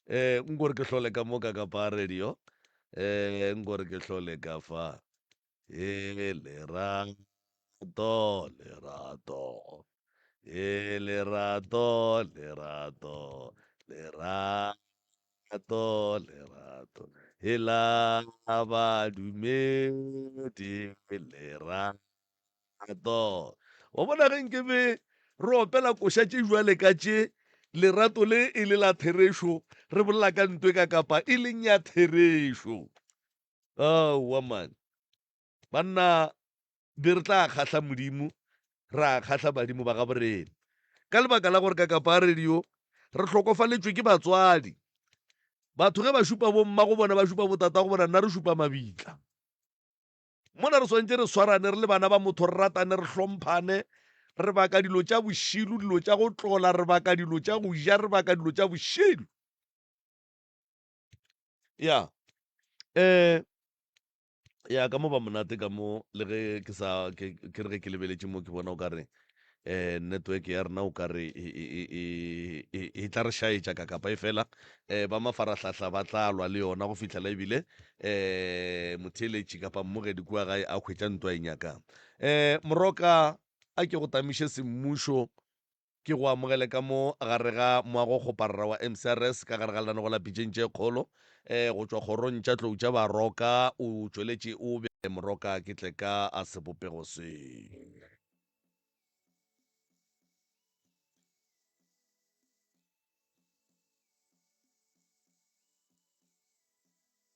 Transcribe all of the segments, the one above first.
Eh, nkore ke hlole ka mo ka kapa radio. Eh, nkore ke hlole ka fa. E lerato, lerato. E lerato, lerato. Lerato, lerato. E la badumedi, lerato. Lerato. Wa bona ge nke be re opela koša tše jwale ka tše, lerato le e le la therešo, re bolela ka ntwe ka kapa e leng ya therešo. Aowa man. Banna be re tla kgahla Modimo, ra kgahla badimo ba gabo rena. Ka lebaka la gore ka kapa radio re hlokofaletšwe ke batswadi. Batho ge ba šupa bomma go bona ba šupa botata go bona nna re šupa mabitla. Mona re swanetše re swarane re le bana ba motho, re ratane, re hlomphane, re baka dilo tša bošilo, dilo tša go tlola, re baka dilo tša go ja, re baka dilo tša bošilo. Ya. Eh ya ka mo ba monate ka mo le ge ke sa ke ke re ge ke lebeletše mo ke bona o ka re eh network ya rena o ka re e, e, e, e, e, e tla re šaetša ka kapa e fela eh ba mafarahlahla ba tla lwa le yona go fihlela ebile eh motheeletši kapa mmogedi kua gae a hwetša ntwa e nyakang. Eh Moroka a ke go tamiše semmušo ke go amogele ka mo gare ga moagokgoparara wa MCRS ka gare ga lenanego la Pitšeng tše Kgolo eh go tšwa kgorong tša tlou tša Baroka o tšweletše o be Moroka ke tle ka a sebopego se.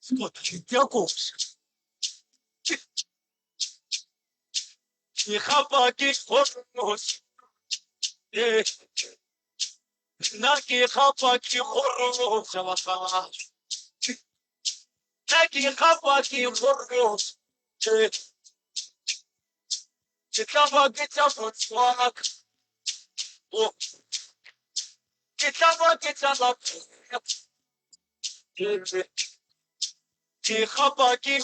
Ke tla ba ke tša motse wa ka. Oh. Ke tla ba ke tša lapa. Ke gapa ke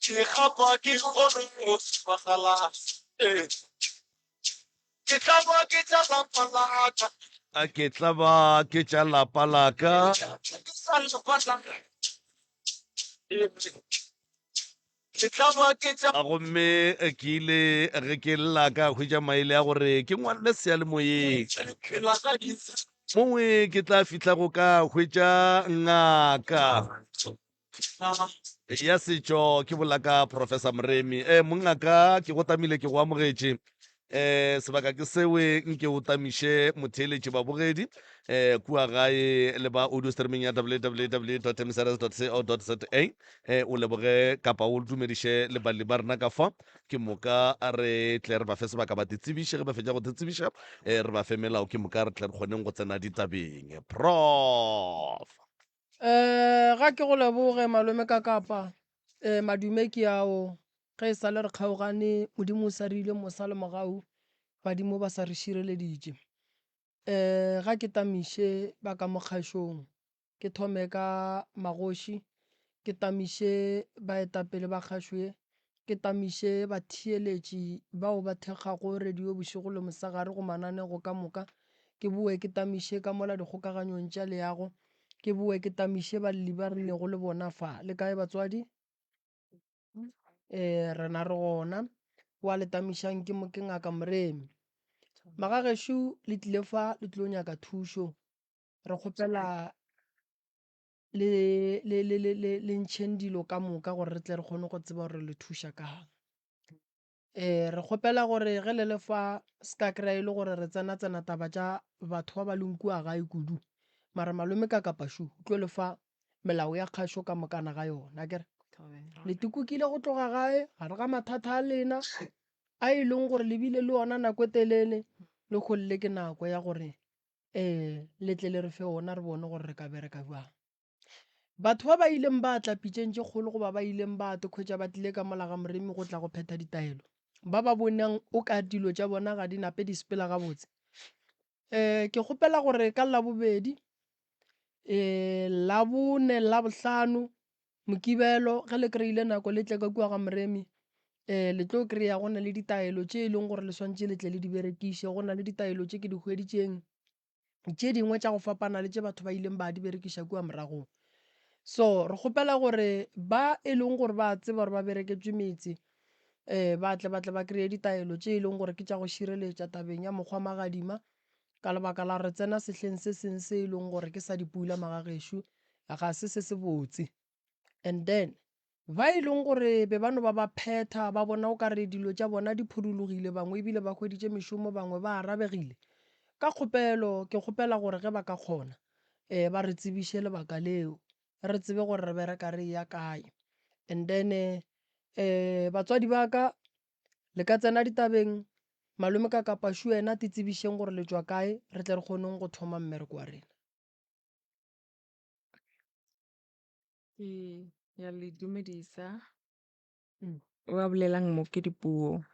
Ke gapa ke Ke tla ba ke tša lapa la ka. A ke tla ba ke tša lapa la ka. Ke sa lapa la ka. Ke tla ba ke tša. A gomme ke ile ge ke lla ka hwetša maele a gore ke ngwalele seyalemoyeng. Mongwe ke tla fihla go ka hwetša ngaka. Ya setšo ke bola ka Professor Moremi. Eh, mongaka ke go tamile ke go amogetše. Eh, sebaka ke sewe nke o tamiše motheeletši babogedi eh, kua gae le ba audio streaming ya www.msrs.co.za eh, o leboge kapa o dumediše le balli ba rena ka fa ke moka a re tle re ba fe sebaka ba titsebiše ge ba fetša go titsebiša eh, re ba fe melao ke moka re tle re kgoneng go tsena ditabeng prof Um ga ke go leboge malome ka kapa um madume ke ao ge e sa le re kgaogane modimo o sa re ile mosa le mogau badimo ba sa re šireleditše. Um ga ke tamiše ba ka mo kgašong ke thome ka magoši, ke tamiše baetapele ba kgašo ye, Ke tamiše batheeletši bao ba thekgago radio bošego le mosegare go mananego ka moka. Ke boe ke tamiše ka mola dikgokaganyong tša leago. Ke boe ke tamiše balli ba re lego le bona fa. Le kae batswadi? Ee, rena re gona. Wa le tamišang ke mo ke Ngaka Moremi. Magagešo le tlile fa le tlo nyaka thušo. Re kgopela le, le, le, le, le, le ntšheng dilo ka moka gore re tle re kgone go tseba gore le thuša kang. Um re kgopela gore ge le le fa se ka kry-a e le gore re tsena tsena taba tša batho ba ba leng kua gae kudu, mara malome ka kapašu o tlo le fa melao ya kgašo ka mokana ga yona akere. Le tikokile go tloga gae gare ga mathata a lena a e leng gore le bile le ona nako e telele, le kgolle ke nako ya gore Ee, le tle le re fe ona re bone gore re ka bereka bjang. Batho ba ba ileng ba tla pitšeng tše kgolo goba ba ileng ba tokhwetša ba tlile ka mola ga Moremi go tla go phetha ditaelo, ba ba bonang o ka dilo tša bona ga di nape di sepela gabotse. Um ke kgopela gore ka Labobedi, um Labone, Labohlano, Mokibelo, ge le kry-ile nako le tle ka kua ga Moremi, um le tlo kry-a go na le ditaelo tše e leng gore le swantše le tle le di berekiše. Go na le ditaelo tše ke di hweditšeng. tše dingwe tša go fapana le tše batho ba ileng ba di berekiša kua moragong. So re kgopela gore ba e leng gore ba tseba gore ba bereketšwe metse um ba tle ba tle ba kry-e ditaelo tše e leng gore ke tša go šireletša tabeng ya mokgwa magadima ka lebaka la re tsena sehleng se seng se e leng gore ke sa dipula magagešo ga se se se botse. And then Ba e leng gore be ba no ba ba phetha, ba bona o ka re dilo tša bona di phudulogile, bangwe ebile ba hweditše mešomo, bangwe ba arabegile. Ka kgopelo, ke kgopela gore ge ba ka kgona, um ba re tsebiše lebaka leo, re tsebe gore re bereka re eya kae. And then um batswadi ba ka, le ka tsena ditabeng, malome ka kapa Shu yena te tsebišeng gore le tšwa kae, re tle re kgoneng go thoma mmereko wa rena. Ke ya le dumedisa. Ba bolelang mo ke dipuo.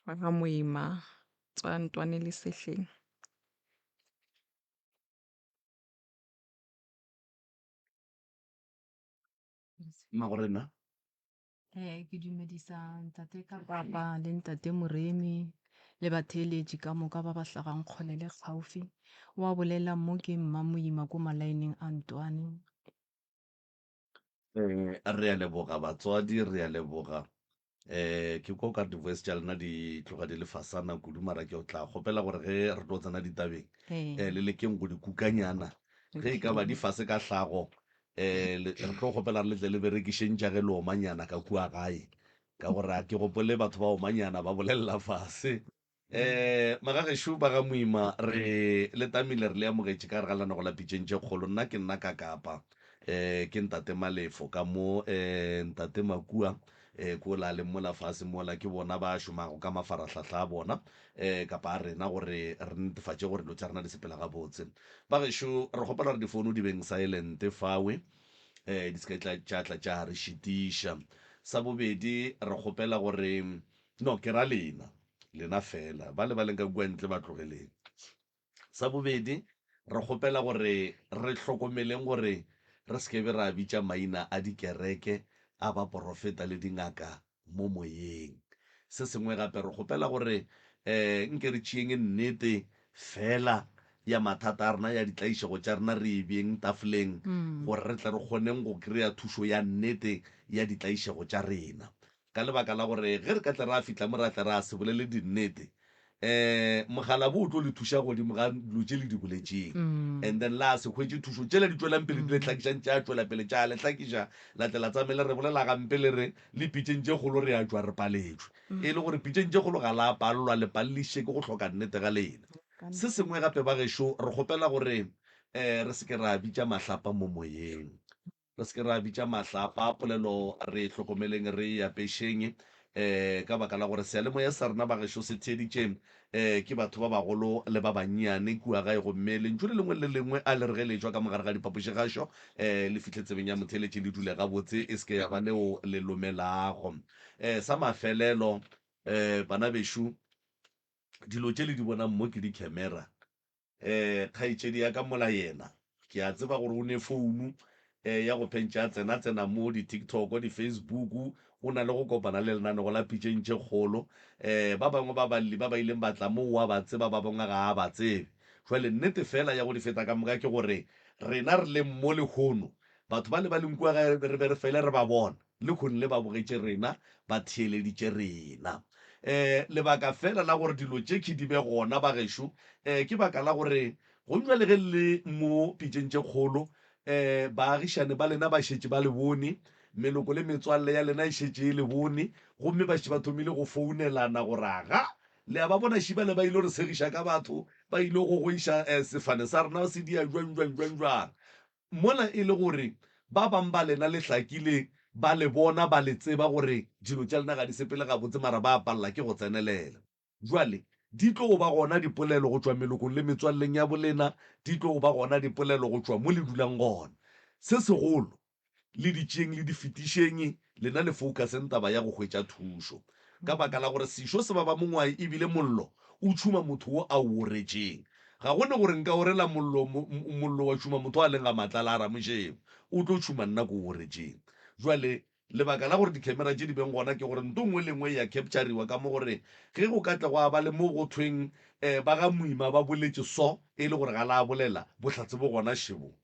Ba ga Moima tswa Ntwane le Sehleng. Mmagorena. Eh, ke dumedisa ntate ka papa le ntate Moremi le batheeletši ka moka ba ba hlagang kgole le kgaufi. Wa bolela mo ke mma Moima ko malaeneng a Ntwane. Eh, re a leboga batswadi, re a leboga. Eh, ke kwa o ka re di-voice tša lena di tloga di le fasana kudu, mara ke tla kgopela gore ge re tlo tsena ditabeng, eh, le lekeng go di kukanyana. Ge e ka ba di fase ka hlago, um re tlo kgopela re le tle le berekišeng tša ge le omanyana ka kua gae, ka gore a ke gopole batho ba omanyana ba bolelela fase. Um magagešo ba ga Moima, re le tamile re le amogetše ka gare ga lenanego la Pitšeng tše Kgolo. Nna ke nna Kakapa, um ke ntate Malefo ka mo, um ntate Makua um ko la leng mola fase mola, ke bona ba šomago ka mafarahlahla a bona um kapa a rena gore re netefatše gore dilo tša rena di sepela gabotse. Bagešo, re kgopela gore difounu di beng silent fawe, um di se ke tša tla tša re šitiša. Sa bobedi, re kgopela gore, no, ke ra lena, lena fela, ba le ba leng ka kua ntle ba tlogeleng. Sa bobedi, re kgopela gore re hlokomeleng gore re se ke be ra bitša maina a dikereke, a baporofeta le dingaka mo moyeng. Se sengwe gape, re kgopela gore um nke re tšeeng nnete feela ya mathata a rena, ya ditlaišego tša rena re e beeng tafoleng gore re tle re kgoneng go kry-a thušo ya nnete ya ditlaišego tša rena. Ka lebaka la gore ge re ka tla ra fihla mo ra tla ra se bolele dinnete, um mogala bo o tlo le thuša godimo ga dilo tše le di boletšeng. And then la se hwetše thušo, tšela di tšwelang pele di le hlakišang tša tšwela pele tša le hlakiša, la tla la tsamaye le re bolela gampe le re le pitšeng tše kgolo re a tšwa re paletšwe. E le gore pitšeng tše kgolo ga la palelwa, le palelišitše ke go hloka nnete ga lena. Se sengwe gape bagešo, re kgopela gore um re se ke ra bitša mahlapa mo moyeng. Re se ke ra bitša mahlapa, polelo re e hlokomeleng re e apešeng, um ka baka la gore seyalemoya sa rena bagešo se theeditše um ke batho ba bagolo le ba bannyane kua gae, gomme lentšu le lengwe le le lengwe a le re ge le etšwa ka mogare ga diphapošigašo um le fihle tsebeng ya motheeletši le dule gabotse, e se ke ya ba leo le lomelago. Um sa mafelelo, um bana bešo, dilo tše le di bonang mo ke dikhemera, Eh, kgaetšedi ya ka mola yena, ke a tseba gore o ne founu eh, ya go phentša a tsena-tsena mo di-TikTok, di-Facebook, o na le go kopana le lenanego la Pitšeng tše Kgolo. Eh, ba bangwe ba balli ba ba ileng ba tla mo o a ba tseba, ba bangwe ga a ba tsebe. Jwale nnete fela ya go di feta ka moka ke gore rena re leng mo lehono, batho bale ba leng kua gae re be re fele re ba bona. Lehono le ba bogetše rena, ba theeleditše rena. Um lebaka feela la gore dilo tše ke di be gona, bagešo, um ke baka la gore go bjale ge le mo pitšeng tše kgolo, um baagišane ba lena ba šetše ba le bone, meloko le metswalle ya lena e šetše e le bone, gomme ba šetše ba thomile go founelana gore, Aga, le a ba bona šibale ba ile re segiša ka batho, ba ile go goiša um sefane sa rena se dia jwang, jwang, jwang, jwang. Mola e le gore ba bang ba lena le hlakile ba le bona, ba le tseba gore dilo tša lena ga di sepele gabotse, mara ba palela ke go tsenelela. Bjale, di tlo ba gona dipolelo go tšwa melokong le metswalleng ya bolena, di tlo ba gona dipolelo go tšwa mo le dulang gona. Se segolo, le di tšeeng le di fetišeng, lena le focuseng taba ya go hwetša thušo. Ka baka la gore sešo se baba mongwae e bile mollo o tšhuma motho wo a o oretšeng. Ga go ne gore nka orela mollo, mollo wa tšhuma motho a leng ga Matlala a Ramošebo. O tlo tšhuma nna ko o oretšeng. Jwale. Lebaka la gore dikhemera tše di beng gona ke gore nto nngwe le nngwe e ya capturiwa ka mo gore ge go ka tla gwa ba le mo go thweng um ba ga Moima ba boletše so e le gore ga la bolela, bohlatse bo gona šebo.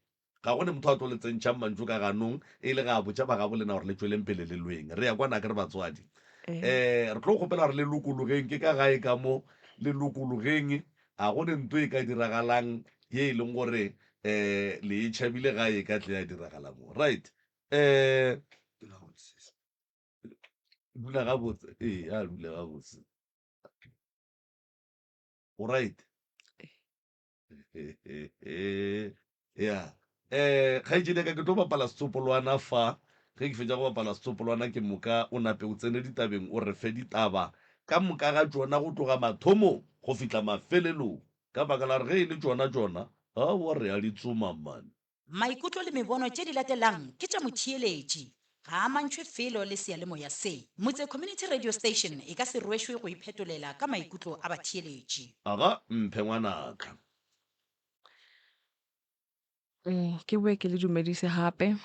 Ga go ne motho a tlo le tsentšhang mantšu ka ganong e le ga a botša ba gabo lena gore le tšweleng pele le lweng. Re ya kwana akere batswadi? Um re tlo kgopela gore le lokologeng, ke ka gae ka mo, le lokologeng, ga go ne nto e ka diragalang ye e leng gore um le e tšhabile gae e ka tle ya diragala mo. Right. Um dula gabotse, ee, a dule gabotse. O right? Ya. Eh, kgaetšedi ya ka, ke tlo bapala setsopolwana fa. Ge ke fetša go bapala setsopolwana ke moka o nape o tsene ditabeng o re fe ditaba ka moka ga tšona go tloga mathomong go fihla mafelelong. Ka baka la gore ge e le tšona tšona, aowa re a di tsoma man. Maikutlo le mebono tše di latelang ke tša motheeletši. Ga a amantšhwe felo le seyalemoya se. Motse Community Radio Station e ka se rwešwe go iphetolela ka maikutlo a batheeletši. Aga, mphe ngwanaka. Ke boe ke le dumedise gape.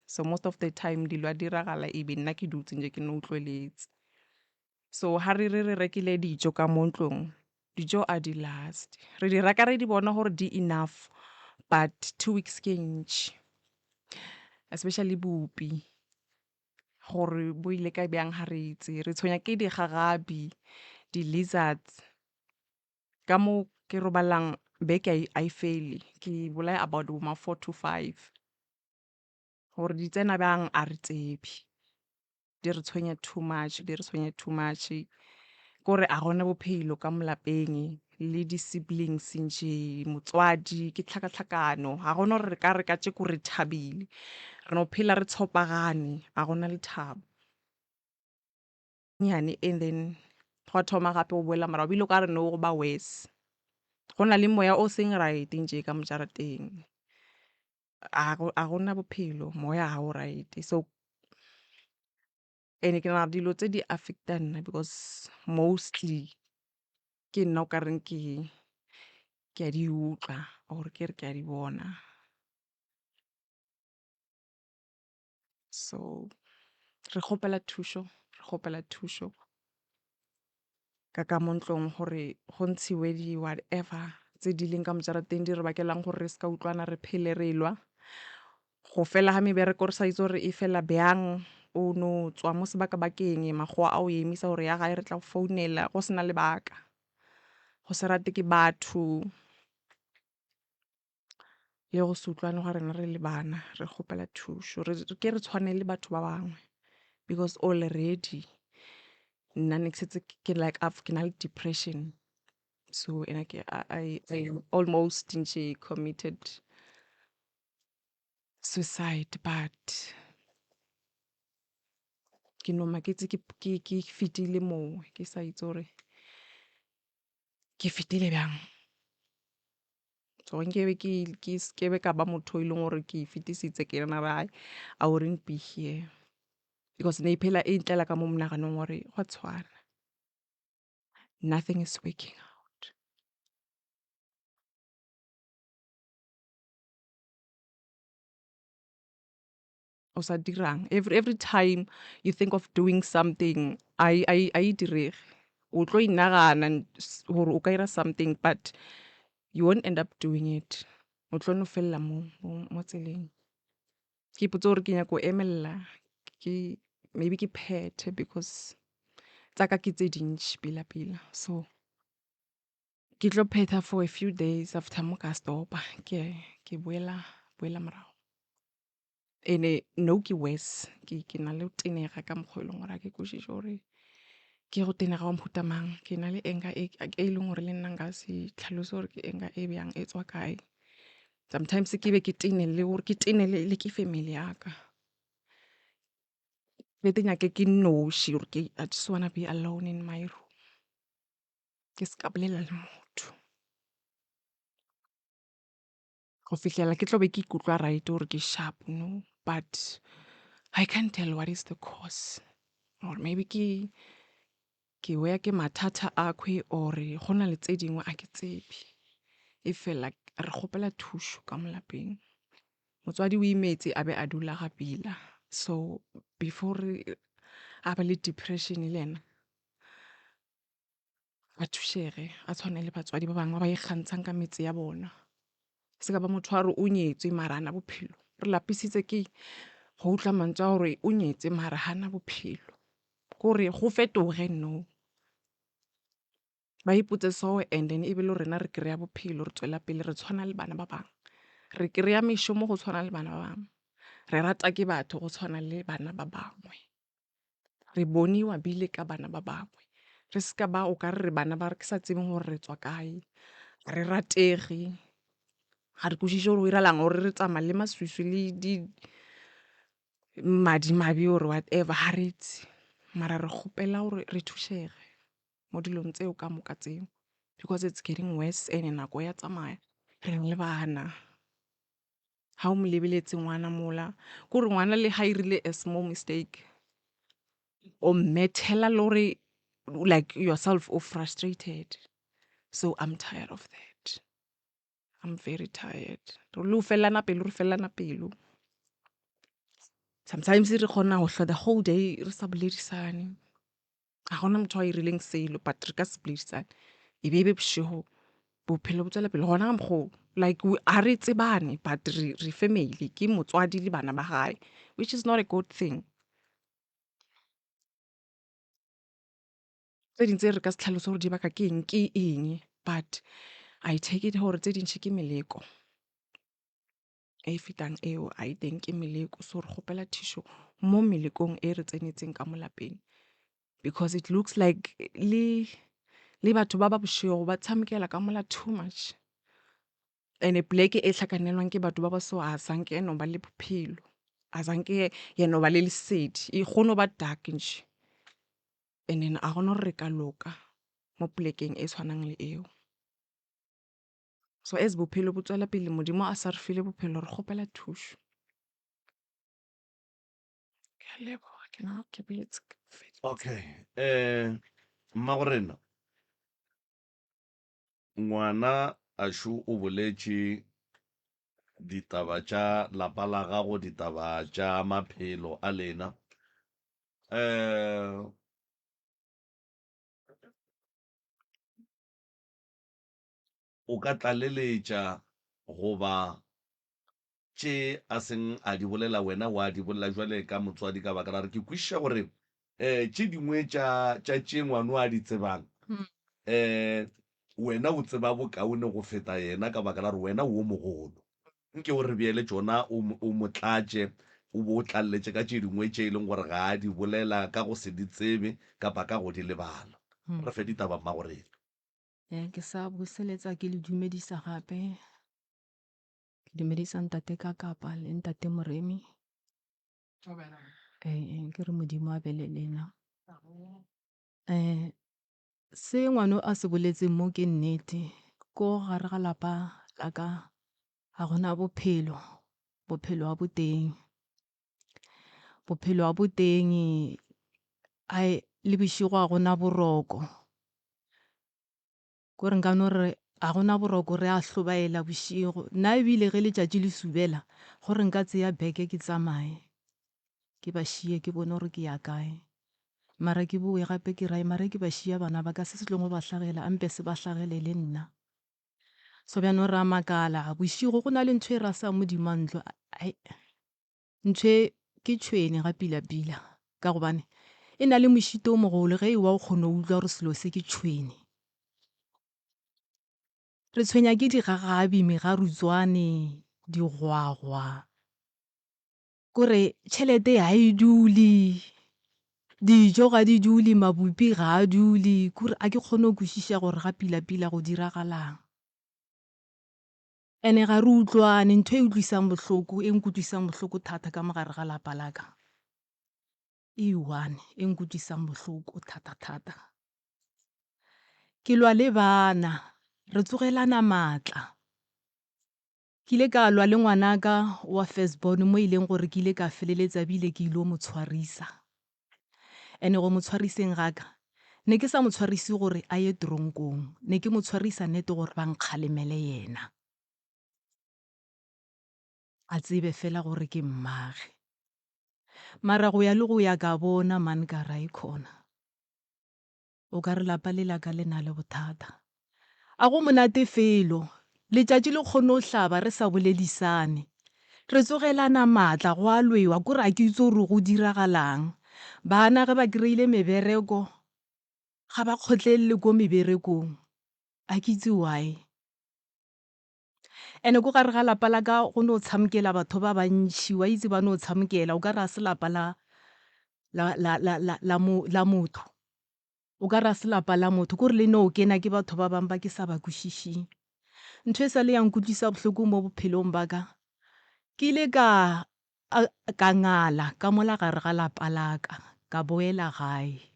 So most of the time dilo a diragala e be nna ke dutse nje ke no utlweletse. So ha re re re rekile dijo ka mo ntlong, dijo a di last. Re di reka re di bona gore di enough but 2 weeks ke e ntši. Especially bupi gore bo ile ka bjang ga re itse. Re tshwenya ke digagabi, di-lizards. Ka mo ke robalang beke a e fele, ke bolaya about bo ma 4 to 5. Gore di tsena bjang a re tsebe. Di re tshwenya too much, di re tshwenya too much. Kore a gona bophelo ka mo lapeng le di-siblings nje, motswadi ke tlhakatlhakano. Ga gona gore re ka re kajeko re thabile. Re no phela re tshopagane, a gona lethabo. Nyane and then gwa thoma gape go boela morago, ebile o ka re no go ba worse. Go na le moya o seng right nje ka mo jarateng. A gona bophelo, moya ga o right. So and ke nagana dilo tse di affect-a nna because mostly ke nna o ka reng ke ke a di utlwa or ke re ke a di bona. So re kgopela thušo, re kgopela thušo ka ka mo ntlong gore go ntshiwe di whatever tse di leng ka mo jarateng di re bakelang gore re se ka utlwana re phele re lwa. Go fela ga mebereko re sa itse gore e fela bjang, o no tswa mo sebakabakeng makgowa a o emisa gore ya gae re tla go founela go sena lebaka. Go se rate ke batho le go se utlwane ga rena re le bana, re kgopela thušo. Re ke re tshwane le batho ba bangwe because already nna ne ke setse ke like ke na le depression. So ena ke I almost nje committed suicide but ke no maketse ke fetile moo ke sa itse gore ke fetile bjang. So nke be ke ke be ka ba motho e leng gore ke e fetisitse ke nagana gore I wouldn't be here because ne e phela e ntlela ka mo monaganong gore gwa tshwana. Nothing is working out. O sa dirang every time you think of doing something a e direge. O tlo inagana gore o ka ira something but you won't end up doing it. O tlo no felela mo mo tseleng. Ke ipotsa gore ke nyaka go emelela ke maybe ke phethe because tsa ka ke tse dintši pila pila. So ke tlo phetha for a few days after mo ka stopa ke ke boela boela morago. Ene no ke worse ke na le go tenega ka mokgwa e leng gore ga ke kwešiše gore ke go tenega wa mohuta mang. Ke na le anger e e leng gore le nna nka se tlhalose gore ke anger e bjang e tswa kae. Sometimes ke be ke tene le gore ke tene le ke family ya ka. Be te nyake ke nnoši gore ke I just wanna be alone in my room. Ke se ka bolela le motho. Go fihlela ke tlo be ke ikutlwa right gore ke sharp no but I can't tell what is the cause or maybe ke ke weya ke mathata akhwe or go na le tse dingwe a ke tsebe. E fela re kgopela thušo ka mo lapeng. Motswadi o imetse a be a dula ga pila. So before re a ba le depression le yena a thušege a tshwane le batswadi ba bangwe ba ba ikgantshang ka metse ya bona. Se ka ba motho a re o nyetswe mara hana bophelo. Re lapisitse ke go utlwa mantswe a gore o nyetse mara hana bophelo. Kore go fetoge nou. Ba ipotse so and then e be le rena re kry-a bophelo re tswela pele re tshwana le bana ba bangwe. Re kry-a mešomo go tshwana le bana ba bangwe. Re rata ke batho go tshwana le bana ba bangwe. Re boniwa bile ka bana ba bangwe. Re se ka ba o ka re re bana ba re ke sa tsebeng gore re tswa kae. Ga re ratege, ga re kwešiše gore go iragalang gore re tsamaya le maswiswi le di madimabe or whatever ga re itse. Mara re kgopela gore re thušege mo dilong tseo ka moka tseo because it's getting worse and-e nako ya tsamaya re na le bana. Ga o mo lebeletse ngwana mola, ke gore ngwana le ga irile a small mistake o mmethela le gore like yourself o frustrated. So I'm tired of that, I'm very tired. Le go felelana pelo re felelana pelo. Sometimes re kgona go hlwa the whole day re sa boledisane. Ga gona motho a irileng selo but re ka se boledisane. E be e be bošego bophelo bo tswela pele gona ka mokgwa oo like ga re tsebane but re re family ke motswadi le bana ba gae which is not a good thing. Tse ding tse re ka se tlhalose gore di baka ke eng ke eng but I take it gore tse dintšhi ke meleko. E fetang eo a e teng ke meleko so re kgopela thušo mo melekong e re tsenetseng ka mo lapeng because it looks like le le batho ba ba bošego ba tshamekela ka mola too much. And-e poleke e hlakanelwang ke batho ba ba so a zanke ya no ba le bophelo, a zanke ya no ba le lesedi e kgone go ba dark nje. And then a gona gore re ka loka mo polekeng e tshwanang le eo. So as bophelo bo tswela pele Modimo a sa re file bophelo re kgopela thušo. Ke a leboga ke na ke boletse ke feditse. Okay, eh mmagorena ngwana ašo o boletše ditaba tša lapa la gago, ditaba tša maphelo a lena. Eh O ka tlaleletša goba tše a seng a di bolela wena wa di bolela jwale ka motswadi ka baka la gore ke kwešiša gore um tše dingwe tša tša tše ngwano a di tsebang um wena o tseba bokaone go feta yena ka baka la gore wena o mogolo. Nke o re beele tšona o o mo tlatše o bo o tlaleletše ka tše dingwe tše e leng gore ga a di bolela ka go se di tsebe kapa ka go di lebala. Re fe ditaba mmagorena. Ke sa buseletsa ke le dumedisa gape. Ke dumedisa ntate ka kapa le ntate Moremi. Ke re Modimo a be le lena. Se ngwano a se boletseng mo ke nnete. Ko gare ga lapa la ka ga gona bophelo, bophelo ga bo teng. Bophelo ga bo teng, ai le bošego ga gona boroko. Kore nka no re ga gona boroko re a hlobaela bošego. Nna ebile ge letšatši le subela gore nka tseya beke ke tsamaye ke ba šie ke bone gore ke ya kae. Mara ke bowe gape ke re mara ke ba šia bana ba ka se se tlong go ba hlagela a mpe se ba hlagele le nna. So bjanong re a makala bošego go na le ntho e rasang modimo wa ntlo ai. Ntho e ke tšhwene ga pila-pila ka gobane e na le mošito o mogolo ge e wa o kgona go utlwa gore selo se ke tšhwene. Re tshwenya ke digagabi, megarutswane, digwagwa, kore tšhelete ga e dule, dijo ga di dule, mabupi ga a dule, kore a ke kgone go kwešiša gore ga pila-pila go diragalang. Ene ga re utlwane, ntho e utlwisang bohloko, e nkutlwisang bohloko thata ka mo gare ga lapa la ka, e one e nkutlwisang bohloko thata-thata. Ke lwa le bana, re tsogelana maatla. Ke ile ka lwa le ngwanaka wa first born mo e leng gore ke ile ka feleletsa ebile ke ilo mo tshwarisa. Ene go mo tshwariseng ga ka, ne ke sa mo tshwarise gore a ye tronkong, ne ke mo tshwarisa nete gore ba nkgalemele yena. A tsebe fela gore ke mmage. Mara go ya le go ya ka bona man ka re aikhona. O ka re lapa le la ka le na le bothata. A go monate felo. Letšatši le kgone go hlaba re sa boledisane. Re tsogelana maatla go a lwewa kore a ke itse gore go diragalang. Bana ge ba kry-ile mebereko ga ba kgotlelele ko meberekong. A ke itse why. And-e ko gare ga lapa la ka go no tshamekela batho ba bantši, wa itse ba no tshamekela o ka re ga se lapa la la la la la la mo la motho. O ka re ga se lapa la motho, ke gore le no kena ke batho ba bangwe ba ke sa ba kwešišeng. Ntho e sa le ya nkutlwisa bohloko mo bophelong ba ka, ke ile ka ka ngala ka mola gare ga lapa la ka, ka boela gae.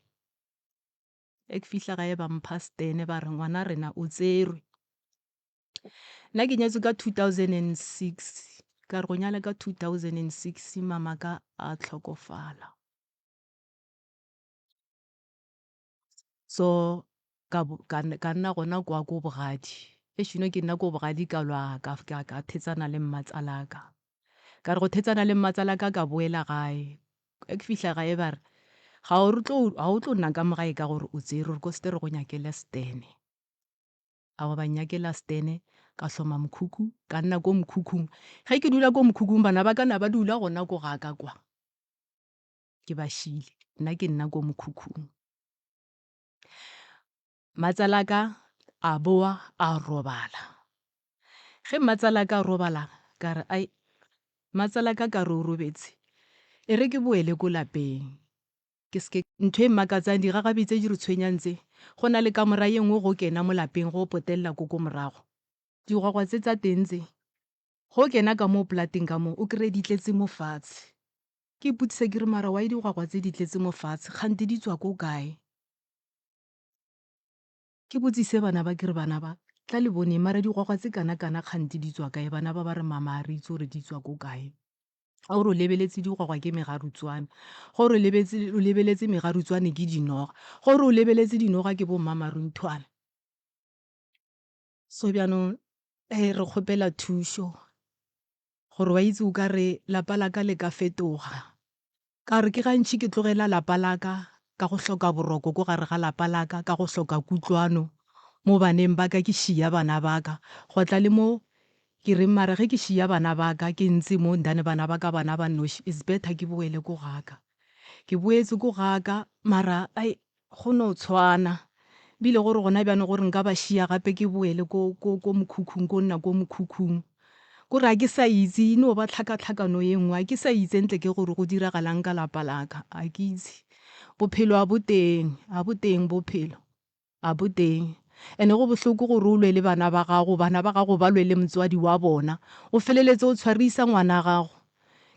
Ge ke fihla gae ba mpha stene ba re ngwana rena o tserwe. Nna ke nyetswe ka 2006, ka re go nyala ka 2006 mamaka a hlokofala. So ka ka nna gona kwa ko bogadi. Eish you know ke nna ko bogadi ka lwa ka ka thetsana le mmatsalaka. Ka re go thetsana le mmatsalaka ka boela gae. Ge ke fihla gae ba re ga o tlo ga o tlo nna ka mo gae ka gore o tserwe re ko sete re go nyakele stene. Aowa ba nnyakela stene ka hloma mokhukhu ka nna ko mokhukhung. Ge ke dula ko mokhukhung bana ba ka na ba dula gona ko ga ka kwa. Ke ba šile nna ke nna ko mokhukhung. Matsalaka a boa a robala. Ge mmatsalaka a robala ka re ai mmatsalaka ka re o robetse e re ke boele ko lapeng ke se ke. Ntho e mmakatsang digagabi tse di re tshwenyang tse go na le kamora ye nngwe go kena mo lapeng go potelela ko ko morago digwagwa tse tsa teng tse go kena ka mo polateng ka mo o kry-e di tletse mo fatshe. Ke ipotšiša ke re mara why digwagwa tse di tletse mo fatshe kgante di tswa ko kae? Ke botsise bana ba ke re bana ba tla le boneng mara digwagwa tse kana kana kgante di tswa kae? Bana ba ba re mama ga re itse gore di tswa ko kae. Ga o re o lebeletse digwagwa ke megarutswane, ge o re o lebeletse megarutswane ke dinoga, ge o re o lebeletse dinoga ke bo mmamaruthwane. So bjanong re kgopela thušo. Gore wa itse o ka re lapa la ka le ka fetoga. Ka gore ke gantši ke tlogela lapa la ka ka go hloka boroko ko gare ga lapa la ka, ka go hloka kutlwano mo baneng ba ka, ke šiya bana ba ka. Gwa tla le mo ke reng mara ge ke šiya bana ba ka ke ntse mo than bana ba ka bana ba nnoši, it's better ke boele ko ga ka. Ke boetse ko ga ka mara ai Go no tshwana. Bile gore gona bjano gore nka ba šia gape ke boele ko, ko, ko mokhukhung, ko nna ko mokhukhung. Kore ga ke sa itse, e no ba tlhakatlhakano ye nngwe. Ga ke sa itse ntle ke gore go diragalang ka lapa la ka. Ga ke itse. Bophelo ga bo teng, ga bo teng bophelo. Ga bo teng. Ene go bohloko gore o lwe le bana ba gago, bana ba gago ba lwe le motswadi wa bona. O feleletse o tshwarisa ngwana gago.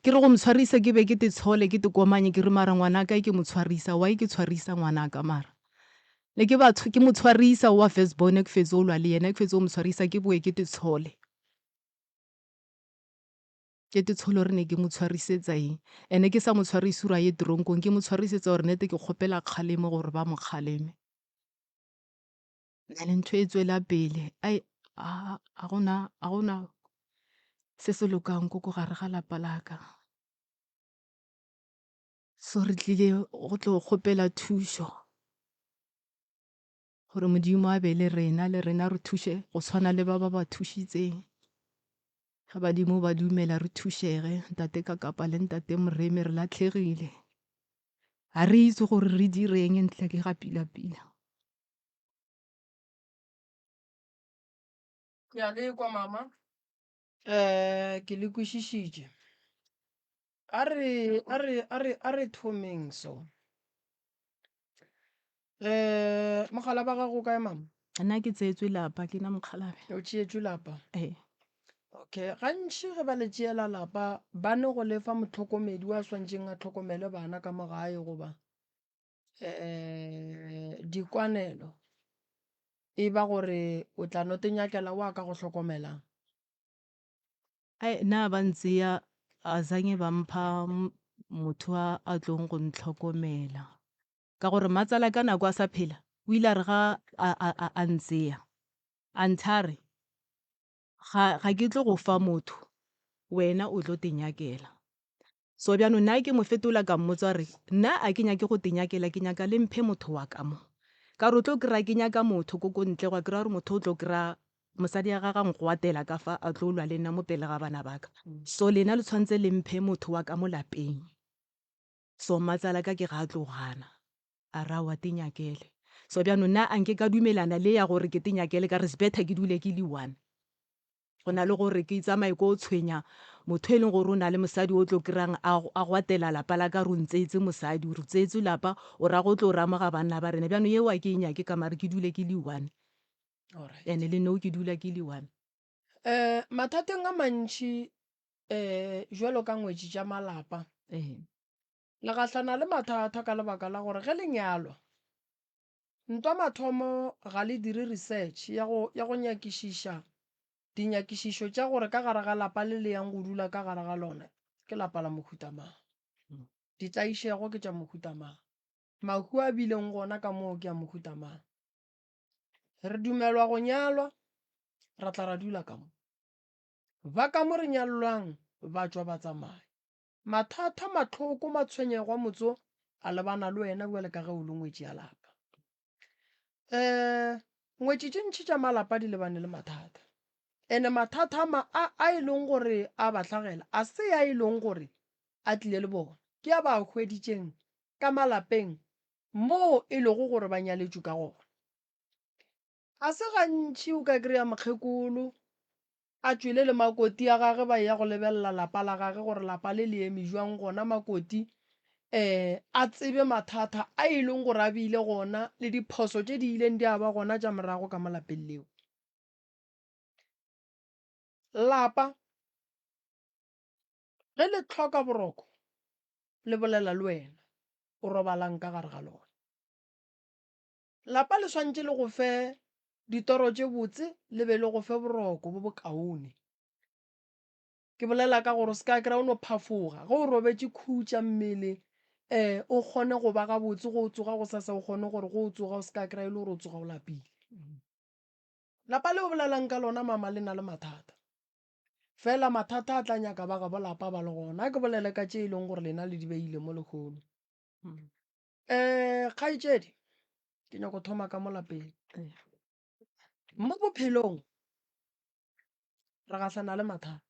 Ke re go mo tshwarisa ke be ke te tshole ke te komanye ke re mara ngwanaka ke mo tshwarisa why ke tshwarisa ngwanaka mara ne ke ba ke mo tshwarisa wa first born ke fetse o lwa le yena ke fetse o mo tshwarisa ke boe ke te tshole ke te tshole gore ne ke mo tshwarisetsa eng ene ke sa mo tshwarise gore a ye tronkong ke mo tshwarisetsa gore nete ke kgopela kgalemo gore ba mo kgaleme. Bjale ntho e tswela pele ai a gona a gona se se lokang ko ko gare ga lapa la ka. So re tlile go tlo kgopela thušo gore Modimo a be le rena le rena re thuše go tshwana le ba ba ba thušitseng. Ge badimo ba dumela re thušege ntate Kakapa le ntate Moremi re latlhegile. Ga re itse gore re direng ntle ke ga pila-pila. Ke a le kwa mama. Eh, ke le kwešišitše. A re, a re, a re, a re thomeng so. Eh, mogala ba gago o kae mama? Nna ke tseetswe lapa, ke na mokgalabe. O tšeetšwe lapa? Ee. Okay, gantši ge ba le tšeela lapa, ba ne go lefa motlhokomedi wa swantšeng a tlhokomele bana ka mo gae goba um dikwanelo e ba gore o tla no te nyakela wa ka go hlokomelang? Ai nna ba ntseya a zange ba mpha motho a a tlong go ntlhokomela ka gore mmatsala ka nako a sa phela o ile a re ga a ntseya a ntha re ga ga ke tlo go fa motho wena o tlo te nyakela. So bjano nna ke mo fetola ka mmotsa gore nna a ke nyake go te nyakela ke nyaka le mphe motho wa ka mo. Ka re o tlo kry-a ke nyaka motho ko ko ntle gwa kry-a gore motho o tlo kry-a mosadi ya gagwe a nkwatela ka fa a tlo lwa le nna mo pele ga bana ba ka. So lena le tshwanetse le mphe motho wa ka mo lapeng. So mmatsala ka ke ga a tlo gana a re aowa te nyakele. So bjano nna a nke ka dumelana le ya gore ke te nyakele ka re it's better ke dule ke le one. Go na le gore ke tsamaye ko tshwenya motho e leng gore o na le mosadi o tlo kry-ang a a gwatela lapa la ka re o ntseetse mosadi, o re tseetse lapa o ra go tlo ramoga banna ba rena. Bjano yeo a ke e nyake ka mare ke dule ke le one. Alright. And le nou ke dula ke le one. Eh, mathateng a mantši eh jwalo ka ngwetši tša malapa Ee. le gahlana le mathata ka lebaka la gore ge le nyalwa Ntwa mathomo ga le dire research ya go ya go nyakišiša dinyakišišo tša gore ka gare ga lapa le le yang go dula ka gare ga lona ke lapa la mohuta mang. Ditlaišego ke tša mohuta mang. Mahu a bileng gona ka moo ke a mohuta mang. Re dumelwa go nyalwa, ra tla ra dula ka mo. Ba ka mo re nyalelwang ba tšwa ba tsamaya. Mathata, mahloko, matshwenyego a motse wo a lebana le wena bjale ka ge o le ngwetši ya lapa. Um ngwetši tše ntši tša malapa di lebane le mathata. Ene mathata a ma a a e leng gore a ba hlagela a se a e leng gore a tlile le bona, ke a ba a hweditšeng ka malapeng moo e lego gore ba nyaletšwe ka gona. Ga se gantši o ka kry-a mokgekolo a tšwele le makoti a gage ba eya go lebelela lapa la gage gore lapa le le eme jwang gona makoti um a tsebe mathata a e leng gore a bile gona le diphoso tše di ileng di a ba gona tša morago ka mo lapeng leo. Lapa ge le hloka boroko le bolela le wena o robalang ka gare ga lona. Lapa le swanetše le go fe ditoro tše botse le be le go fe boroko bo bokaone. Ke bolela ka gore o se ka kry-a o no phafoga ge o robetše khutša mmele um o kgone go ba gabotse ge o tsoga gosasa o kgone gore ge o tsoga o se ka kry-a e le gore o tsoga o lapile. Lapa le o bolelang ka lona mama le na le mathata. Fela mathata a tla nyaka ba gabo lapa ba le gona. A ke bolele ka tše e leng gore lena le di beile mo lehono. Um kgaetšedi, ke nyako thoma ka mo lapeng. Mo bophelong re gahlana le mathata.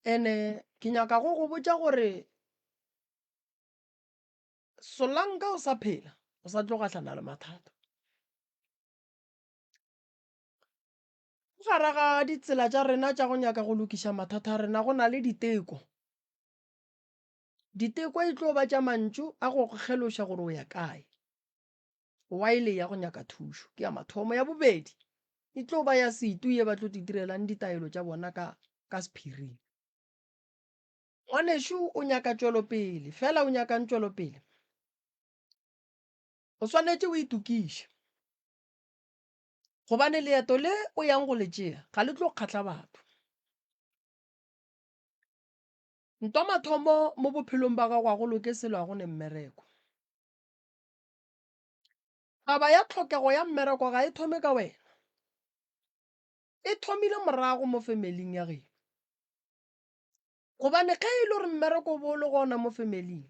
Ene ke nyaka go go botša gore solanka o sa phela o sa tlo gahlana le mathata. Gare ga ditsela tša rena tša go nyaka go lokiša mathata a rena go na le diteko. Diteko e tlo ba tša mantšu a go go kgeloša gore o ya kae. Wile ya go nyaka thušo ke ya mathomo. Ya bobedi e tlo ba ya setu ye ba tlo te direlang ditaelo tša bona ka, ka sephiring. Ngwanešu o nyaka tšwelopele, fela o nyakang tšwelopele? O swanetše o itokiše gobane leeto le o yang go le tšea ga le tlo kgahla batho. Ntwa mathomo mo bophelong ba gago ga go loke selo ga go ne mmereko. Taba ya tlhokego ya mmereko ga e thome ka wena. E thomile morago mo femeling ya geno. Gobane ge e le gore mmereko o bo o le gona mo femeling,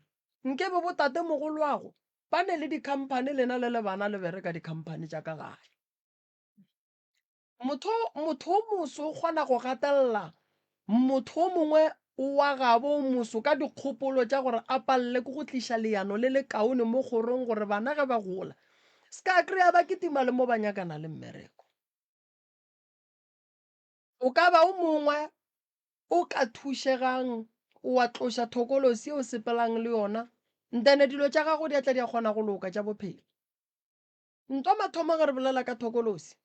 nkebe bo tatemogoloago ba ne le dikhamphane lena le le bana le bereka dikhamphane tša ka gae. Motho, motho o moso o kgona go gatelela motho o mongwe wa gabo o moso ka dikgopolo tša gore a palele ke go tliša leano le lekaone mo kgorong gore bana ge ba gola se ka kry-a ba kitima le mo ba nyakana le mmereko. O ka ba o mongwe o ka thušegang wa tloša thokolosi ye o sepelang le yona, ntene dilo tša gago di a tla di a kgona go loka tša bophelo. Ntwa mathomo ge re bolela ka thokolosi,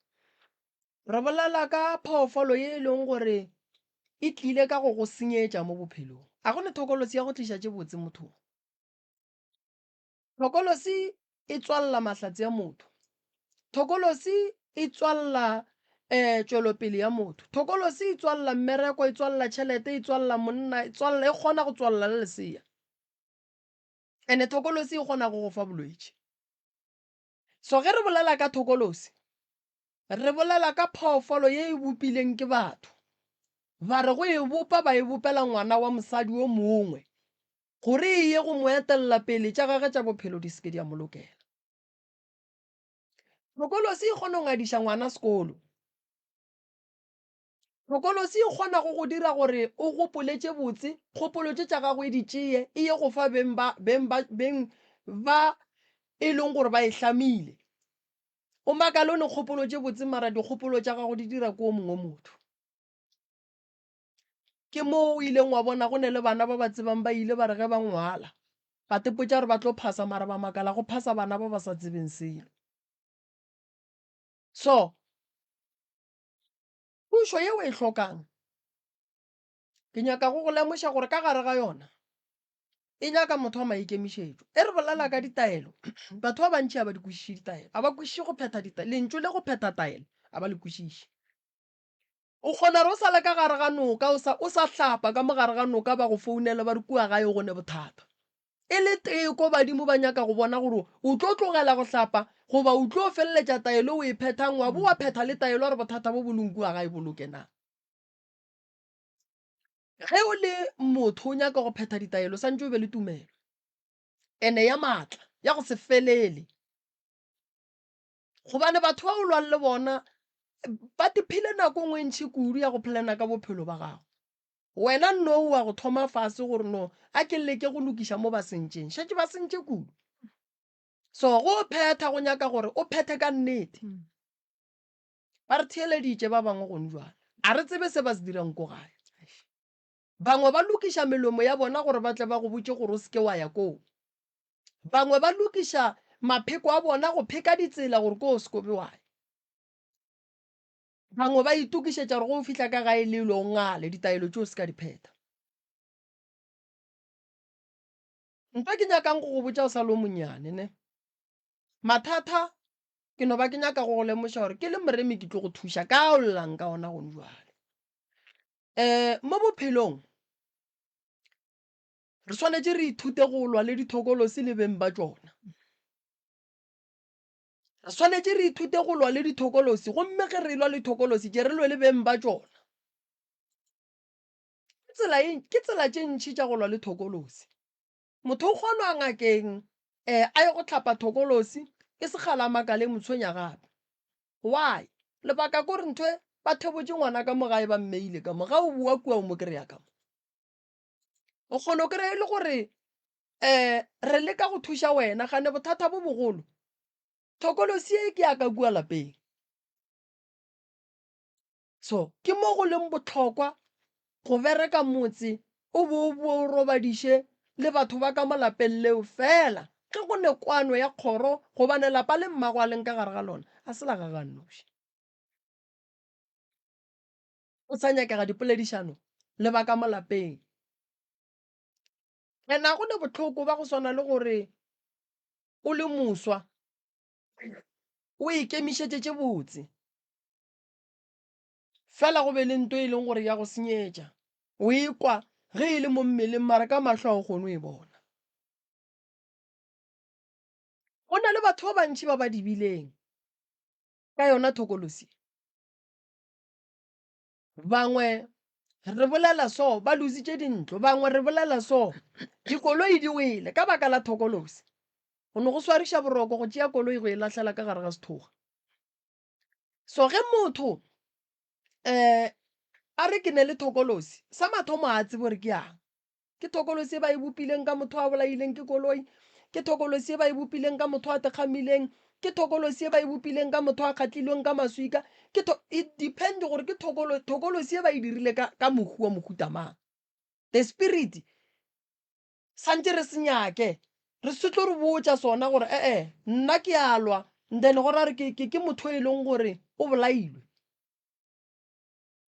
re bolela ka phoofolo ye e leng gore e tlile ka go go senyetša mo bophelong. A go ne thokolosi ya go tliša tše botse mothong. Thokolosi e tswalela mahlatse a motho. Thokolosi e tswalela um tšwelopele ya motho. Thokolosi e tswalela mmereko, e tswalela tšhelete, e tswalela monna, e tswalela, e kgona go tswalela le lesea. Ene thokolosi e kgona go go fa bolwetši. So ge re bolela ka thokolosi, re bolela ka phoofolo ye e bopileng ke batho. Ba re go e bopa ba e bopela ngwana wa mosadi o mongwe gore e ye go mo etelela pele tša gagwe tša bophelo di se ke di a mo lokela. Thokolosi e kgona go ngadiša ngwana sekolo. Thokolosi e kgona go go dira gore o gopole tše botse, kgopolo tše tša gago e di tšeye e ye go fa beng ba, beng ba, beng ba e leng gore ba e hlamile. O makale o ne kgopolo tše botse mara dikgopolo tša gago di dira ko o mongwe motho. Ke moo o ileng wa bona go ne le bana ba ba tsebang ba ile ba re ge ba ngwala ba tepotša gore ba tlo phasa mara ba makala go phasa bana ba ba sa tsebeng selo. So thušo ye o e hlokang ke nyaka go go lemoša gore ka gare ga yona e nyaka motho wa maikemišetšo. E re bolela ka ditaelo, batho ba bantši ga ba di kwešiše ditaelo, ga ba kwešiše go phetha ditaelo, lentšu le go phetha taelo ga ba le kwešiše. O kgona gore o sa le ka gare ga noka, o sa, o sa hlapa ka mo gare ga noka ba go founele ba re kua gae go ne bothata. E le teko badimo ba nyaka go bona gore o tlo tlogela go hlapa goba o tlo feleletša taelo o e phethang wa bo wa phetha le taelo ya gore bothata bo bo leng kua gae bo loke na. Ge o le motho o nyaka go phetha ditaelo santše o be le tumelo ene ya maatla ya go se felele gobane batho ba o lwang le bona ba tiphile nako nngwe e ntšhi kudu ya go plana ka bophelo ba gago. Wena no wa go thoma fase gore no a ke leke go lokiša mo ba sentšeng, šetše ba sentše kudu. So go phetha go nyaka gore o phethe ka nnete. Ba re theeleditše ba bangwe gone jwale. A re tsebe se ba se dirang ko gae. Bangwe ba lokiša melomo ya bona gore ba tle ba go botše gore o se ke wa ya koo. Bangwe ba lokiša mapheko a bona go pheka ditsela gore ko o se ko be wa ya. Bangwe ba itokišetša gore go o fihla ka gae le lo ngale ditaelo tšeo se ka di phetha. Ntho e ke nyakang go go botša o sa le o monnyane ne. Mathata Ke no ba ke nyaka go go lemoša gore ke le moremi ke tlo go thuša ka o llang ka ona gone jwale. Um mo bophelong re swanetše re ithute go lwa le dithokolosi le beng ba tšona. Re swanetše re ithute go lwa le dithokolosi gomme ge re lwa le thokolosi tše re lwe le beng ba tšona. Ke tsela e, ke tsela tše ntši tša go lwa le thokolosi. Motho o kgonwa ngakeng um a ye go hlapa thokolosi e se kgale a makale e mo tshwenya gape. Why? Lebaka ke gore ntho e ba thebotše ngwana ka mo gae ba mmeile ka mo, ga o boa kua o mo kry-a ka mo. O kgona go kry-a e le gore um re leka go thuša wena gane bothata bo bogolo thokolosi e ke ya ka kua lapeng. So ke mo go leng bohlokwa go bereka motse o bo o boe o robadiše le batho ba ka mo lapeng leo fela ge go ne kwano ya kgoro gobane lapa le mmago a leng ka gare ga lona a se la gagwe a nnoši. Go sa nyakega dipoledišano le ba ka mo lapeng. And a go ne bohloko ba go swana le gore o le moswa o ikemišetše tše botse. Fela go be le nto e leng gore ya go senyetša. O e kwa ge e le mo mmeleng mara ka mahlo ga o kgone go e bona. Go na le batho ba bantši ba ba dibileng ka yona thokolosi. Bangwe re bolela so ba lositše dintlo, bangwe re bolela so dikoloi di wele ka baka la thokolosi. Go no go swariša boroko go tšea koloi go e lahlela ka gare ga sethoga. So ge motho um a re ke ne le thokolosi, sa mathomo a tsebe gore ke yang. Ke thokolosi e ba e bopileng ka motho a bolaileng ke koloi, ke thokolosi e ba e bopileng ka motho a tekgamileng, ke thokolosi e ba e bopileng ka motho a kgatlilweng ka maswika. Ke tho, it depend gore ke thokolo, thokolosi e ba e dirile ka, ka mohu wa mohuta mang. The spirit Santše re se nyake, re se tlo re botša sona gore ee nna ke a lwa then go ra re ke, ke, ke motho e leng gore o bolailwe.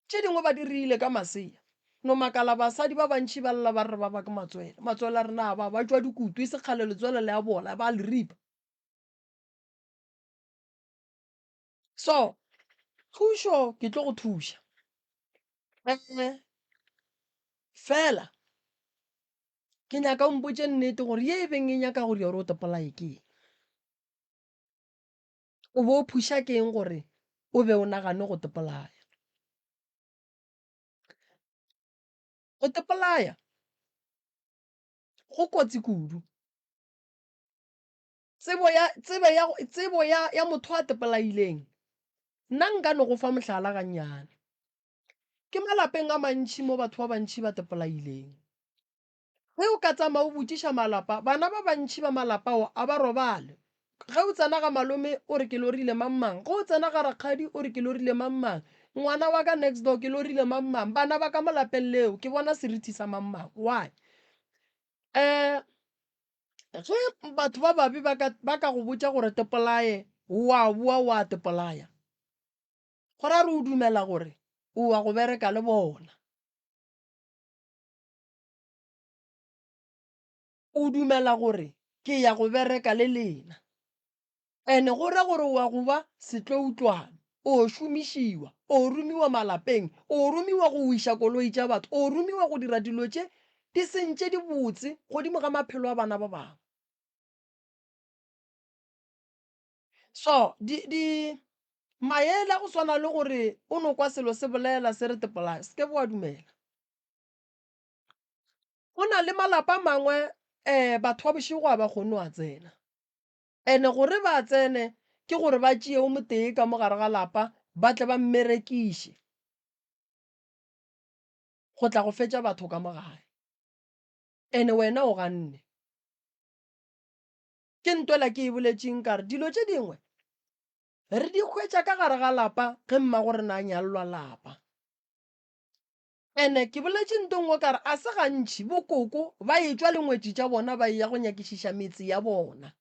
Tše dingwe ba dirile ka masea. No makala basadi ba bantši ba lla ba re ba ba ke matswele. Matswele a rena a ba ba tšwa dikutu e se kgale letswele le a bola ba le ripa. So thušo ke tlo go thuša. Eh, fela ke nyaka o mpotše nnete gore ye e beng e nyaka gore yore o tepolaye ke eng. O bo o phuša ke eng gore o be o nagane go tepolaya. Go tepolaya go kotsi kudu. Tsebo ya, tsebe ya, tsebo ya, ya motho a tepolaileng, nna nka no go fa mohlala gannyane. Ke malapeng a mantši mo batho ba bantši ba tepolaileng. Ge o ka tsamaya o botšiša malapa, bana ba bantši ba malapa ao a ba robale. Ge o tsena ga malome o re ke lorile mang mang, ge o tsena ga rakgadi o re ke lorile mang mang, ngwana wa ka next door ke lorile mang mang, bana ba ka mo lapeng leo ke bona seriti sa mang mang. Why? Um ge batho ba babe ba ka, ba ka go botša gore tepolaye, wa boa wa tepolaya, go ra re o dumela gore o wa go bereka le bona. O dumela gore ke ya go bereka le lena. Ene go ra gore o ya go ba setloutlwana, o šomišiwa, o romiwa malapeng, o romiwa go wiša koloi tša batho, o romiwa go dira dilo tše di seng tše dibotse godimo ga maphelo a bana ba bangwe. So, di, di, maele a go swana le gore o no kwa selo se bolela se re tepolaya, se ke wa dumela. Go na le malapa a mangwe um batho ba bošego ga ba kgone go a tsena. Ene gore ba tsene ke gore ba tšee o motee ka mo gare ga lapa ba tle ba mmerekiše go tla go fetša batho ka mo gae. Ene wena o ganne. Ke ntwela ke e boletšeng ka re dilo tše dingwe re di hwetša ka gare ga lapa ge mmago rena a nyallwa lapa. Ene ke boletše nto nngwe ka re a se gantši bokoko ba etšwa le ngwetši tša bona ba eya go nyakišiša metse ya bona.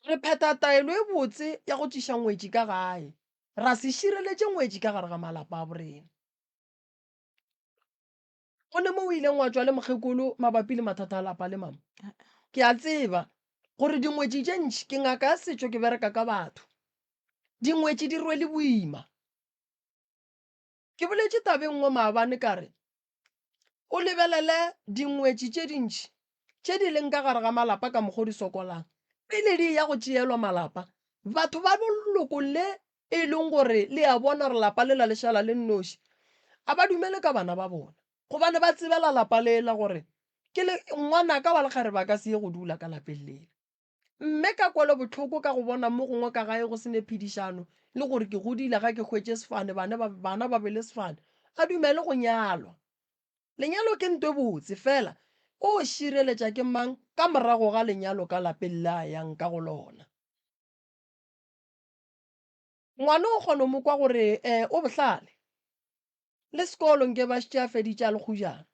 Re phetha taelo e botse ya go tšiša ngwetši ka gae, ra se šireletše ngwetši ka gare ga malapa a borena. Go ne mo o ileng wa tšwa le mokgekolo mabapi le mathata a lapa le mama? Ke a tseba gore dingwetši tše ntši, ke ngaka ya setšo ke bereka ka batho, dingwetši di rwele boima. Ke boletše taba e nngwe maabane ka re, o lebelele dingwetši tše dintši tše di leng ka gare ga malapa ka mokgo di sokolang pele di eya go tšeelwa malapa. Batho ba leloko le e leng gore le a bona gore lapa lela le šala le nnoši, a ba dumele ka bana ba bona gobane ba tsebela lapa lela gore ke le ngwanaka wa lekgarebe a ka se ye go dula ka lapeng lela. Mme ka kwelobohloko ka go bona mo gongwe ka gae go se ne phedišano le gore ke godile ga ke hwetše sefane, bana ba, bana ba be le sefane, a dumele go nyalwa. Lenyalo ke nto e botse, fela o šireletša ke mang ka morago ga lenyalo ka lapeng le a yang ka go lona? Ngwana o kgona go mo kwa gore eh, o bohlale. Le sekolo nke ba šetše a feditše a le kgojana.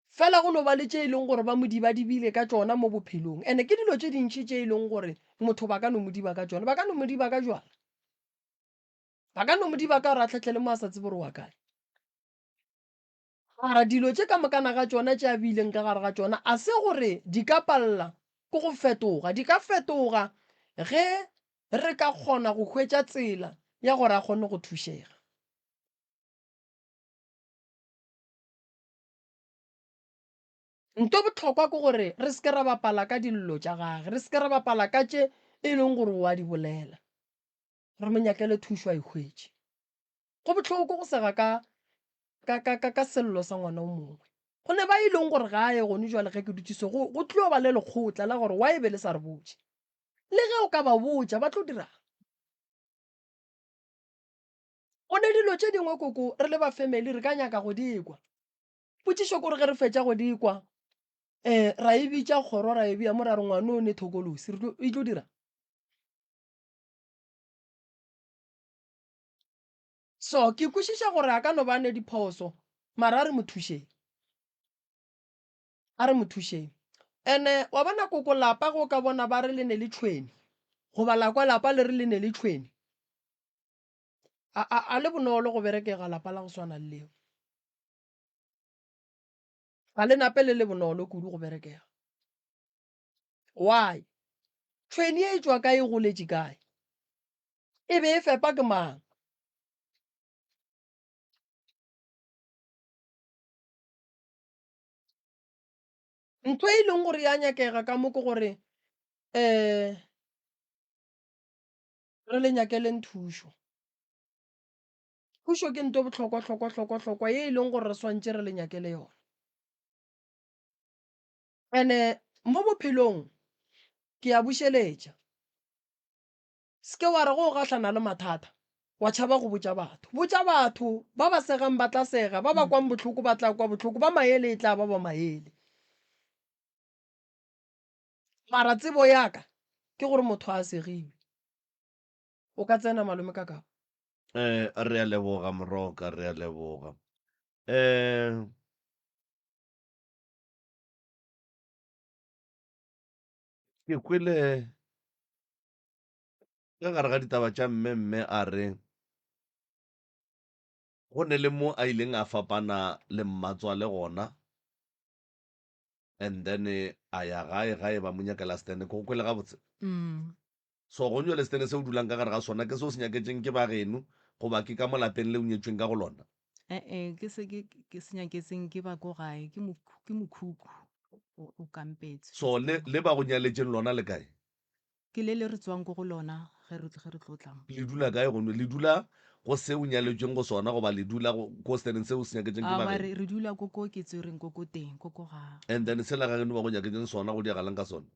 Fela go no ba le tše e leng gore ba mo dibadibile ka tšona mo bophelong. And-e ke dilo tše dintši tše e leng gore motho ba ka no mo diba ka tšona. Ba ka no mo diba ka jwala. Ba ka no mo diba ka gore a tlhatlhele mo a sa tsebe gore wa kae. Mara dilo tše ka mokana ga tšona tše a bileng ka gare ga tšona a se gore di ka palela ke go fetoga. Di ka fetoga ge re ka kgona go hwetša tsela ya gore a kgone go thušega. Nto bohlokwa ke gore re se ke ra bapala ka dillo tša gage, re se ke ra bapala ka tše e leng gore o a di bolela. Re mo nyakele thušo a e hwetše. Go bohloko go sega ka, ka, ka, ka, ka sello sa ngwana o mongwe. Go ne ba e leng gore ga a ye gone jwale ge ke dutše so, go, go tlo ba le lekgotla la gore why be le sa re botše. Le ge o ka ba botša, ba tlo dirang? Go ne dilo tše dingwe koko re le ba family re ka nyaka go di kwa. Potšišo ke gore ge re fetša go di kwa um ra e bitša kgoro ra e bea mo ra re ngwana o ne thokolosi re tlo e tlo dira. So ke kwešiša gore a ka no ba ne diphoso mara a re mo thušeng. A re mo thušeng. Ene wa bona koko lapa ge o ka bona ba re le ne le tšhwene goba la kwa lapa le re le ne le tšhwene A, a, a le bonolo go berekega lapa la go swana le leo. Ga le nape le le bonolo kudu go berekega. Why? Tšhwene ye e tšwa kae e goletše kae? E be e fepa ke mang? Ntho e leng gore ya nyakega ka mo ke gore um re le nyakeleng thušo. Thušo ke nto bohlokwa hlokwa hlokwa hlokwa ye e leng gore re swantše re le nyakele yona. Ene mo bophelong ke a bušeletša, se ke wa re ge o gahlana le mathata wa tšhaba go botša batho. Botša batho, ba ba segang ba tla sega, ba ba kwang bohloko ba tla kwa bohloko, ba maele e tla ba ba maele. Mara tsebo ya ka ke gore motho a segiwe. O ka tsena malome ka kabo. Eh, re a leboga Moroka, re a leboga. Eh, ke kwele ka gare ga ditaba tša mme mme a re go ne le mo a ileng a fapana le mmatswale gona and then a ya gae gae ba mo nyakela stene ke go kwele gabotse Mm. So go nywa le setene se o dulang ka gare ga sona ke se o se nyaketšeng ke ba geno goba ke ka mo lapeng le o nyetšweng ka go lona? E-e, ke se ke ke se nyaketseng ke ba ko gae, ke ke mokhukhu o, o kampetswe. So le le ba go nyaletšeng lona le kae? Ke le le re tswang ko go lona ge re ge re tlo tla mo. Le dula kae gomme? Le dula go se o nyaletšweng go sona goba le dula go ko seteneng se o se nyaketšeng ke ba Aowa geno? re re dula ko ko ke tserweng ko ko teng, ko ko ga. And then sela ga geno ba go nyaketšeng sona go diagalang ka sona?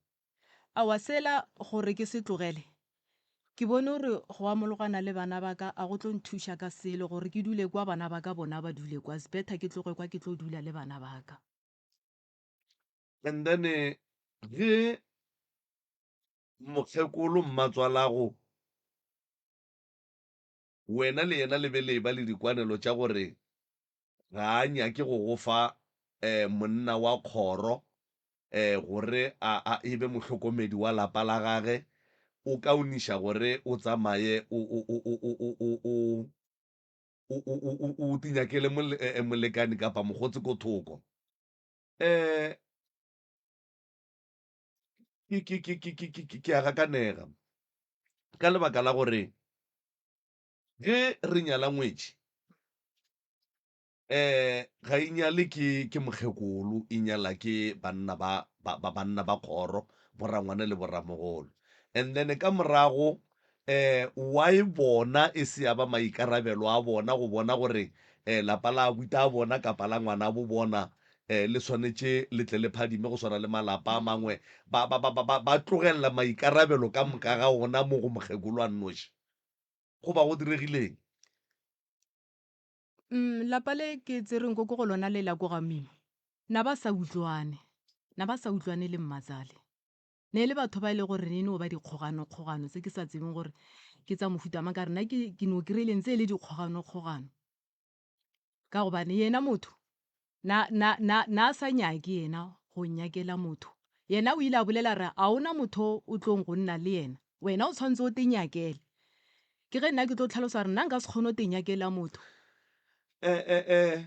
Aowa sela gore ke se tlogele, ke bone gore go amologana le bana ba ka a go tlo nthuša ka selo gore ke dule kwa bana ba ka bona ba dule kwa, it's better ke tloge kwa ke tlo dula le bana ba ka. And then ge mokgekolo mmatswalago wena le yena le be le eba le dikwanelo tša gore ga a nyake go go fa monna wa kgoro gore a, a e be mohlokomedi wa lapa la gage, o kaoniša gore o tsamaye o, o, o, o, o, o, o, o, o, o, o, o tinyakele molekani kapa mokgotsi ko thoko. Um ke, ke, ke, ke, ke, ke, ke a gakanega ka lebaka la gore ge re nyala ngwetši um ga e nyale ke ke mokgekolo e nyala ke banna ba ba ba banna ba kgoro borangwane le boramogolo and then ka morago um why bona e se ya ba maikarabelo a bona go bona gore um lapa la abuti a bona kapa la ngwana bo bona um le swanetše le tle le phadime go swana le malapa a mangwe ba ba ba ba ba tlogelela maikarabelo ka moka ga ona mo go mokgekolo a nnoši goba go diregileng? Mm, lapa le ke tsereng ko ko go lona le la ko ga Mimo, na ba sa utlwane, na ba sa utlwane le mmatsale. Ne e le batho ba e le gore ne e no ba dikgogano-kgogano tse ke sa tsebeng gore ke tsa mohuta mang, ka re nna ke ke no kry-ile ntse e le dikgogano-kgogano. Ka gobane yena motho na, na, na, na a sa nyake yena go nyakela motho. Yena o ile a bolela re a ona motho o tlong go nna le yena, wena o tshwanetse o te nyakele. Ke ge nna ke tlo tlhalosa gore nna nka se kgone go te nyakela motho. Eh, eh, eh.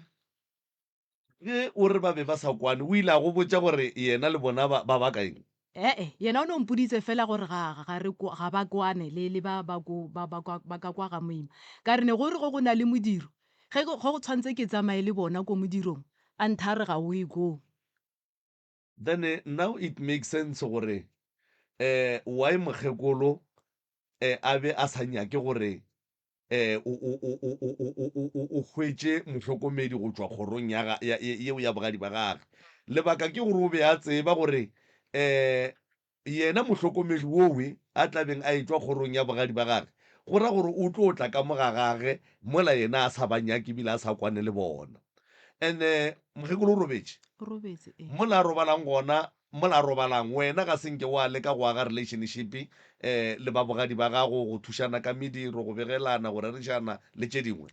Ge o re ba be ba sa kwane, o ile a go botša gore yena le bona ba, ba baka eng? E-e, yena o no mpoditse fela gore ga, ga re kwa, ga ba kwane le, le ba, ba ko, ba, ba kwa, ba ka kwa ga Moima. Ka re ne go re ge go na le modiro, ge, ge go tshwanetse ke tsamaye le bona ko modirong, a ntha a re ga o ye koo. Then now it makes sense gore eh why mokgekolo eh a be a sa nyake gore eh o o o o o o o o o hwetše mohlokomedi go tšwa kgorong ya ga ya yeo ya bogadi ba gagwe. Lebaka ke gore o be a tseba gore eh yena mohlokomedi wowe a tla beng a etšwa kgorong ya bogadi ba gagwe, go ra gore o tlo tla ka mo ga gage mola yena a sa ba nyake ebile a sa kwane le bona. And-e mokgekolo o robetše. O robetše, ee. Mola a robalang gona, mola a robalang, wena ga se nke wa leka go aga relationship um le ba bogadi ba gago, go thušana ka mediro, go begelana, go rerišana le tše dingwe?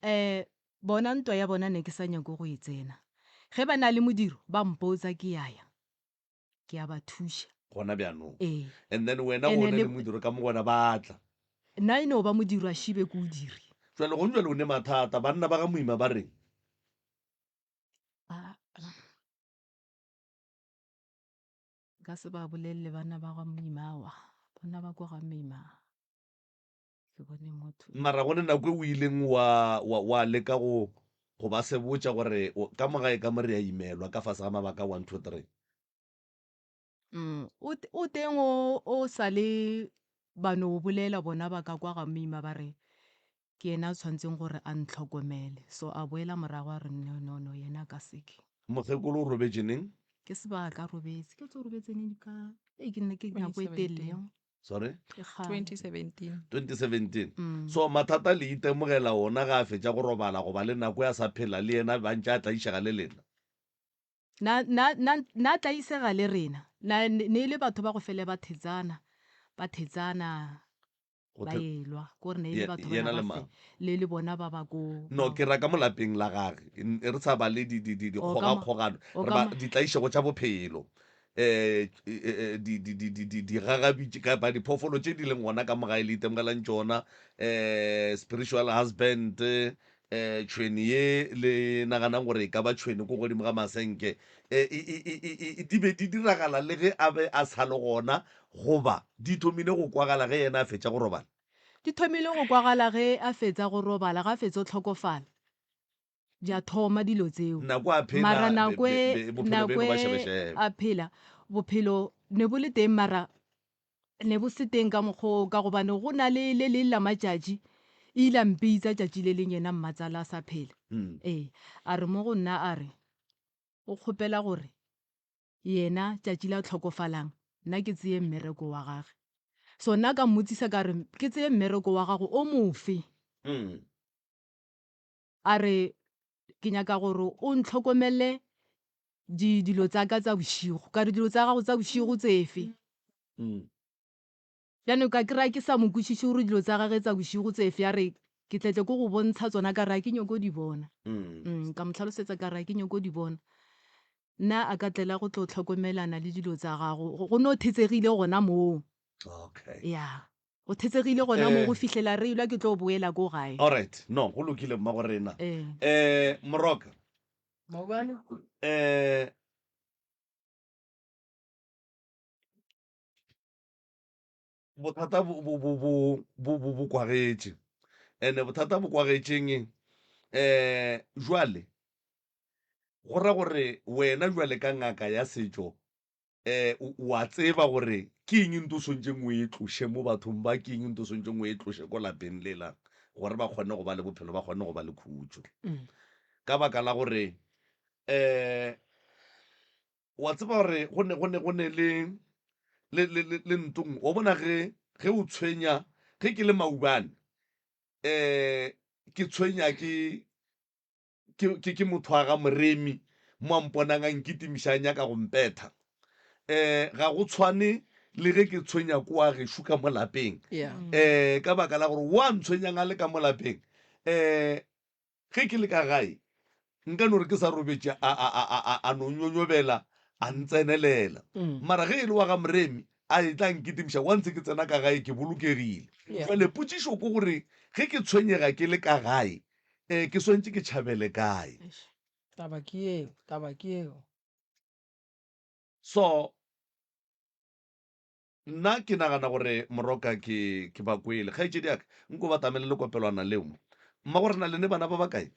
Um bona ntwa ya bona ne ke sa nyake go e tsena. Ge ba na le modiro, ba mpotsa ke ya ya. Ke a ba thuša. Gona bjanong. Ee. And then wena go Ene ne le le modiro ka mo gona ba tla. Nna e no ba modiro a šibe ke o dire. Jwale gong jwale o ne mathata, banna ba ga Moima ba reng? A nka se ba bolelele banna ba ga Moima aowa, banna ba ko ga Moima ke bone motho. Mara go ne nako e o ileng wa, wa, wa leka go, go ba sebotša gore ka mo gae ka mo re a imelwa ka fase ga mabaka 1, 2, 3. Mm, o, o teng o, o sa le ba no bolela bona ba ka kwa ga Moima ba re. Ke yena a tshwanetseng gore a ntlhokomele. So a boela morago a re no no no yena a ka seke. Mokgekolo o robetše neng? Ke sebaka a robetse. Ke tso robetse neng ka e ke nne ke nako e telele. Sorry? Ke kgale. 2017. 2017. Mm. So mathata le itemogela ona ga a fetša go robala goba le nako ya sa phela le yena ba ntše a tlaišega le lena? Na na na na tlaisega le rena. Na ne e le batho ba go fele ba thetsana. Ba thetsana. Go ba the- elwa ko re ne e le Ye- batho yena bana le ba mang? fe le le bona ba ba ko No, ba- ke ra ka mo lapeng la gage. N- Re sa ba le di di di O ka mo- dikgogakgogano, o re ka ba mo- ditlaišego tša bophelo. Eh, eh, di di di di di digagabi tše kapa diphoofolo tše di leng gona ka mo gae le itemogelang tšona. Eh, spiritual husband, eh, tšhwene ye le naganang gore e ka ba tšhwene ko godimo ga masenke. Eh, e, e, e, e, e, di be di diragala le ge a be a sa le gona Goba di thomile go kwagala ge yena a fetša go robala? Di thomile go kwagala ge a fetsa go robala, ga a fetsa go hlokofala. Di a thoma dilo tseo. Nako a phela, Mara be, nako be, e, be, bophelo be nako no ba e šebešebe. a phela, bophelo ne bo le teng mara ne bo se teng ka mokgwa oo, ka gobane go na le le leng la matšatši e ile a mpitsa tšatši le leng yena mmatsala a sa phela. Mm. Ee, a re mo go nna a re o kgopela gore yena tšatši la tlhokofalang nna ke tseye mmereko wa gage. So nna ka mmotsisa ka re ke tseye mmereko wa gago o mofe? Mm. A re ke nyaka gore o ntlhokomele di dilo tsa ka tsa bošego. Ka re dilo tsa gago tsa bošego tsefe? Mm. Bjano ka kry-a ke sa mo kwešiše gore dilo tsa gage tsa bošego tsefe, a re ke tle tle ko go bontsha tsona, ka re ga ke nyoko di bona. Mm. Ka mo hlalosetsa ka re ga ke nyoko di bona. Nna a ka tlela go tlo hlokomelana le dilo tsa gago, go no thetsegile gona moo. Okay. Ya, go thetsegile gona moo Eh. go fihlela re elwa ke tlo boela ko gae. Alright, no, go lokile mmago rena. Eh. Eh, Moroka. Maobane. Eh, Bothata bo, bo, bo, bo, bo, bo, bo kwagetše. Ene bothata bo kwagetšeng, um jwale go ra gore wena jwale ka ngaka ya setšo, um o a tseba gore ke eng nto o swanetšeng o e tloše mo bathong ba, ke eng nto o swanetšeng o e tloše ko lapeng lela gore ba kgone go ba le bophelo, ba kgone go ba le khutšo. Ka baka la gore um Wa tseba gore go ne, go ne, go ne le, le, le, le, le ntong. Wa bona ge, ge o tshwenya, ge ke le maubane, eh, ke tshwenya ke, ke, ke, ke motho wa ga Moremi, mo a mponang a nkitimiša a nyaka go mpetha. Eh, ga go tshwane le ge ke tshwenya ko wa gešo ka mo lapeng. Yeah. Eh, ka baka la gore wa ntshwenyang a le ka mo lapeng, eh, Ge ke le ka gae, nka no re ke sa robetše a, a, a, a, a, a no nyonyobela, a ntsenelela. Mara ge e le wa ga Moremi, a etla a nkitimiša, once ke tsena ka gae ke bolokegile. Yeah. Jwale potšišo ke gore ge ke tshwenyega ke le ka gae, um ke swanetše ke tšhabele kae? Eish. Taba ke yeo, taba ke yeo. So, Nna ke nagana gore Moroka ke, ke ba kwele. Kgaetšedi ya ka, nko batamele le kopelwana leo mo. Mmago re na le ne bana ba bakae?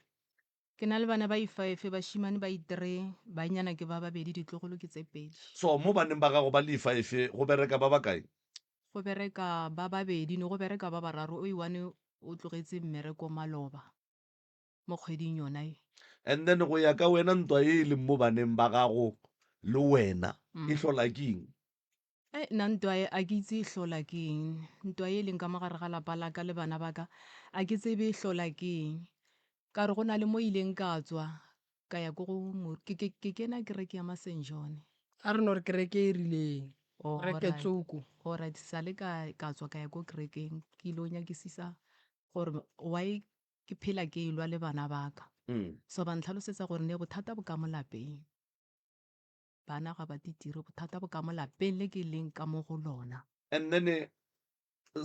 Ke na le bana ba ifaefe, bašemane ba itree, bannyana ke ba babedi, ditlogolo ke tse pedi. So mo baneng ba gago ba le ifaefe go bereka ba bakae? Go bereka ba babedi, ne go bereka ba bararo, o i-one o tlogetse mmereko maloba mo kgweding yona ye. And then go ya ka wena ntwa ye e leng mo baneng ba gago le wena e hlola ke eng? Ei, nna ntwa e a ke itse e hlola ke eng. Ntwa e leng ka mo gare ga lapa la ka le bana ba ka, a ke tsebe e hlola ke eng. Ka re go na le mo ileng ka tswa ka ya ko go ke, ke, ke kena kereke ya ma-Saint John. A re no re kereke e rileng, kereke Alright, tsoko. alright, sa le ka, ka tswa ka ya ko kerekeng ke ilo nyakisisa gore why ke phela ke elwa le bana ba ka. So ba ntlhalosetsa gore ne bothata bo ka mo lapeng. Bana ga ba titire, bothata bo ka mo lapeng le ke leng ka mo go lona. And then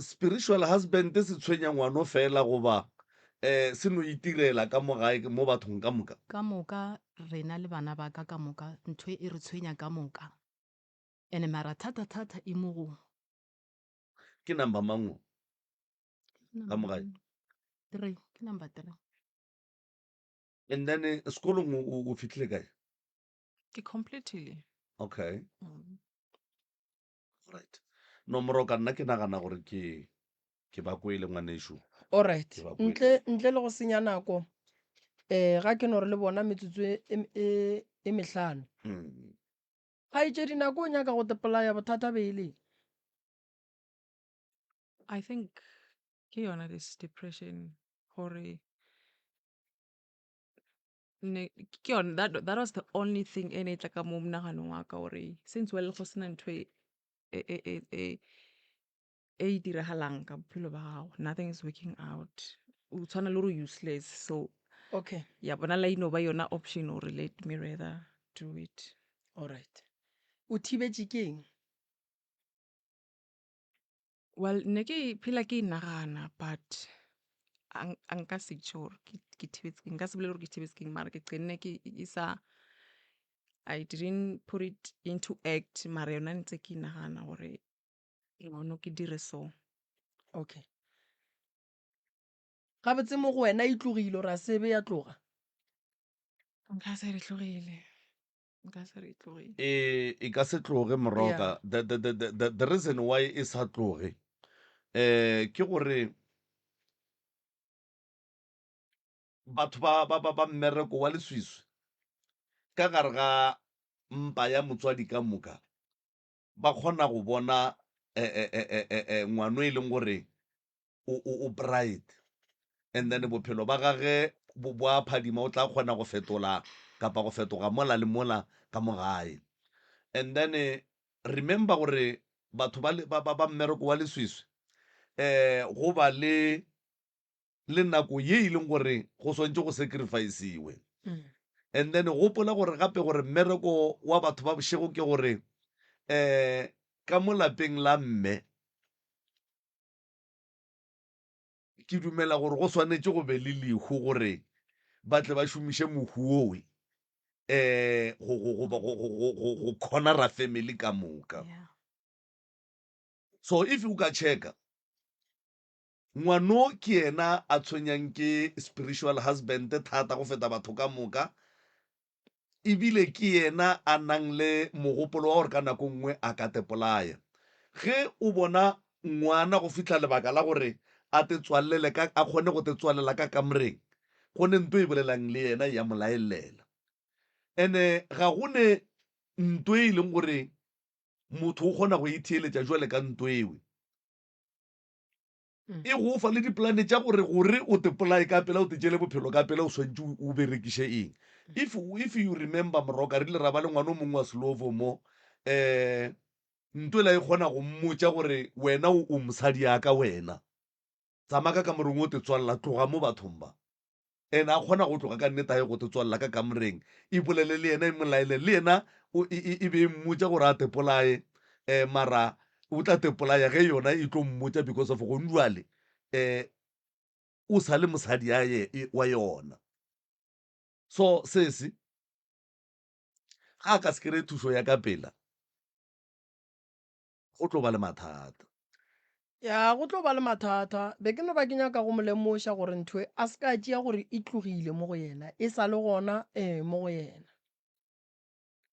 spiritual husband se tshwenya ngwano fela goba um se no itirela ka mo gae mo bathong ka moka? Ka moka rena le bana ba ka ka moka ntho e re tshwenya ka moka and mara thata thata e mo go. Ke number mang o ka mo gae? Three, ke number three. And then sekolong o o fihlile kae? Ke completely. Okay. Mm. Right. Nomoro ka nna ke nagana gore ke ke ba kwele ngwanešu. Alright, Ke ba kwele. ntle ntle le go senya nako um ga ke no re le bona metsotso e, e, e, e mehlano. Kgaetšedi, nako o nyaka go tepolaya bothata be e le eng? I think ke yona this depression gore ne ke yona that, that was the only thing e ne e tla ka mo monaganong wa ka gore since well go sena ntho e e e e e e e diragalang ka bophelo ba gago nothing is working out o tshwana le gore o useless so Okay, ya bona la ino ba yona option gore let me rather do it. Alright. O thibetše ke eng? Well, ne ke phela ke nagana but a nka se tjho gore ke thibetse keng, nka se bolele gore ke thibetse keng mara ke qenne ke e sa I didn't put it into act mara yona ntse ke nagana gore ngcono ke dire so. Okay. Gabotse mo go wena e tlogile ore a sebe ya tloga? Nka se re tlogile. Nka se re e tlogile. E, e ka se tloge moroka. Yeah. The, the, the, the, the, the reason why e sa tloge eh ke gore batho ba ba ba ba mmereko wa leswiswi ka gare ga mpa ya motswadi ka moka ba kgona go bona eh, eh, eh, eh, eh, eh, ngwano e leng gore o, o, o bright and then bophelo ba gage bo, bo a phadima, o tla kgona go fetola kapa go fetoga mola le mola ka mo gae. And then eh, remember gore batho ba, le- ba, ba, ba mmereko wa leswiswi eh go ba le le nako ye e leng gore go swantše go sacrifice-iwe. And then gopola gore gape gore mmereko wa batho ba bošego ke gore eh ka mo lapeng la mme ke dumela gore go swanetše go be le lehu gore ba tle ba šomiše mohu owe um go go go go go go go cornera family ka moka. Yeah. So if o ka checka ngwano ke yena a tshwenyang ke spiritual husband thata go feta batho ka moka ebile ke yena a nang le mogopolo wa gore ka nako nngwe a ka tepolaya. Ge o bona ngwana go fihla lebaka la gore a te tswalele ka, a kgone go te tswalela ka kamoreng, go ne nto e bolelang le yena ya mo laelela. Ene ga go ne nto e leng gore motho o kgona go e theeletša jwale ka nto ewe. E go fa le dipolane tša gore gore o te polaye ka pela, o te tšele bophelo ka pela, o swantše o berekiše eng. If, if you remember Moroka, re ile ra ba le ngwana o mongwe wa Slovo mo, um nto ela e kgona go mmotša gore wena o, o mosadi ya ka wena. Tsamaya ka kamoreng o te tswalela, tloga mo bathong ba. And a kgona go tloga ka nnete a ye go te tswalela ka kamoreng, e bolele le yena, e mo laele le yena, o, e, e, e be e mmotša gore a te polaye, um mara o tla te polaya ge yona e tlo mmotša because of gong jwale um o sa le mosadi ya ye, e, wa yona. So sesi ga a ka se kry-e thušo ya ka pela, go tlo ba le mathata. Ya, go tlo ba le mathata. Be ke no ba ke nyaka go mo lemoša gore ntho e a se ka tšea gore e tlogile mo go yena, e sa le gona ee mo go yena.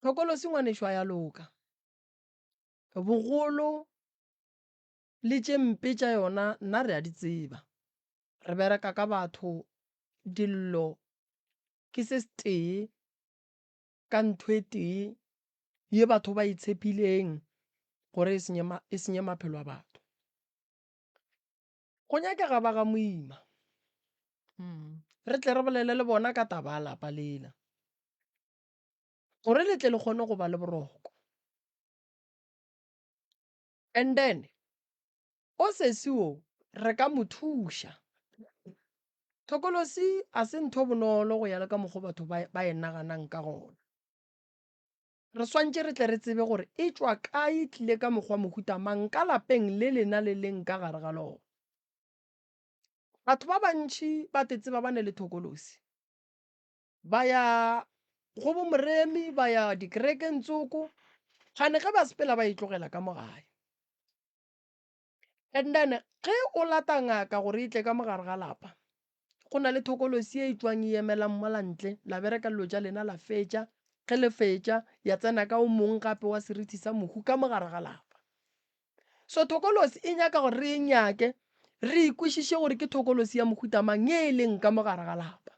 Thokolosi ngwanešo a ya loka. Bogolo le tše mpe tša yona nna re a di tseba. Re bereka ka batho, dillo ke se setee ka ntho e tee ye batho ba e tshepileng gore e senye, e senye maphelo a batho. Go nyakega ba ga Moima. Re tle re bolele le bona ka taba ya lapa lela. Gore le tle le kgone go ba le boroko. And then, o sesi o re ka mo thuša. Thokolosi a se ntho bonolo go ya le ka mokgo batho ba, ba e naganang ka gona. Re swantše re tle re tsebe gore e tšwa kae, e tlile ka mokgwa mohuta mang ka lapeng le lena le leng ka gare ga lona. Batho ba bantši ba te tseba ba ne le thokolosi. Ba ya go bo moremi, ba ya dikerekeng tsoko, kgane ge ba sepela ba e tlogela ka mo gae. And then ge o lata ngaka gore e tle ka mo gare ga lapa, go na le thokolosi e tšwang e emelang mola ntle, la bereka dilo tša lena la fetša, ge le fetša ya tsena ka o mong gape wa serithi sa mohu ka mo gare ga lapa. So thokolosi e nyaka gore re e nyake, Re ikwešiše gore ke thokolosi ya mohuta mang ye e leng ka mo gare ga lapa.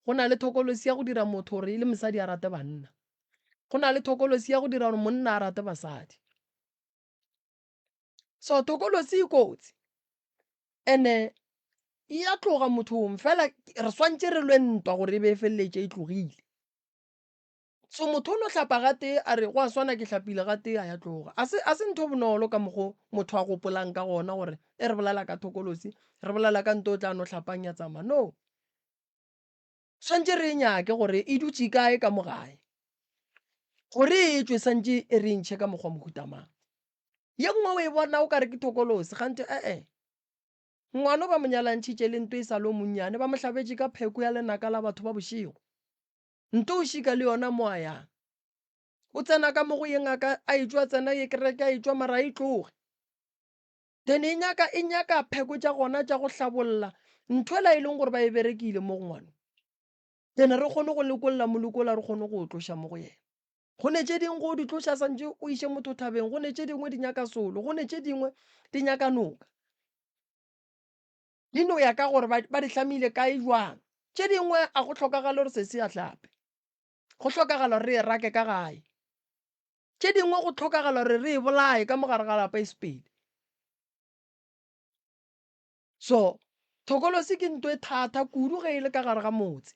Go na le thokolosi ya go dira motho gore e le mosadi a rate banna. Go na le thokolosi ya go dira gore monna a rate basadi. So thokolosi e kotsi and-e e ya tloga mothong fela re swantše re lwe ntwa gore e be e feleletše e tlogile. So motho o no hlapa gatee a re gwa swana ke hlapile gatee a ya tloga. A se a se ntho bonolo ka mokgo motho a gopolang ka gona gore e re bolela ka thokolosi re bolela ka nto o tla no hlapang ya tsamaya. No. Swantše re e nyake gore e dutše kae ka mo gae. Gore e tšwe swantše e re e ntšhe ka mokgwa mohuta mang. Ye nngwe o e bona o ka re ke thokolosi kganthe e-e. Ngwano ba mo nyalantšhitše le nto e sa le o monnyane ba mo hlabetše ka pheko ya lenaka la batho ba bošego. Nto o šika le yona mo a yang. O tsena ka mo go ye ngaka a etšwa tsena ye kereke a etšwa mara a e tloge. Then e nyaka e nyaka pheko tša gona tša go hlabolla nthwela e leng gore ba e berekile mo go ngwano. Then re kgone go lekolla molokola re kgone go o tloša mo go yena. Go ne tše dingwe go di tloša santše o iše motho thabeng, go ne tše dingwe di nyaka solo, go ne tše dingwe di nyaka noka. Di no ya ka gore ba, ba di hlamile kae jwang. Tše dingwe a go hlokagale gore sesi a hlape. Go hlokagala gore re e rake ka gae. Tše dingwe go hlokagala gore re e bolaye ka mo gare ga lapa e sepele. So, thokolosi ke nto e thata kudu ge e le ka gare ga motse.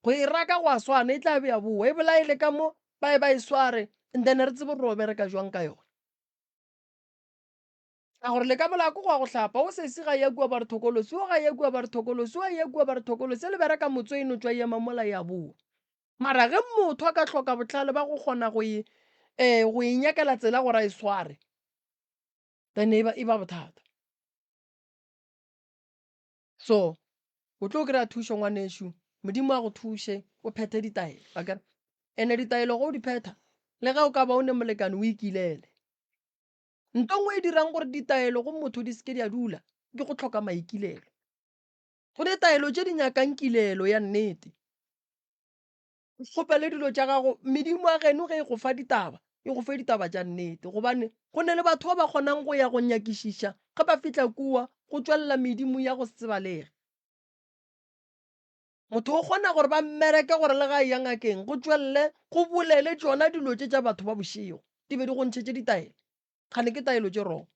Go e raka go a swana, e tla be ya boa. E bolaele ka mo, ba e ba e sware, and then re tsebe gore ro bereka jwang ka yona. Ka gore le ka molako go a go hlapa, o sesi ga ya kua ba re thokolosi, o ga ya kua ba re thokolosi, o a ya kua ba re thokolosi, le bereka motse e no tšwa e ema mola ya boa. Mara ge motho a ka hloka bohlale ba go kgona go e um go e nyakela tsela gore a e sware, then e ba e ba bothata. So o tlo kry-a thušo ngwanešu, Modimo a go thuše o phethe ditaelo, akere? Ene ditaelo ge o di phetha, le ge o ka ba o ne molekane o ikilele. Nto nngwe e dirang gore ditaelo go motho di seke di a dula ke go hloka maikilelo. Go ne taelo tše di nyakang kilelo ya nnete. O kgopele dilo tša gago, medimo ya geno ge e go fa ditaba, e go fe ditaba tša nnete. Gobane go ne le batho ba ba kgonang go ya go nyakišiša, ge ba fihla kua go tšwelela medimo ya go se tsebalege. Motho o kgona gore ba mmereke gore le ga a eya ngakeng go tšwelele go bolele tšona dilo tše tša batho ba bošego di be di go ntšhetše ditaelo. Kgane ke taelo tše wrong.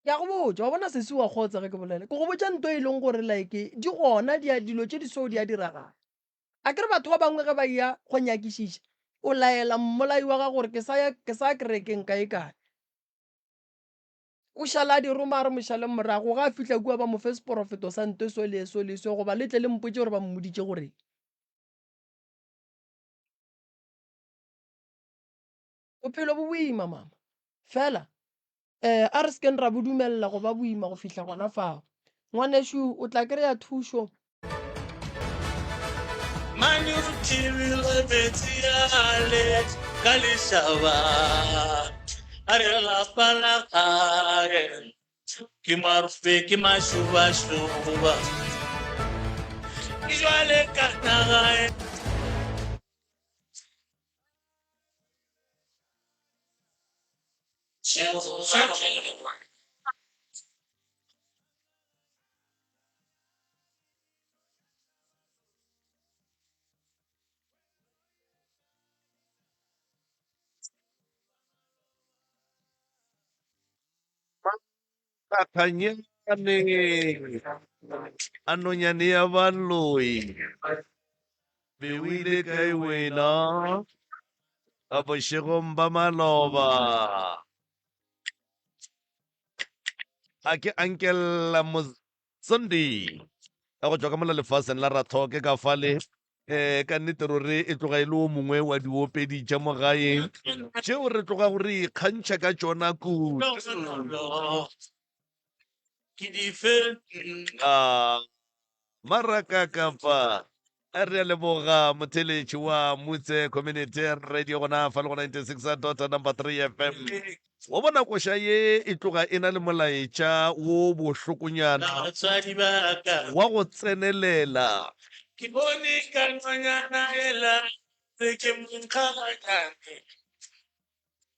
Ke a go botša, wa bona sesi wa kgotsa ge ke bolela. Ke go botša nto e leng gore like di gona di a dilo tše di so di a diragala. A ke re batho ba bangwe ge ba eya go nyakišiša, o laela mmolai wa gago gore ke sa ya ke sa ya kerekeng kae kae. O šala a di roma a re mošale morago, ge a fihla kua ba mo fe seporofeto sa nto so le so le so goba le tle le mpotše gore ba mmoditše goreng. Bophelo bo boima mama, fela um a re sekeng ra bo dumelela go ba boima go fihla gona fao. Ngwanešu o tla kry-a thušo. Mane o thibile metsi ale ka lešaba, a re lapa la gae ke marope ke mašobašoba, ke jwale ka naga e. Makganyane a nonyane ya baloi be o ile kae wena ka bošegong ba maloba a ke ankella Sunday ka go tšwa ka mola lefaseng la Rathoke ka fale um ka nnete ruri e tloga e le o mongwe wa diopedi tša mo gae tšeo re tlogago re ikgantšha ka tšona kudu. Ah, maraka kapa a re a leboga motheletši wa Mutse Community Radio gona fa le go 96 dot number 3 FM. Wa bona koša ye e tloga e na le molaetša wo bohlokonyana Batswadi ba ka. wa go tsenelela. Ke bone ka nonyana ela tse ke monkgaganyane.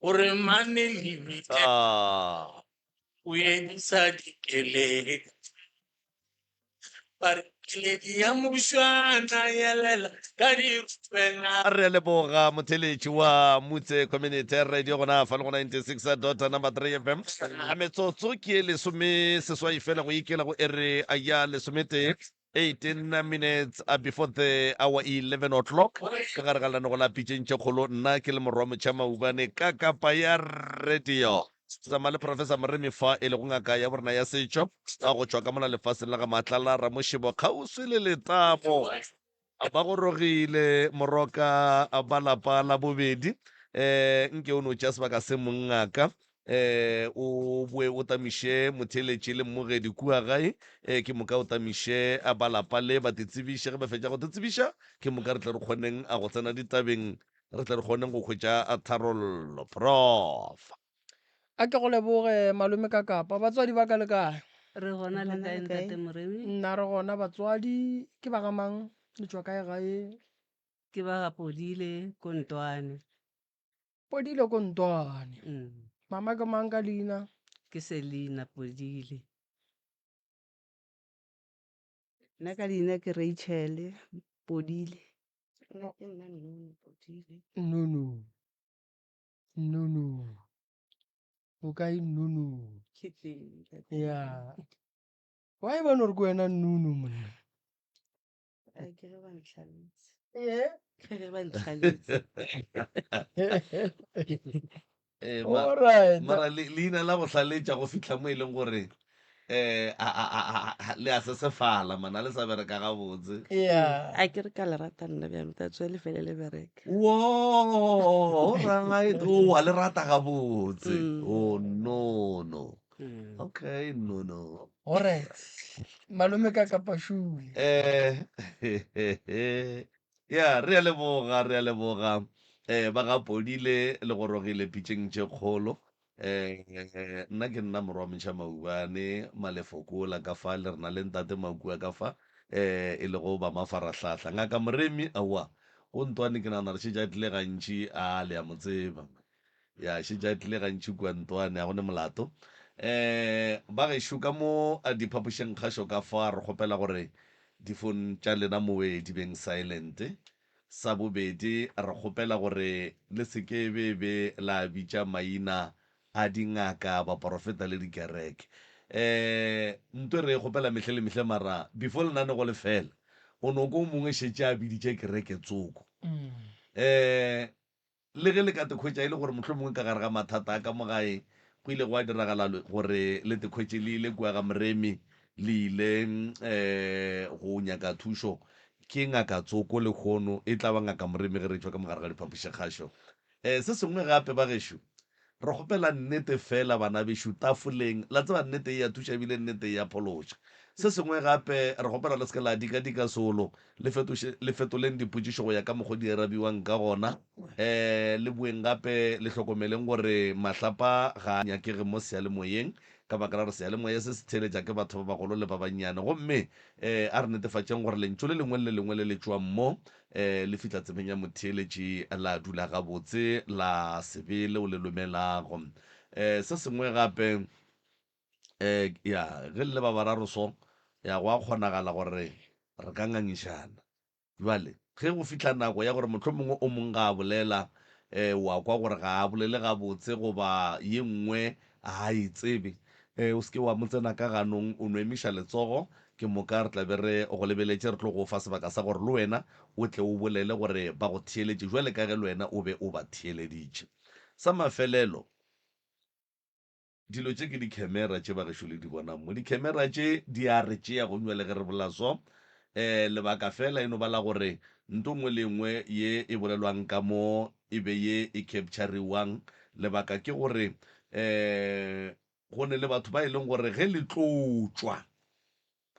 Gore mane lebitla Ah. o edisa dikeledi. Ba re keledi ya mošwana yelela ka dirupela. Re a leboga motheletši wa Mutse Community Radio gona fa le go 96 dot number 3 FM. A metsotso ke e lesome seswai fela go ikela go ere ya lesometee 18 minutes before the hour 11 o'clock ka gare ga lenanego la pitšeng tše kgolo nna ke le morwa motšha maubane ka kapa ya radio tsamaya le professor moremi fa e lego ngaka ya borena ya setšo a go tšwa ka mola lefaseng la ga matlala ramošebo kgauswi le letamo Ba gorogile moroka ba lapa la bobedi. Um nke o no tšea sebaka se mongaka um o boe o tamiše motheeletši le mmogedi kua gae. Um ke moka o tamiše ba lapa le ba te tsebiše. Ge ba fetša go te tsebiša, ke moka re tle re kgoneng go tsena ditabeng, re tle re kgoneng go hwetša tharollo. Prof. A ke go leboge malome ka kapa. Batswadi ba ka le kae? Re gona le kae ntate Moremi? Nna re gona batswadi. Ke ba ga mang? Le tšwa kae gae? Ke ba ga Podile ko Ntwane. Podile ko Ntwane. Mama ke mang ka leina? Ke Selina Podile. Nna ka leina ke Rachel Podile. Nna ke nna Nnono Podile. Nnono. Nnono. O kae Nnono? Ke teng. Ya. Why ba no re ke wena Nnono monna? A ke ge ba ntlhaletse. Eh? Ke ge ba ntlhaletse. Eh, ma- Alright. mara le- leina la go hlaletša go fihla mo e leng gore um a, a, a, a, a, le a sesefala man, a le sa bereka gabotse. Yeah. A ke re ka le rata nna bjalo, that's why le fele le bereka. Wo, alright. O, wa le rata gabotse. Mm. Oh, no, no. Mm. Okay, no, no. Alright. Malome ka Kapashule. Eh, ya, re a leboga, re a leboga. Eh, ba ga Podile le gorogile pitšeng tše kgolo. Eh, nna ke nna morwa Motšha Maubane, Malefokola ka fa, le rena le ntate Makua ka fa, eh, e lego ba mafarahlahla. Ngaka Moremi, aowa, go Ntwane ke nagana re šetše a tlile gantši, a le a mo tseba. Ya, šetše a tlile gantši kua Ntwane, a go ne molato. Eh, ba gešo ka mo diphapošeng kgašo ka fa, re kgopela gore difoun tša lena mowe di beng silent. Sa bobedi, re kgopela gore le se ke be be la bitša maina a dingaka, baporofeta le dikereke. Um nto re e kgopela mehle le mehle mara before lenanego le fela, o no kwa o mongwe šetše a biditše kereke tsoko. Um Le ge le ka te hwetša e le gore mohlomongwe ka gare ga mathata a ka mo gae go ile gwa diragala gore le te hwetše le ile kua ga Moremi le ile go nyaka thušo, ke ngaka tsoko lehono e tla ba ngaka Moremi ge re tšwa ka mo gare ga diphapošikgašo. Se sengwe gape bagešo, re kgopela nnete feela bana bešo tafoleng, la tseba nnete e a thuša ebile nnete e a phološa. Se sengwe gape re kgopela le se ke la dikadika solo Le fetoše, le fetoleng dipotšišo go ya ka mokgo di arabiwang ka gona. E, le boeng gape le hlokomeleng gore mahlapa ga a nyakege mo seyalemoyeng, ka baka la gore seyalemoya se se theeletša ke batho ba bagolo le ba bannyane. Gomme e, a re netefatšeng gore lentšu le lengwe le le lengwe le le tšwang mo e, le fihla tsebeng ya motheeletši la dula gabotse, la se be leo le lomelago. E, se sengwe gape, Eh, ya, ge le le ba bararo so, ya, go a kgonagala gore re ka ngangišana. Bjale, ge go fihla nako ya gore mohlomongwe o mong ga a bolela, eh, wa kwa gore ga a bolele gabotse goba ye nngwe ga a e tsebe, eh, o se ke wa mo tsena ka ganong, o no emiša letsogo, ke moka re tla be re go lebeletše, re tlo go fa sebaka sa gore le wena o tle o bolele gore ba go theeletše bjale ka ge le wena o be o ba theeleditše. Sa mafelelo, Dilo tše ke dikhemera tše bagešo le di bonang mo. Dikhemera tše di a re tšea go nywa le ge re bolela so. Um lebaka fela e no ba la gore nto nngwe le nngwe ye e bolelwang ka mo e be ye e capture-iwang. Lebaka ke gore um go ne le batho ba e leng gore ge le tlo tšwa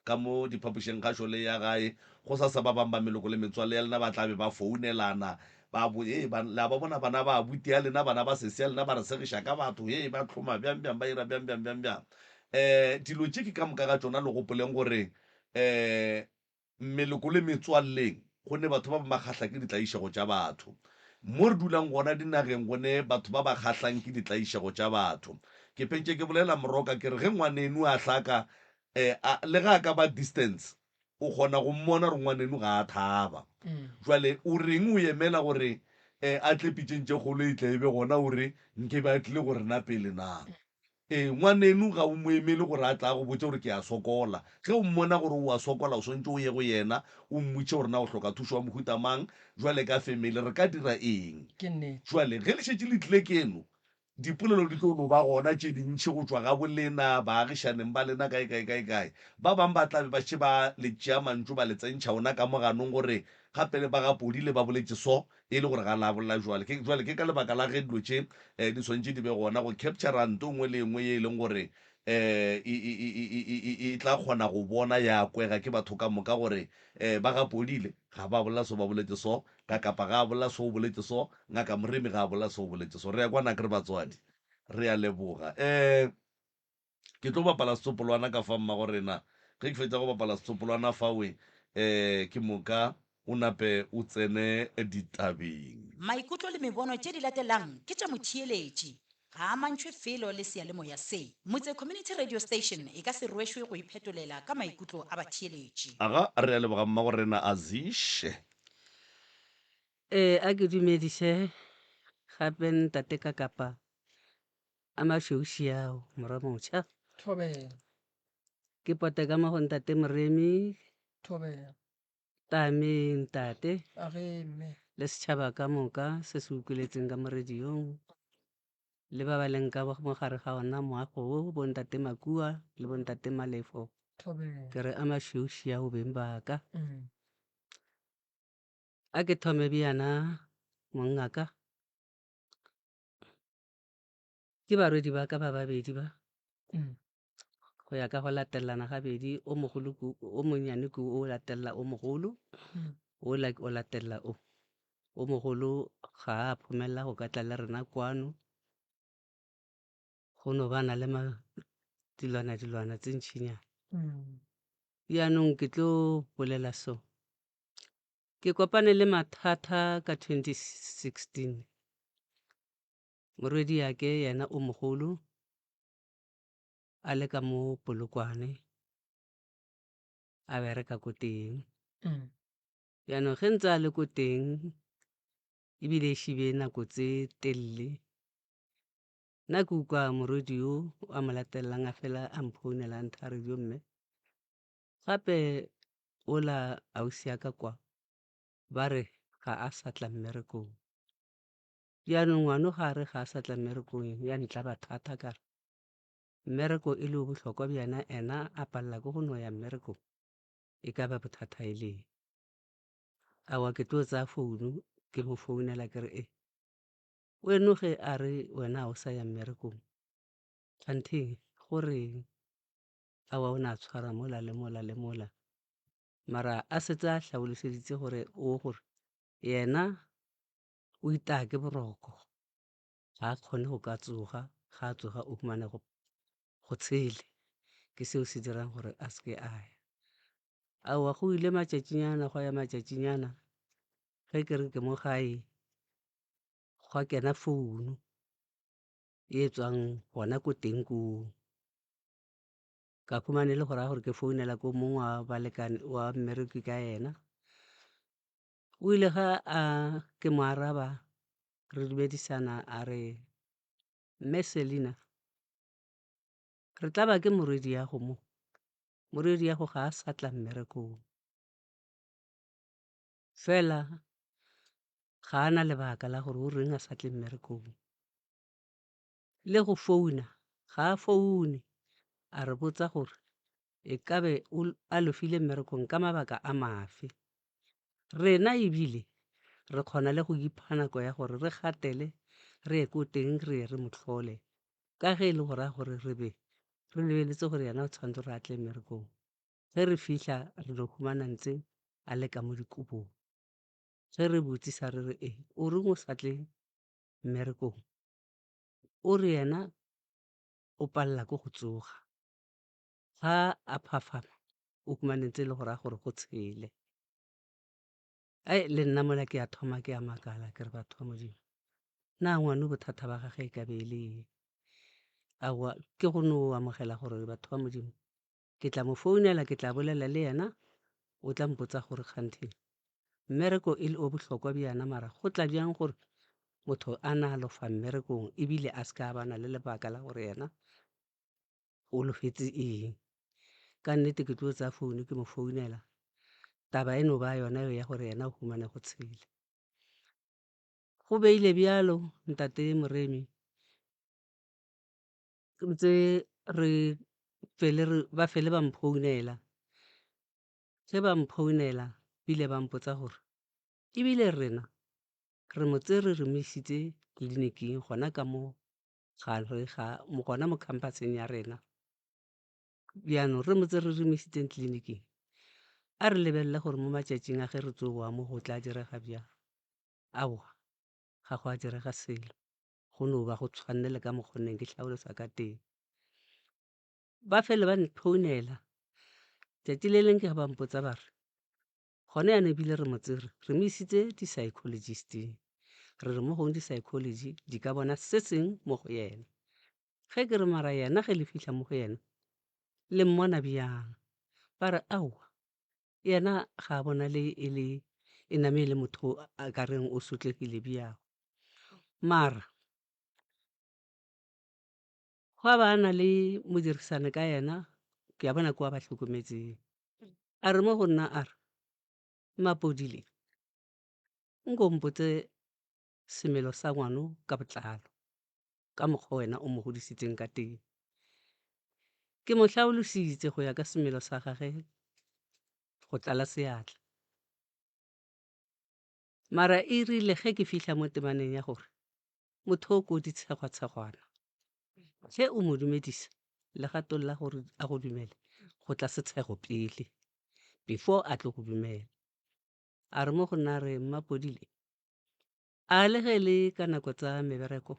Ka mo diphapošing kgašo le ya gae, gosasa ba bang ba meloko le metswalle ya lena ba tla be ba founelana, ba bo, Hei, ba, le a ba bona bana ba abuti ya lena, bana ba sesi ya lena ba re segiša ka batho, hei, ba hloma bjang, bjang, ba ira bjang, bjang, bjang, bjang. Um dilo tše ke ka moka ga tšona le gopoleng gore um meloko le metswalleng go ne batho ba ba makgahla ke ditlaišego tša batho. Mo re dulang gona dinageng go ne batho ba ba kgahlang ke ditlaišego tša batho. Ke phentše ke bolela Moroka ke re ge ngwaneno a hlaka eh, a, le ge a ka ba distance o kgona go mmona gore ngwaneno ga a thaba. Jwale o reng o emela gore eh, a tle pitšeng tše kgolo e tle e be gona o re nke be a tlile go rena pele na? Ee, ngwaneno ga o mo emele gore a tle a go botše gore ke a sokola. Ge o mmona gore o a sokola, o swanetše o ye go yena o mmotše gore na o hloka thušo ya mohuta mang. Bjale ka family re ka dira eng? Ke nnete. Bjale ge le šetše le tlile keno, dipolelo di tlo no ba gona tše dintši go tšwa ga bolena, baagišaneng ba lena, kae, kae, kae, kae. Ba bang ba tla be ba šetše ba le tšea mantšu ba le tsentšha ona ka mo ganong gore gape le ba ga Podile ba boletše so, E le gore ga la bolela jwale. Ke, jwale ke ka lebaka la ge dilo tše eh, di swanetše di be gona go captura nto nngwe le engwe ye e leng gore eh, e, e, e, e, e, e, e tla kgona go bona ya kwega ke batho ka moka gore eh, ba ga Podile ga ba bolela so ba boletše so, ka kapa ga a bolela so o boletše so, Ngaka Moremi ga a bolela so o boletše so. Re ya kwana akere batswadi? Re a leboga. Eh, Ke tlo bapala setsopolwana ka fa mmagorena. Ge ke fetša go bapala setsopolwana fawe, um ke moka o nape o tsene ditabeng. Maikutlo le mebono tše di latelang ke tša motheeletši. Ga a amantšhwe felo le seyalemoya se. Motse Community Radio Station e ka se rwešwe go iphetolela ka maikutlo a batheeletši. Aga, re a leboga mmagorena Azish. Ee, a ke dumediše gape ntate Kakapa A mašweu šiao, morwa motšha. Thobela. Ke pote ka mo go ntate Moremi. Thobela. Tame ntate. A ge mme. Le setšhaba ka moka se se utlweletseng ka mo radiong. Le ba ba leng ka mo gare ga ona moago wo, bo ntate Makua le bo ntate Malefo. Thobela. Ke re a mašweu šiao beng ba ka. Mm. A ke thome bjana mongaka. Ke barwedi ba ka ba babedi ba, go ya ka go latelelana gabedi, o mogolo ke o monnyane ke o latelela o mogolo, ola o latelela o. O mogolo ga a phomelela go ka tla le rena kwano, go no ba na le dilwana dilwana tse ntšinyana. Jaanong ke tlo bolela so, ke kopane le mathata ka 2016. Morwediake yena o mogolo a le ka mo Polokwane a bereka ko teng. Jaanong ge ntse a le ko teng ebile e šibe nako tse telele, nna ke utlwa morwedi yo a mo latelelang a fela a mphounela a ntha a re jo mme gape ola ausi ya ka kwa ba re ga a sa tla mmerekong. Bjanong ngwano ga a re ga a sa tla mmerekong ya ntlaba thata ka re mmereko e le o bohlokwa bjana ena a palela ke go no ya mmerekong e ka ba bothata e leng. Aowa ke tlo tsaya founu ke mo founela ke re e weno ge a re wena ga o sa ya mmerekong kganthe go reng? Aowa o ne a tshwara mola le mola le mola mara a setse a hlaboloseditse gore o gore yena o itaya ke boroko, ga a kgone go ka tsoga, ga a tsoga o humana go go tshele, ke seo se dirang gore a seke a ya. Aowa go ile matšatšinyana gwa ya matšatšinyana, ge ke re ke mo gae gwa kena founu e tswang gona ko teng koo. Ka humana e le go raya gore ke founela ko mongwe wa balekane wa mmereki ka yena. O ile ga a ke mo araba re dumedisana a re mme Selina re tla ba ke morwedi ya go mo morwedi ya go ga a sa tla mmerekong fela ga a na lebaka la gore o reng a sa tle mmerekong le go founa ga a foune a re botsa gore e ka be a lofile mmerekong ka mabaka a mafe. Rena ebile re kgona le go ipha nako ya gore re gatele re ye ko teng re ye re mo hlole ka ge e le go raya gore re be re lebeletse gore yena o tshwanetse gore a tle mmerekong. Ge re fihla re no humana ntse a le ka mo dikobong. Ge re botsisa re re e o reng o sa tle mmerekong? O re yena o palela ke go tsoga. Ga a phafama o humane ntse e le go raya gore go tshele. Ai le nna mola ke a thoma ke a makala ke re batho ba Modimo, na ngwano bothata ba gage e ka be e le eng? Aowa ke go no amogela gore batho ba Modimo ke tla mo founela ke tla bolela le yena o tla mpotsa gore kganthe mmereko e le o bohlokwa bjana mara go tla bjang gore motho a na lofa mmerekong ebile a se ka bana le lebaka la gore yena o lofetse eng. Ka nnete ke tlo tsaya founu ke mo founela taba e no ba yona eo ya gore yena o humane go tshela. Go beile bjalo ntate Moremi ntse re fele re ba fele ba mphounela, ge ba mphounela bile ba mpotsa gore ebile rena re mo tsere re mo isitse tleliniking gona ka mo gare ga gona mo campus-eng ya rena. Bjanong re mo tsere re mo isitseng tleliniking a re lebelele gore mo matšatšing a ge re tlo boa mo go tla direga bjang. Aowa ga gwa direga selo, go no ba go tshwanne le ka mokgo neng ke hlalosa ka teng. Ba fele ba mphounela tšatši le leng ke ge ba mpotsa ba re gona jaanong ebile re mo tsere re mo isitse di-psychologist-ing, re re mo gongwe di-psychology di ka bona se seng mo go yena. Ge ke re mara yena ge le fihla mo go yena le mmona bjang? Ba re aowa yena ga a bonale e le e name e le motho a ka reng o sotlegile bjang. Mara gwa ba na le modirisane ka yena ke a bona ke wa ba hlokometseng. A re mo go nna a re, Mapodile nko mpotse semelo sa ngwano ka botlalo ka mokgwa wena o mo godisitseng ka teng. Ke mo hlaolositse go ya ka semelo sa gage go tlala seatla. Mara e rile ge ke fihla mo temaneng ya gore motho o ko ditshegwatshegwana, ge o mo dumedisa legatong la gore a go dumele go tla setshego pele before a tlo go dumela. A re mo go nna a re Mmapodile a le ge le ka nako tsa mebereko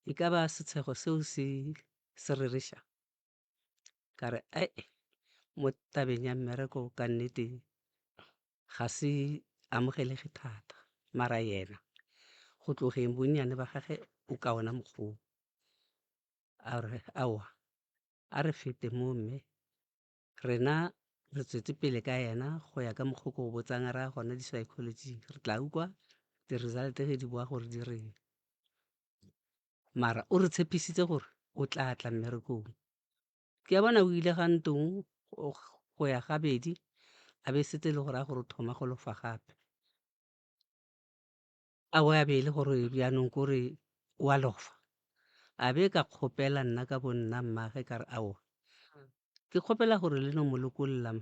e ka ba setshego seo se se rereša? Ka re ae mo tabeng ya mmereko ka nnete ga se amogelege thata, mara yena go tlogeng bonnyane ba gage o ka ona mokgwa oo. A re aowa a re fete mo mme rena re tswetse pele ka yena go ya ka mokgwa o ke go botsang ra gona di-psychology-ing re tla ukwa di-result ge di boa gore di reng. Mara o re tshepisitse gore o tla tla mmerekong. Ke a bona o ile ga ntong go ya gabedi a be setse e le gore a gore o thoma go lofa gape. A wa be e le gore bjanong ko re o a lofa. A be ka kgopela nna ka bo nna mmage ka re aowa ke kgopela gore le no mo lokolla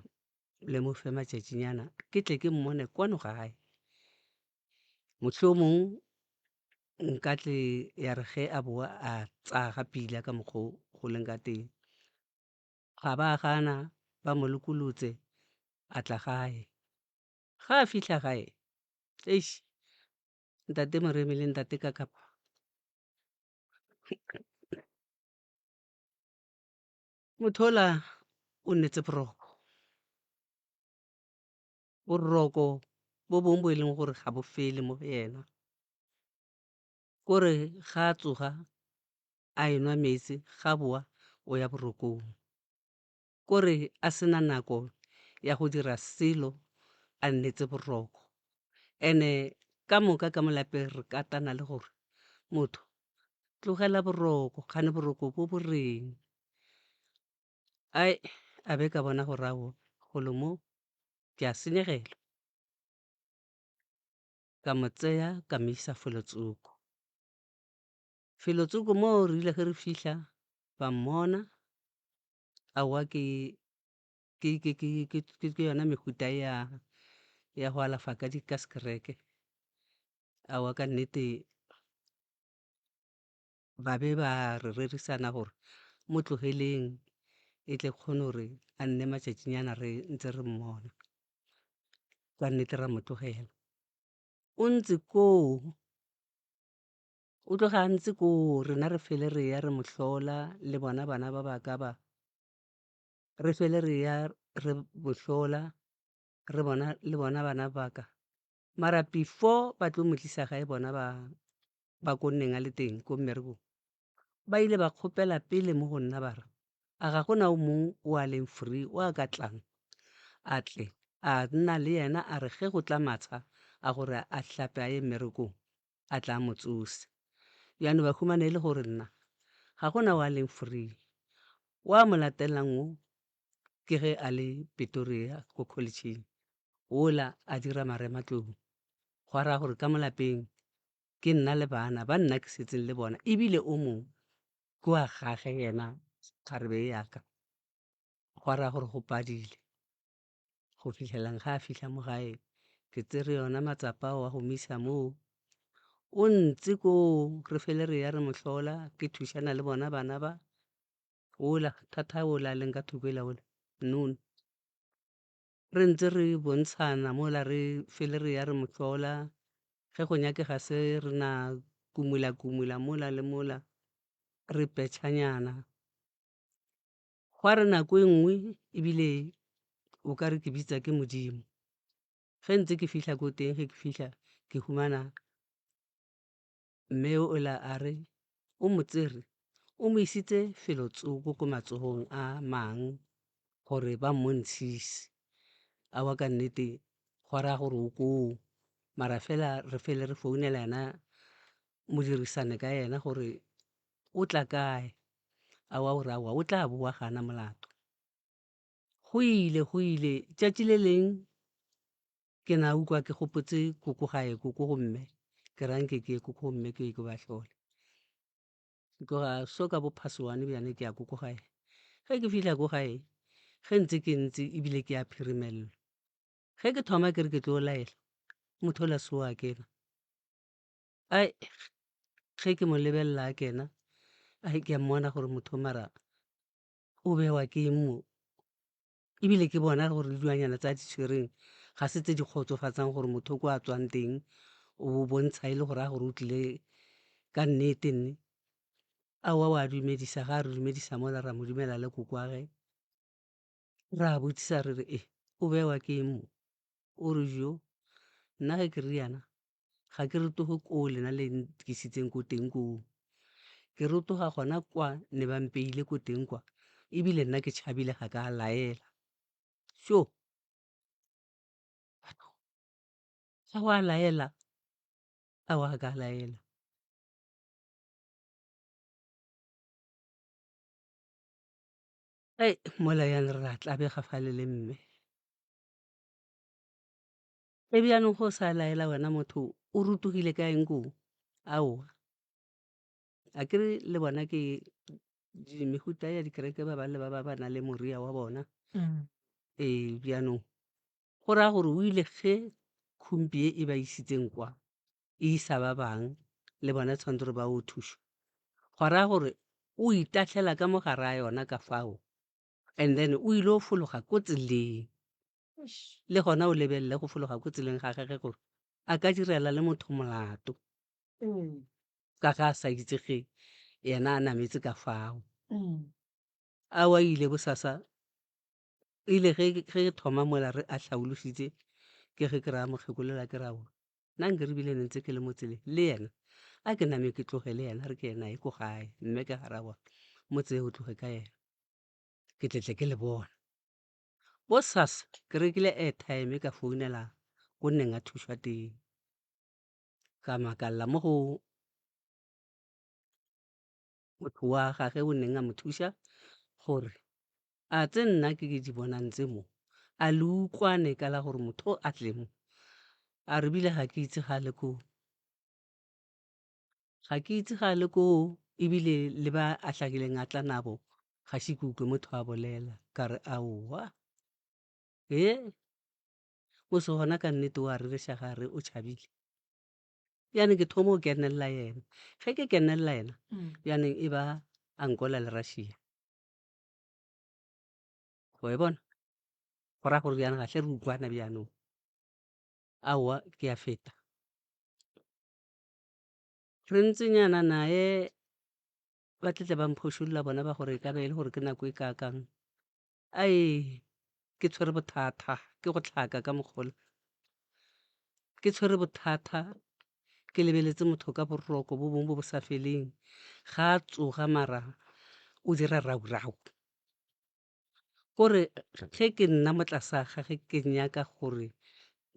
le mo fe matšatšinyana ke tle ke mmone kwano gae. Mohlomong nka tle ya re ge a boa a tsaga pila ka mokgo go leng ka teng. Ga ba gana ba mo lokolotse a tla gae. Ga a fihla gae, eish ntate Moremi le ntate Kakapa motho ola o nnetse boroko. Boroko bo bongwe bo e leng gore ga bo fele mo go yena. Kore ga a tsoga a enwa meetse ga boa o ya borokong. Kore a se na nako ya go dira selo a nnetse boroko. And-e ka moka ka mo lapeng re katana le gore motho tlogela boroko kgane boroko bo bo reng. Ai a be ka bona gore aowa golo mo ke a senyegelwa. Ka mo tseya ka mo isa felotsoko. Felotsoko moo re ile ge re fihla ba mmona, aowa ke ke ke ke ke ke yona mehuta ya ya go alafa ka di ka sekereke. Aowa ka nnete ba be ba re rerisana gore mo tlogeleng e tle kgone gore a nne matšatšinyana re ntse re mmona. Ka nnete ra mo tlogela. O ntse koo, o tloga a ntse koo, rena re fele re ya re mo hlola le bona bana ba ba ka ba, re fele re ya re mo hlola re bona le bona bana ba ka. Mara before ba tlo mo tlisa gae bona ba ba ko nneng a le teng ko mmerekong, ba ile ba kgopela pele mo go nna ba re, a ga go na o mong o a leng free o a ka tlang a tle a nna le yena a re ge go tla matsha a gore a hlape a ye mmerekong a tla a mo tsose. Bjano ba humana e le gore nna ga go na o a leng free. Wa mo latelang o ke ge a le Pretoria ko college-ing, wola a dira marematlou. Gwa raya gore ka mo lapeng ke nna le bana ba nna ke setseng le bona, ebile o mongwe ke wa gage yena kgarebe ye ya ka. Gwa raya gore go padile go fihlelang ga a fihla mo gae, ke tsere yona matsapa ao a go mo isa moo. O ntse koo re fele re ya re mo hlola, ke thušana le bona bana ba. Wola thata wola a leng ka thoko yela wola, Nnono. Re ntse re bontshana mola re fele re ya re mo hlola, ge go nyakega se re na kumula-kumula mola le mola, re petšhanyana. Gwa re nako e nngwe ebile o ka re ke bitsa ke Modimo. Ge ntse ke fihla ko teng, ge ke fihla ke humana mme ola a re o mo tsere o mo isitse felo tsoko ko matsogong a mang gore ba mmontshise. Aowa ka nnete gwa raya gore o koo, mara fela re fele re founela yena modirisane ka yena gore o tla kae. Aowa o re aowa o tla bowa ga a na molato. Go ile go ile tšatši le leng ke na ukwa ke gopotse koko gae koko go mme ke ra nke ke ye koko go mme ke ye ke ba hlole. Ke tloga so ka bo past one bjane ke ya koko gae. Ge ke fihla ko gae ge ntse ke ntse ebile ke a phirimelelwa. Ge ke thoma ke re ke tlo laela motho ola so a kena. Ai ge ke mo lebelela a kena ai ke a mmona gore motho mara o bewa ke eng mo. Ebile ke bona gore le dilwanyana tse a di tshwereng ga se tse di kgotsofatsang gore motho ko a tswang teng o bontsha e le go raya gore o tlile ka nnete nne. Aowa o a dumedisa ga a re dumedisa mola ra mo dumela le koko wa ge. Ra botsisa re re e o bewa ke eng mo? O re jo nna ge ke riana ga ke rotoge koo lena le nkisitseng ko teng koo. Ke rotoga gona kwa ne ba mpeile ko teng kwa, ebile nna ke tšhabile ga ka laela. Sho! Batho, ga wa laela? Aowa ga ka laela. Ei, mola yana re ra tlabega fale le mme. E bjanong ge o sa laela wena motho o rutogile ka eng koo? Aowa. A ke re le bona ke mehuta ya dikereke ba bang le ba ba ba na le moria wa bona. Ee, bjanong go raya gore o ile ge khumpi ye e ba isitseng kwa e isa ba bang le bona tshwanetse gore ba o thušwa. Gwa raya gore o itahlela ka mo gare a yona ka fao and then o ile o fologa ko tseleng. Le gona o lebelele go fologa ko tseleng ga gage gore a ka direla le motho molato ka ga a sa itse ge yena a nametse ka fao. Aowa ile bosasa ile ge ge thoma mola re a hlaolositse ke ge ke raya mokgekolo ke re aowa nna nke re bile ne ntse ke le mo tseleng le yena a ke name ke tloge le yena re ke yena ye ko gae mme ke gara aowa mo tseye o tloge ka yena ke tle tle ke le bona. Bosasa ke rekile airtime ka founela ko nneng a thušwa teng. Ka makalla mo go motho wa gage o neng a mo thuša gore a tse nna ke di bonang tse mo a le utlwane ka la gore motho o a tle mo. A re bile ga ke itse ga le koo. Ga ke itse ga le koo ebile le ba a hlagileng a tla nabo ga še ke utlwe motho a bolela ka re aowa ee mose gona ka nnete o a rereša ga re o tšhabile. Bjaneng ke thoma go kenelela yena ge ke kenelela yena bjaneng e ba Angola le Russia wa e bona go raya gore bjaneng ga hle re utlwana bjanong aowa ke a feta. Re ntsenyana naye ba tle tle ba mphošolla bona ba gore e ka be e le gore ke nako e kaakang. Ai ke tshwere bothata ke go hlaka ka mokgola. Ke tshwere bothata, ke lebeletse motho ka boroko bo bongwe bo bo sa feleng, ga a tsoga mara o dira raurau. Kore ge ke nna mo tlase ga gage ke nyaka gore,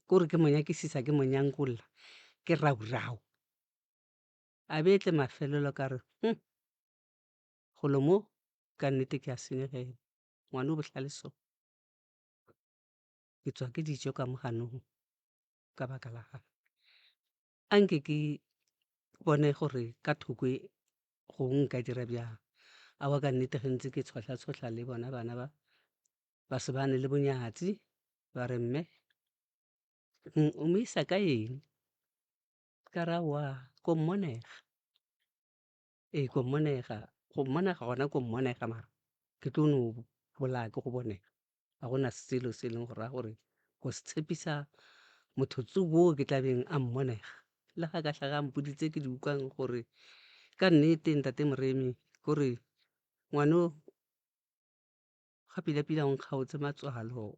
kore ke mo nyakisisa ke mo nyankolla, ke raurau. A be tle mafelelo ka re, hum, golo mo ka nnete ke a senyegela, ngwana o bohlale so. Ke tswa ke dijo ka mo ganong ka baka la gagwe. A nke ke bone gore ka thoko e gongwe nka dira bjang. Aowa ka nnete ge ntse ke tshohla-tshohla le bona bana ba, ba se bane le bonyatsi, ba re mme o mo isa ka eng? Ka re aowa ko mmonega. Ee ko mmonega, go mmonega gona ko mmonega mara ke tlo no bolaya ke go bonega. Ga go na selo se e leng go raya gore go se tshepisa motho tsoko wo ke tla beng a mmonega. Le ga ka hlaga a mpoditse ke di utlwang gore ka nnete ntate Moremi kore ngwano ga pila-pila o nkgaotse matswalo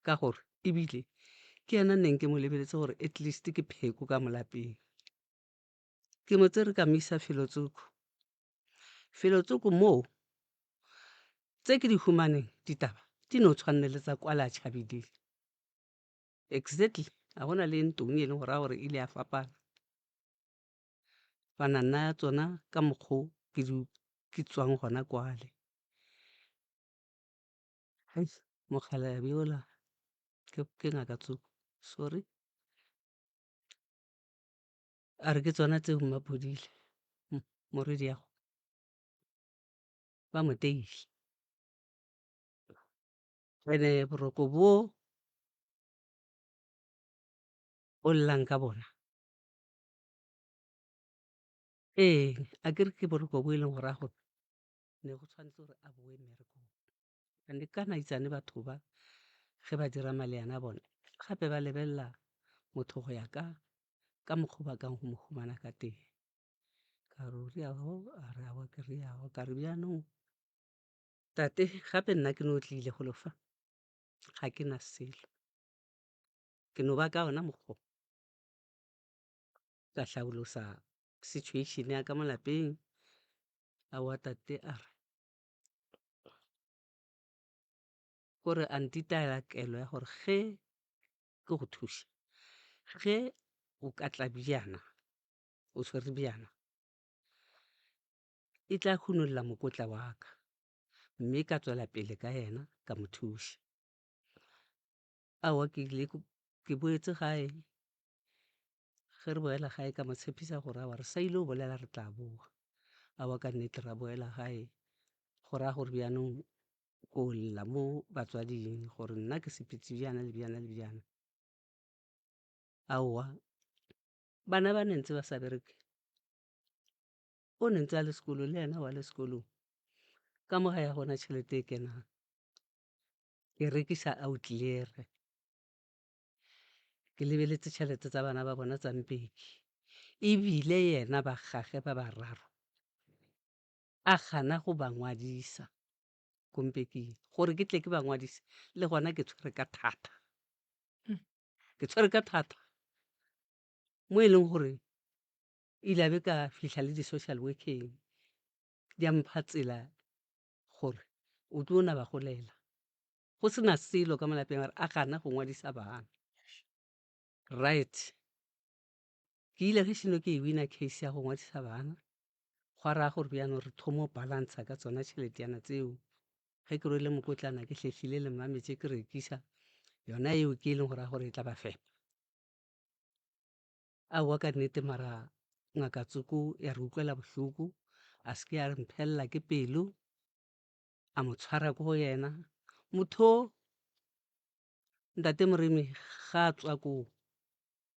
ka gore ebile ke yena neng ke mo lebeletse gore at least ke pheko ka mo lapeng. Ke mo tsere ka mo isa felotsoko. Felotsoko moo tse ke di humaneng ditaba di no tshwanne le tsa kwale a tšhabiling. Exactly, ga go na le ntong e leng go raya gore e ile ya fapana. Ba na naya tsona ka mokgo ke di ke tswang gona kwale. Hei, mokgalabje yola ke ke ngaka Tsoko, sorry. A re ke tsona tseo Mmapodile, morwediago ba mo teile. Ene boroko bo o llang ka bona, ee akere ke boroko bo e leng go raya gore ne go tshwanetse gore a boe mmerekong. And-e kana itsane batho ba ge ba dira maleana a bona gape ba lebelela motho go ya ka ka mokgo ba kang go mo humana ka teng. Ka re o riago, a re aowa ke riago. Ka re bjanong tate gape nna ke no tlile golo fa ga ke na selo, ke no ba ka ona mokgo. Ka hlabolosa situation ya ka mo lapeng, aowa tate a re kore a ntitaela kelo ya gore ge ke go thuša, ge o ka tla bjana o tshwere bjana e tla hunolla mokotla wa ka, mme ka tswela pele ka yena ka mo thuša. Aowa ke ile ke boetse gae, ge re boela gae ka mo tshepiša gore aowa re sa ile go bolela re tla boa. Aowa ka nnete ra boela gae, go raya gore bjanong ko lla mo batswading gore nna ke sepetse bjana le bjana le bjana. Aowa bana ba ne ntse ba sa bereke, o ne ntse a le sekolong le yena wa le sekolong, ka mo gae ga gona tšhelete e kenang. Ke rekisa outliere, ke lebeletse tšhelete tsa bana ba bona tsa Mpeki, ebile yena ba gage ba bararo a gana go ba ngwadisa ko Mpeking. Gore ke tle ke ba ngwadise le gona ke tshwere ka thata, ke tshwere ka thata mo e leng gore ile a be ka fihla le di-social work-eng di a mpha tsela gore o tlo na ba golela. Go se na selo ka mo lapeng a re a gana go ngwadisa bana. Right, ke ile ge šeno ke e wina case ya go ngwadisa bana, gwa raya gore bjanong re thomo balantsha ka tsona tšheletiana tseo. Ge ke rwele mokotlana ke hlehlile le mametše ke rekisa, yona eo ke e leng go raya gore e tla ba fepa. Aowa ka nnete mara ngaka Tsoko ya re utlwela bohloko, a se ke ya re mphelela ke pelo, a mo tshwara ko go yena. Motho o ntate Moremi ga a tswa koo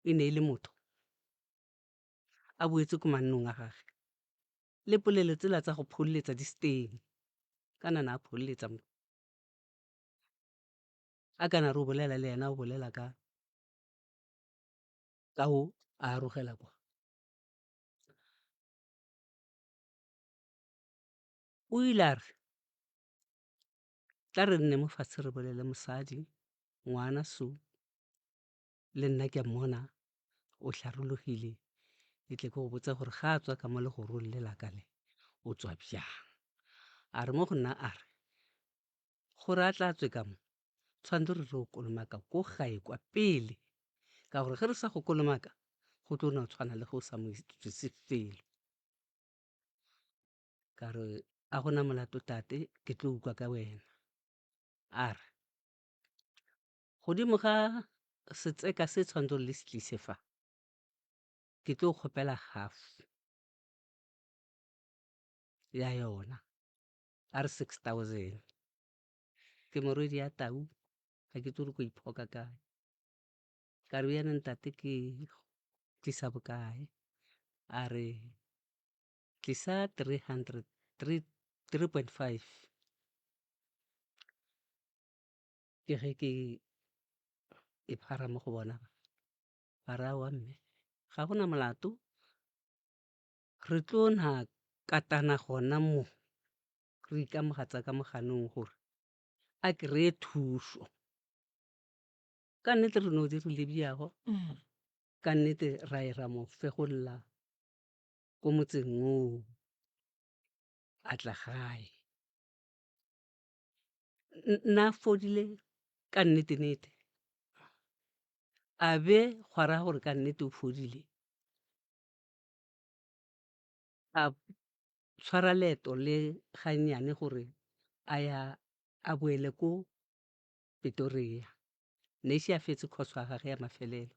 e ne e le motho, a boetse ko mannong a gage. Le polelo tsela tsa go pholetsa di se teng, kana na a pholetsa motho. A kana re o bolela le yena o bolela ka ka o a arogela kwa. O ile a re tla re nne mo fatshe re bolele mosadi, ngwana so le nna ke a mmona. O hlarologile, ke tle ke go botse gore ga a tswa ka mo legorong le la ka le, o tswa bjang. A re mo go nna a re, gore a tla tswe ka mo, tshwanetse re re o kolomaka ko gae kwa pele, ka gore ge re sa go kolomaka, go tlo no tshwana le ge o sa mo tswise felo. Ka re, a gona molato tate, ke tlo ukwa ka wena. A re, godimo ga setseka se tshwanetse gore le se tlise fa, ke tlo kgopela half ya yona, a re 6000. Ke morwedi ya tau, ga ke tsebe gore ko iphoka kae. Ka re bjana ntate ke tlisa bokae? A re tlisa 300, 3, 3.5. Ke ge ke e phara mo go bona ba, ba re aowa mme ga go na molato, re tlo na katana gona mo, re ikamogatsa ka moganong gore a kry-e thušo. Ka nnete re no dirile bjago, ka nnete ra ye ra mo fegolla ko motseng woo, a tla gae. Nna fodile ka nnete-nnete, a be gwa raya gore ka nnete o fodile, a tshwara leeto le gannyane gore a ya a boele ko Pretoria. Ne e še a fetse course ya gage ya mafelelo,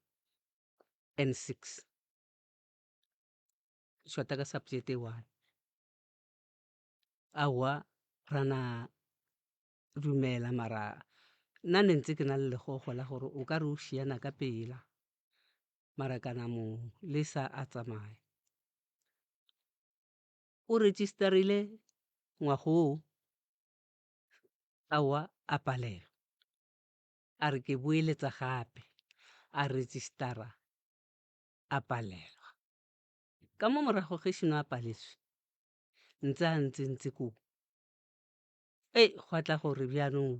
N six, shota ka subject e one. Aowa ra na dumela mara nna ne ntse ke na le legogo la gore o ka re o šiana ka pela, mara ka na mo lesa a tsamaya. O register-ile ngwaga oo, aowa a palelwa, a re ke boeletsa gape, a register-a a palelwa. Ka mo morago ge šeno a paletswe, ntse a ntse ntse koo, ei gwa tla gore bjanong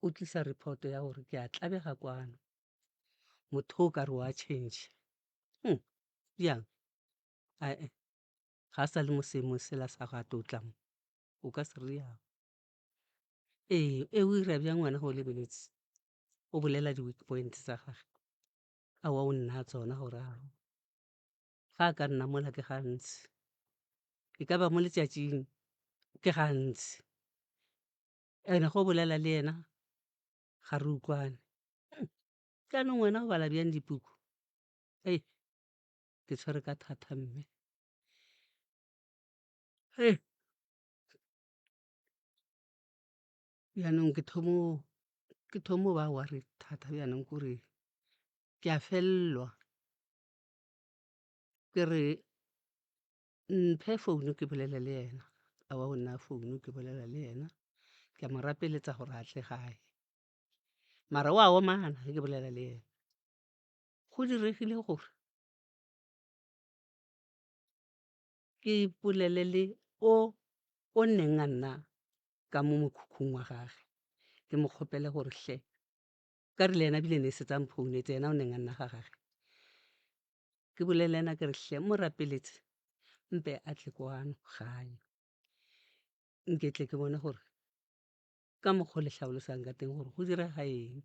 o tlisa report ya gore ke a tlabega kwano, motho o ka re wa change. Bjang? Ae, ga a sa le mo seemong sela sa go a tlo tla mo, o ka se rialo. Ee, e o ira bjang wena ge o lebeletse, o bolela di-weak point tsa gage, aowa o nna tsona gore aowa. Ga a ka nna mola ke gantsi, e ka ba mo letšatšing ke gantsi. And-e ge o bolela le yena ga re utlwane. Jaanong wena o bala bjang dipuku? Hei, ke tshwere ka thata mme. Hei, bjanong ke thomo ke thomo ba worried thata bjanong kore ke a fellwa. Ke re mphe founu ke bolele le yena, aowa o nnaya founu ke bolela le yena, ke a mo rapeletsa gore a tle gae. Mara o a omana ge ke bolela le yena. Go diregile gore ke bolele le o o neng a nna ka mo mokhukhung wa gage, ke mo kgopele gore hle ka re le yena bile ne setse a mphounetse yena o neng a nna ga gage. Ke bolele le yena ke re hle mo rapeletse mpe a tle kwano gae, nke tle ke bone gore ka mokgwa o le hlaolosang ka teng gore go direga eng.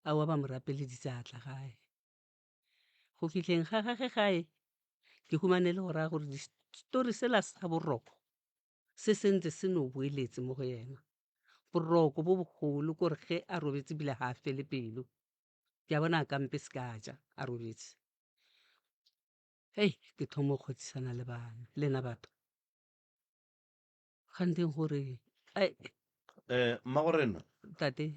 Aowa ba mo rapeleditse a tla gae. Go fihleng ga gage gae ke humane le go raya gore story sela sa boroko se sentse se no boeletse mo go yena. Boroko bo bogolo kore ge a robetse bile ga a fele pelo. Ke a bona a kampe se ka ja a robetse. Hei ke thoma go kgotsisana le bana lena batho. Kganteng gore ai Eh, mmagorena tate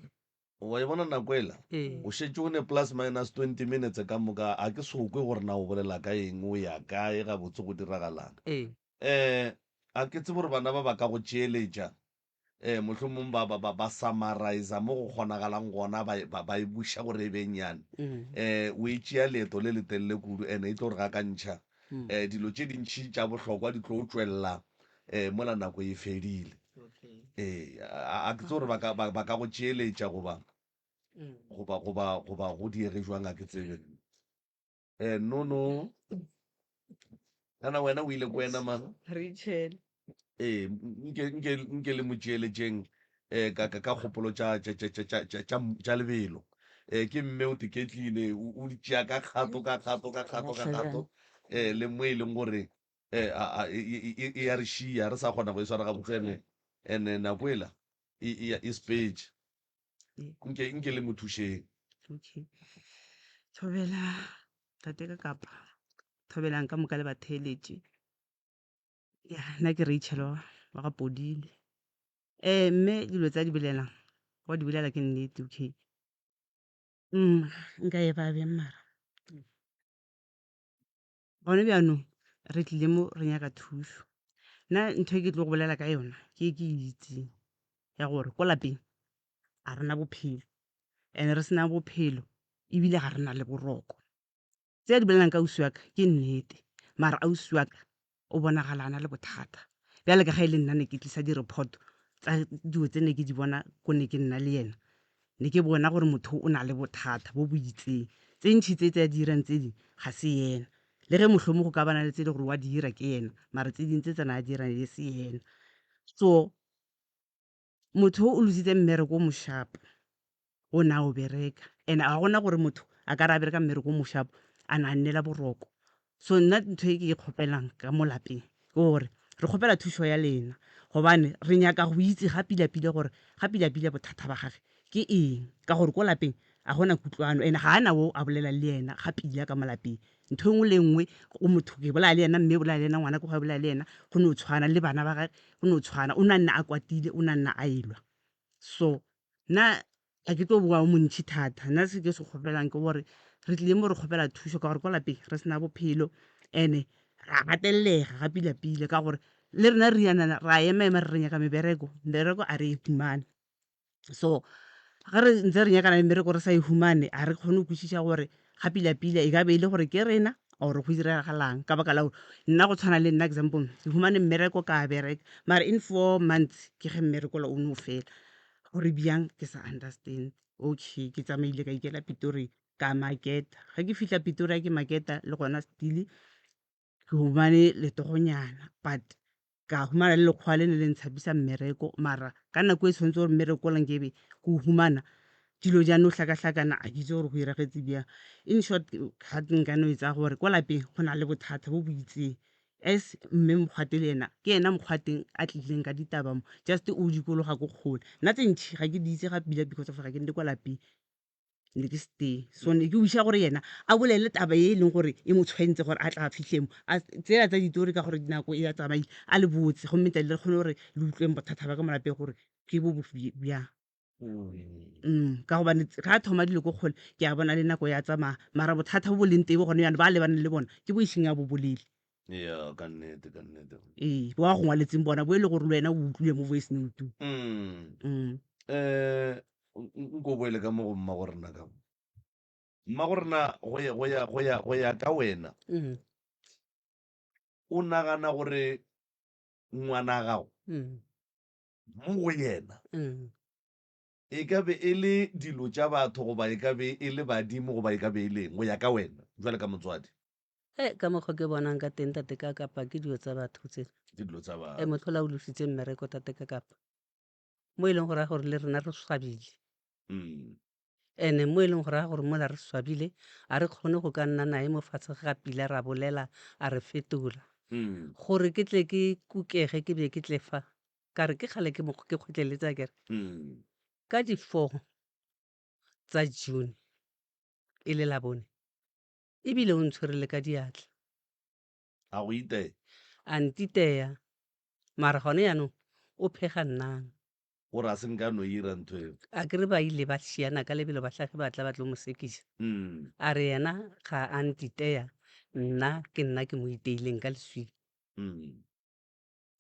wa e bona nako ela ee o šetše o ne plus minus 20 minutes ka moka a ke sokwe gore na o bolela ka eng o ya kae gabotse go diragalang ee eh a ke tsebe gore bana ba ba ka go tšeeletša eh mohlomong ba ba ba ba summarize mo go kgonagalang gona ba ba ba e buša gore e be nnyane mm. eh o e tšea leeto le letelele kudu ene e tlo re gakantšha Mm. eh dilo tše dintšhi tša bohlokwa di tlo tšwelela eh mola nako e fedile okay ee a a ke tsebe gore ba ka ba ba ka go tšeeletša goba. Goba goba goba go diege jwang a ke tsebe. Eh Nono kana wena o ile ko wena mang? Rachel. Ee, nke nke nke le mo tšeeletšeng eh ka ka ka kgopolo tša tša tša tša tša tša tša lebelo. Eh ke mme o tiketlile o o di tšea ka kgato ka kgato ka kgato ka kgato eh le mo e leng gore eh a a e e e e ya re šia re sa kgona go e swara gabotse ene ene nako ela e e e sepetše. Nke nke le mo thušeng. Okay. Thobela tate ka kapa. Thobelang ka moka le batheeletši. Ya, nna ke Rachel wa wa ga Podile. Eh mme dilo tsa di bolelang, wa di bolela ke nnete okay. Mm, nka e ba bjang mara. Gone bjanong re tlile mo re nyaka thušo. Nna ntho e ke tlo go bolela ka yona ke e ke itseng ya gore ko lapeng ga re na bophelo and re sena bophelo ebile ga re na le boroko. Tse a di bolelang ka ausi wa ka ke nnete mara ausi wa ka o bonagala a na le bothata. Bjale ka ge e le nna ne ke tlisa di-report tsa dilo tse ne ke di bona ko ne ke nna le yena, ne ke bona gore motho o na le bothata bo bo itseng. Tse ntši tse tse a di dirang tse dingwe ga se yena. Le ge mohlomong go ka ba na le tse e le gore wa di dira ke yena, mara tse dingwe tse tsa na a dirang e se yena. So Motho o lositse mmereko o moshapo o ne a o bereka and ga gona gore motho a ka re a bereka mmereko o moshapo a na a nnela boroko. So nna ntho e ke e kgopelang ka mo lapeng ke gore re kgopela thušo ya lena gobane re nyaka go itse ga pila-pila gore ga pila-pila bothata ba gage ke eng ka gore ko lapeng ga gona kutlwano and ga a na o a bolelang le yena ga pila ka mo lapeng. Ntho e nngwe le e nngwe o motho ke bolaya le yena mme bolaya le yena ngwana ke go bolaya le yena go no tshwana le bana ba gage go no tshwana o na nna a kwatile o na nna a elwa. So nna ga ke tlo boa o montšhi thata nna se ke se kgopelang ke gore re tlile mo re kgopela thušo ka gore kwa lapeng re sena bophelo and-e ra gatellega ga pila-pila ka gore le rena re rianana ra ema-ema re re nyaka mebereko, mmereko a re e humane. So ge re ntse re nyakana le mmereko re sa e humane ga re kgone go kwešiša gore ga pila-pila e ka be e le gore ke rena or go diragalang ka baka la gore nna go tshwana le nna example ke humane mmereko ka bereka mara in 4 months ke ge mmereko ola o no fela gore bjang ke sa understand. Okay ke tsamaile ka ikela Pitori ka market-a ge ke fihla Pitoria ke market-a le gona still ke humane letogonyana but ka humana le lekgowa le ne le ntshapisa mmereko mara ka nako e tshwanetse gore mmereko ola nkebe ke o humana dilo di a no hlakahlakana a ke itse gore go iragetse bjang. In short ga nka no e tsaya gore ko lapeng go na le bothata bo bo itseng as mme Mokgwate le yena ke yena Mokgwateng a tlileng ka ditaba mo just o dikologa ko kgole. Nna tse ntšhi ga ke di itse ga pila because of ga ke nne kwa lapeng. ne ke se teng so ne ke wiša gore yena a bolele taba ye e leng gore e mo tshwentse gore a tla fitlhe mo a tsela tsa ditori ka gore nako e ya tsamaile a le botse gomme tla le kgone gore le utlweng bothata ba ka mo lapeng gore ke bo bjang. Ka gobane ga a thoma dilo ko kgole ke a bona le nako ya tsamaya mara bothata bo bo leng teng gone jaanong ba lebaneng le bona ke bo e seng a bo bolele. Ya, ka nnete, ka nnete. Ee, bo a go ngwaletseng bona bo e le gore le wena o utlwile mo voice note-ong. Um nko boele ka mo go mma go rena ka mo. Mma go rena go ya go ya go ya go ya ka wena. O nagana gore ngwana gago mo go yena e ka be e le dilo tša batho goba e ka be e le badimo goba e ka be e leng go ya ka wena jwale ka motswadi? E ka mokgwa ke bonang ka teng tate ka kapa ke dilo tsa batho tse. Ke dilo tsa batho. E motho la o lositse mmereko tate ka kapa. Mo e leng gore gore le rena re swabile. Ene mo e leng gore gore mola re swabile a re kgone go ka nna nae mo fatshe ga pila ra bolela a re fetola. Gore ke tle ke kukege ke be ke tle fa ka re ke kgale ke mo ke kgotleletse akere. Ka di-four tsa June e le Labone ebile o ntshwere le ka diatla. A go iteya? A ntiteya mara gone jaanong o phega nnang. O re a se nka no ira ntho eo. A ke re ba ile ba šiana ka lebelo ba hlage ba tla ba tlo mo sekiša. A re yena ga a ntiteya nna ke nna ke mo iteileng ka leswika.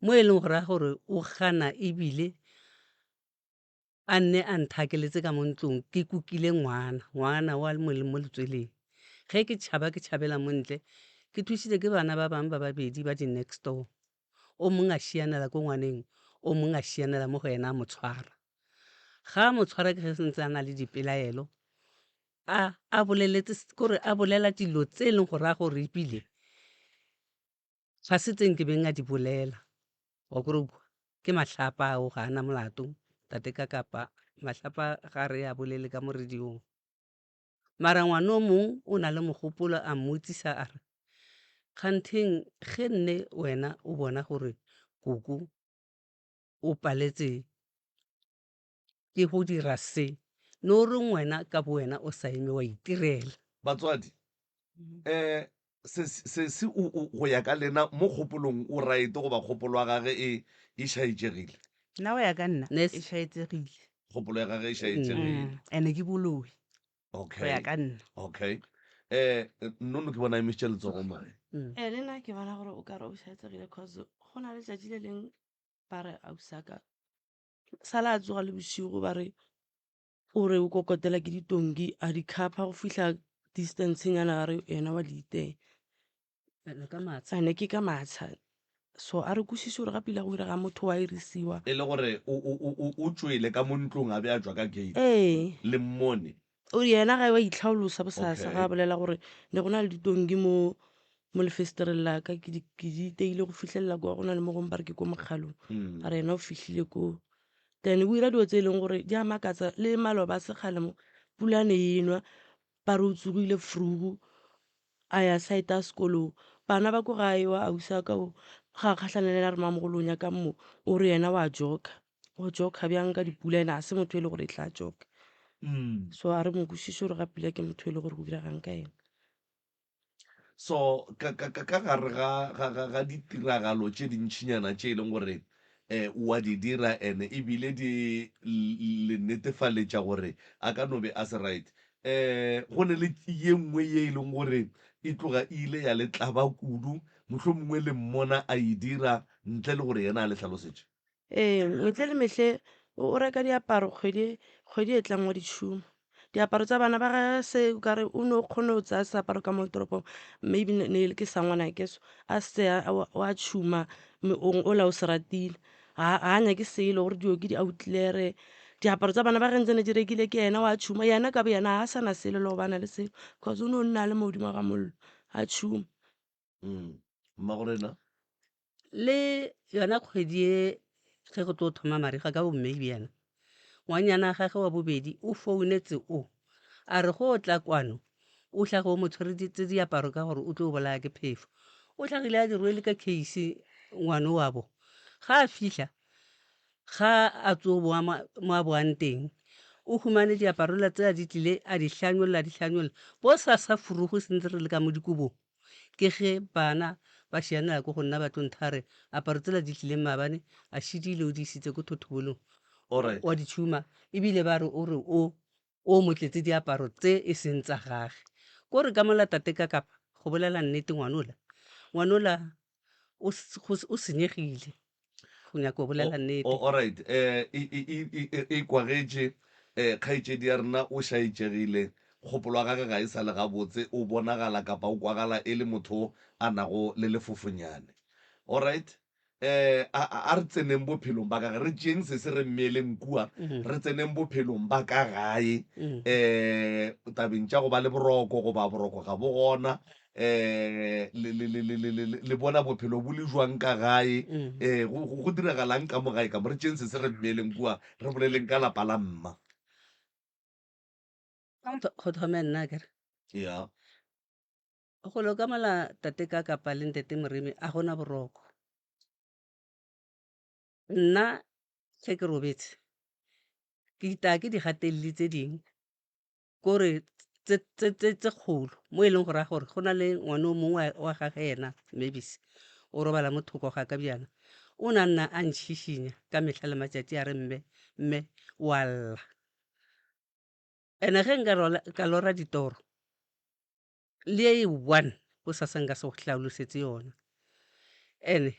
Mo e leng gore gore o gana ebile a nne a nthakeletse ka mo ntlong ke kukile ngwana, ngwana wa mo mo letsweleng. Ge ke tšhaba ke tšhabela mo ntle ke thušitše ke bana ba bangwe ba babedi ba di-next door. O mongwe a šianela ko ngwaneng, o mongwe a šianela mo go yena a mo tshwara. Ga a mo tshwara ke ge sentse a na le dipelaelo, a a boleletse kore a bolela dilo tse e leng gore a gore ebile ga se tse nkebeng a di bolela. Wa kore ke mahlapa ao ga a na molato tate ka kapa mahlapa ga re a bolele ka mo radio-ng. Mara ngwana o mong o na le mogopolo a mmotsisa a re, kgantheng ge nne wena o bona gore koko o paletse ke go dira se, ne o reng wena ka bo wena o sa eme wa itirela? Batswadi, um se se se o o go ya ka lena mo kgopolong o right goba kgopolo ya gage e e šaetšegile? Nna go ya ka nna Ne e se- šaetsegile. Kgopolo ya gage e šaetšegile. And ke boloi go Okay. ya ka nna. Okay. Eh Nnono ke bona a emišitše letsogo mo. Ee, le nna ke bona gore o kare o šaetsegile cause go na le tšatši le leng ba re ausi wa ka sala a tsoga le bošego ba re o re o kokotela ke ditonki a di khapha go fihla distance nyana a re yena wa di itaya. Ene ka matsha. Ene ke ka matsha. So a re kwešiše gore gape ile go direga motho wa irisiwa. E le gore o o o o o tšwele ka mo ntlong a be a tšwa ka gate. Ee. Le mmone. O re yena ga wa itlhaolosa bosasa Okay. ga a bolela gore ne go na le ditonki mo mo lefesetereng la ka ke di ke di iteile go fihlelela kwa go na le mo gongwe ba re ke ko mokgalong. A re yena o fihlile koo. Then o ira dilo tse e leng gore di a makatsa le maloba a sekgale mo pula ne e nwa ba re o tsogile vroeg a ya side ya sekolong. Bana ba ko gae wa ausi wa ka o ga a kgahlana le ena a re mamogolo o nyakang mo o re yena wa joka. O joka bjang ka dipula ene ga se motho e le gore e tla joka. So a re mo kwešiše gore ga pula ke motho e le gore go diregang ka ena. So ka ka ka ka gare ga ga ga ga ditiragalo tše dintšinyana tše e leng gore um o a di dira ene ebile di le netefaletša gore a ka no be a se right um go ne le ye nngwe ye e leng gore e tloga e ile ya le tlaba kudu mohlomongwe le mmona a e dira ntle le gore yena a le hlalosetše. Ee, mehle le mehle o reka diaparo kgwedi kgwedi e tlang wa di tšhuma. Diaparo tsa bana ba gage se o kare o no kgona go tsaya seaparo ka mo toropong maybe ne ke sa ngwanake so a se tseya wa tšhuma ola o se ratile. Ga a nyake selo gore dio ke di-outler-e. Diaparo tsa bana ba ge ntse ne di rekile ke yena wa tšhuma, yena ka bo yena ga a sa na selo le go ba na le selo cause o no nna a le mo godimo ga mollo a tšhuma. Mmagorena. Le yona kgwedi ye ge go tlo thoma marega ka bo May bjana, ngwanyana wa gagwe wa bobedi o founetse o a re go o tla kwano o hlage o mo tshwereditse diaparo ka gore o tlo bolaya ke phefo. O hlagile a di rwele ka case ngwano wa bo. Ga a fihla ga a tso boa mo a boang teng o humane diaparo la tsea di tlile a di hlanyolla a di hlanyolla bo sasa furugo sentse re le ka mo dikobong. Ke ge bana ba šianela ko go nna ba tlo ntha re, aparo tsela di tlileng maabane a šidile o di isitse ko thothobolong Alright. wa di tšhuma ebile ba re o re o o mo tletse diaparo tse e seng tsa gage. Ko re ka mola tate ka kapa go bolela nnete ngwanola ngwanola o o senyegile go nyaka go bolela nnete. Alright eh e e e e kwagetše eh kgaetšedi ya rena o šaetšegile kgopolo ya gage ga e sa le gabotse o bonagala kapa o kwagala e le motho a nago le lefofonyane. Alright eh a a re tseneng bophelong ba ka gae re tšeeng se se re mmeeleng kua re tseneng bophelong ba ka gae eh tabeng tša go ba le boroko goba boroko ga bo gona um le, le, le, le, le, le, le bona bophelo bo le jwang ka gae um go, go, go diragalang ka mo gae ka mo re tšeng se se re mmeeleng kua re boleleng ka lapa la mma Go thome nna akere ya golo ka mola tate ka kapa le ntate Moremi a gona boroko nna ge ke robetse ke itaya ke digateleli tse dingwe kore tse tse tse tse kgolo mo e leng go raya gore go na le ngwana o mongwe wa gage yena Mavis o robala mo thoko ga ka bjana o na nna a ntšhišinya ka mehla le matšatši a re mme mme wa lla ene ge nka ka lora ditoro le e one bosasa nka se go hlaolosetse yona ene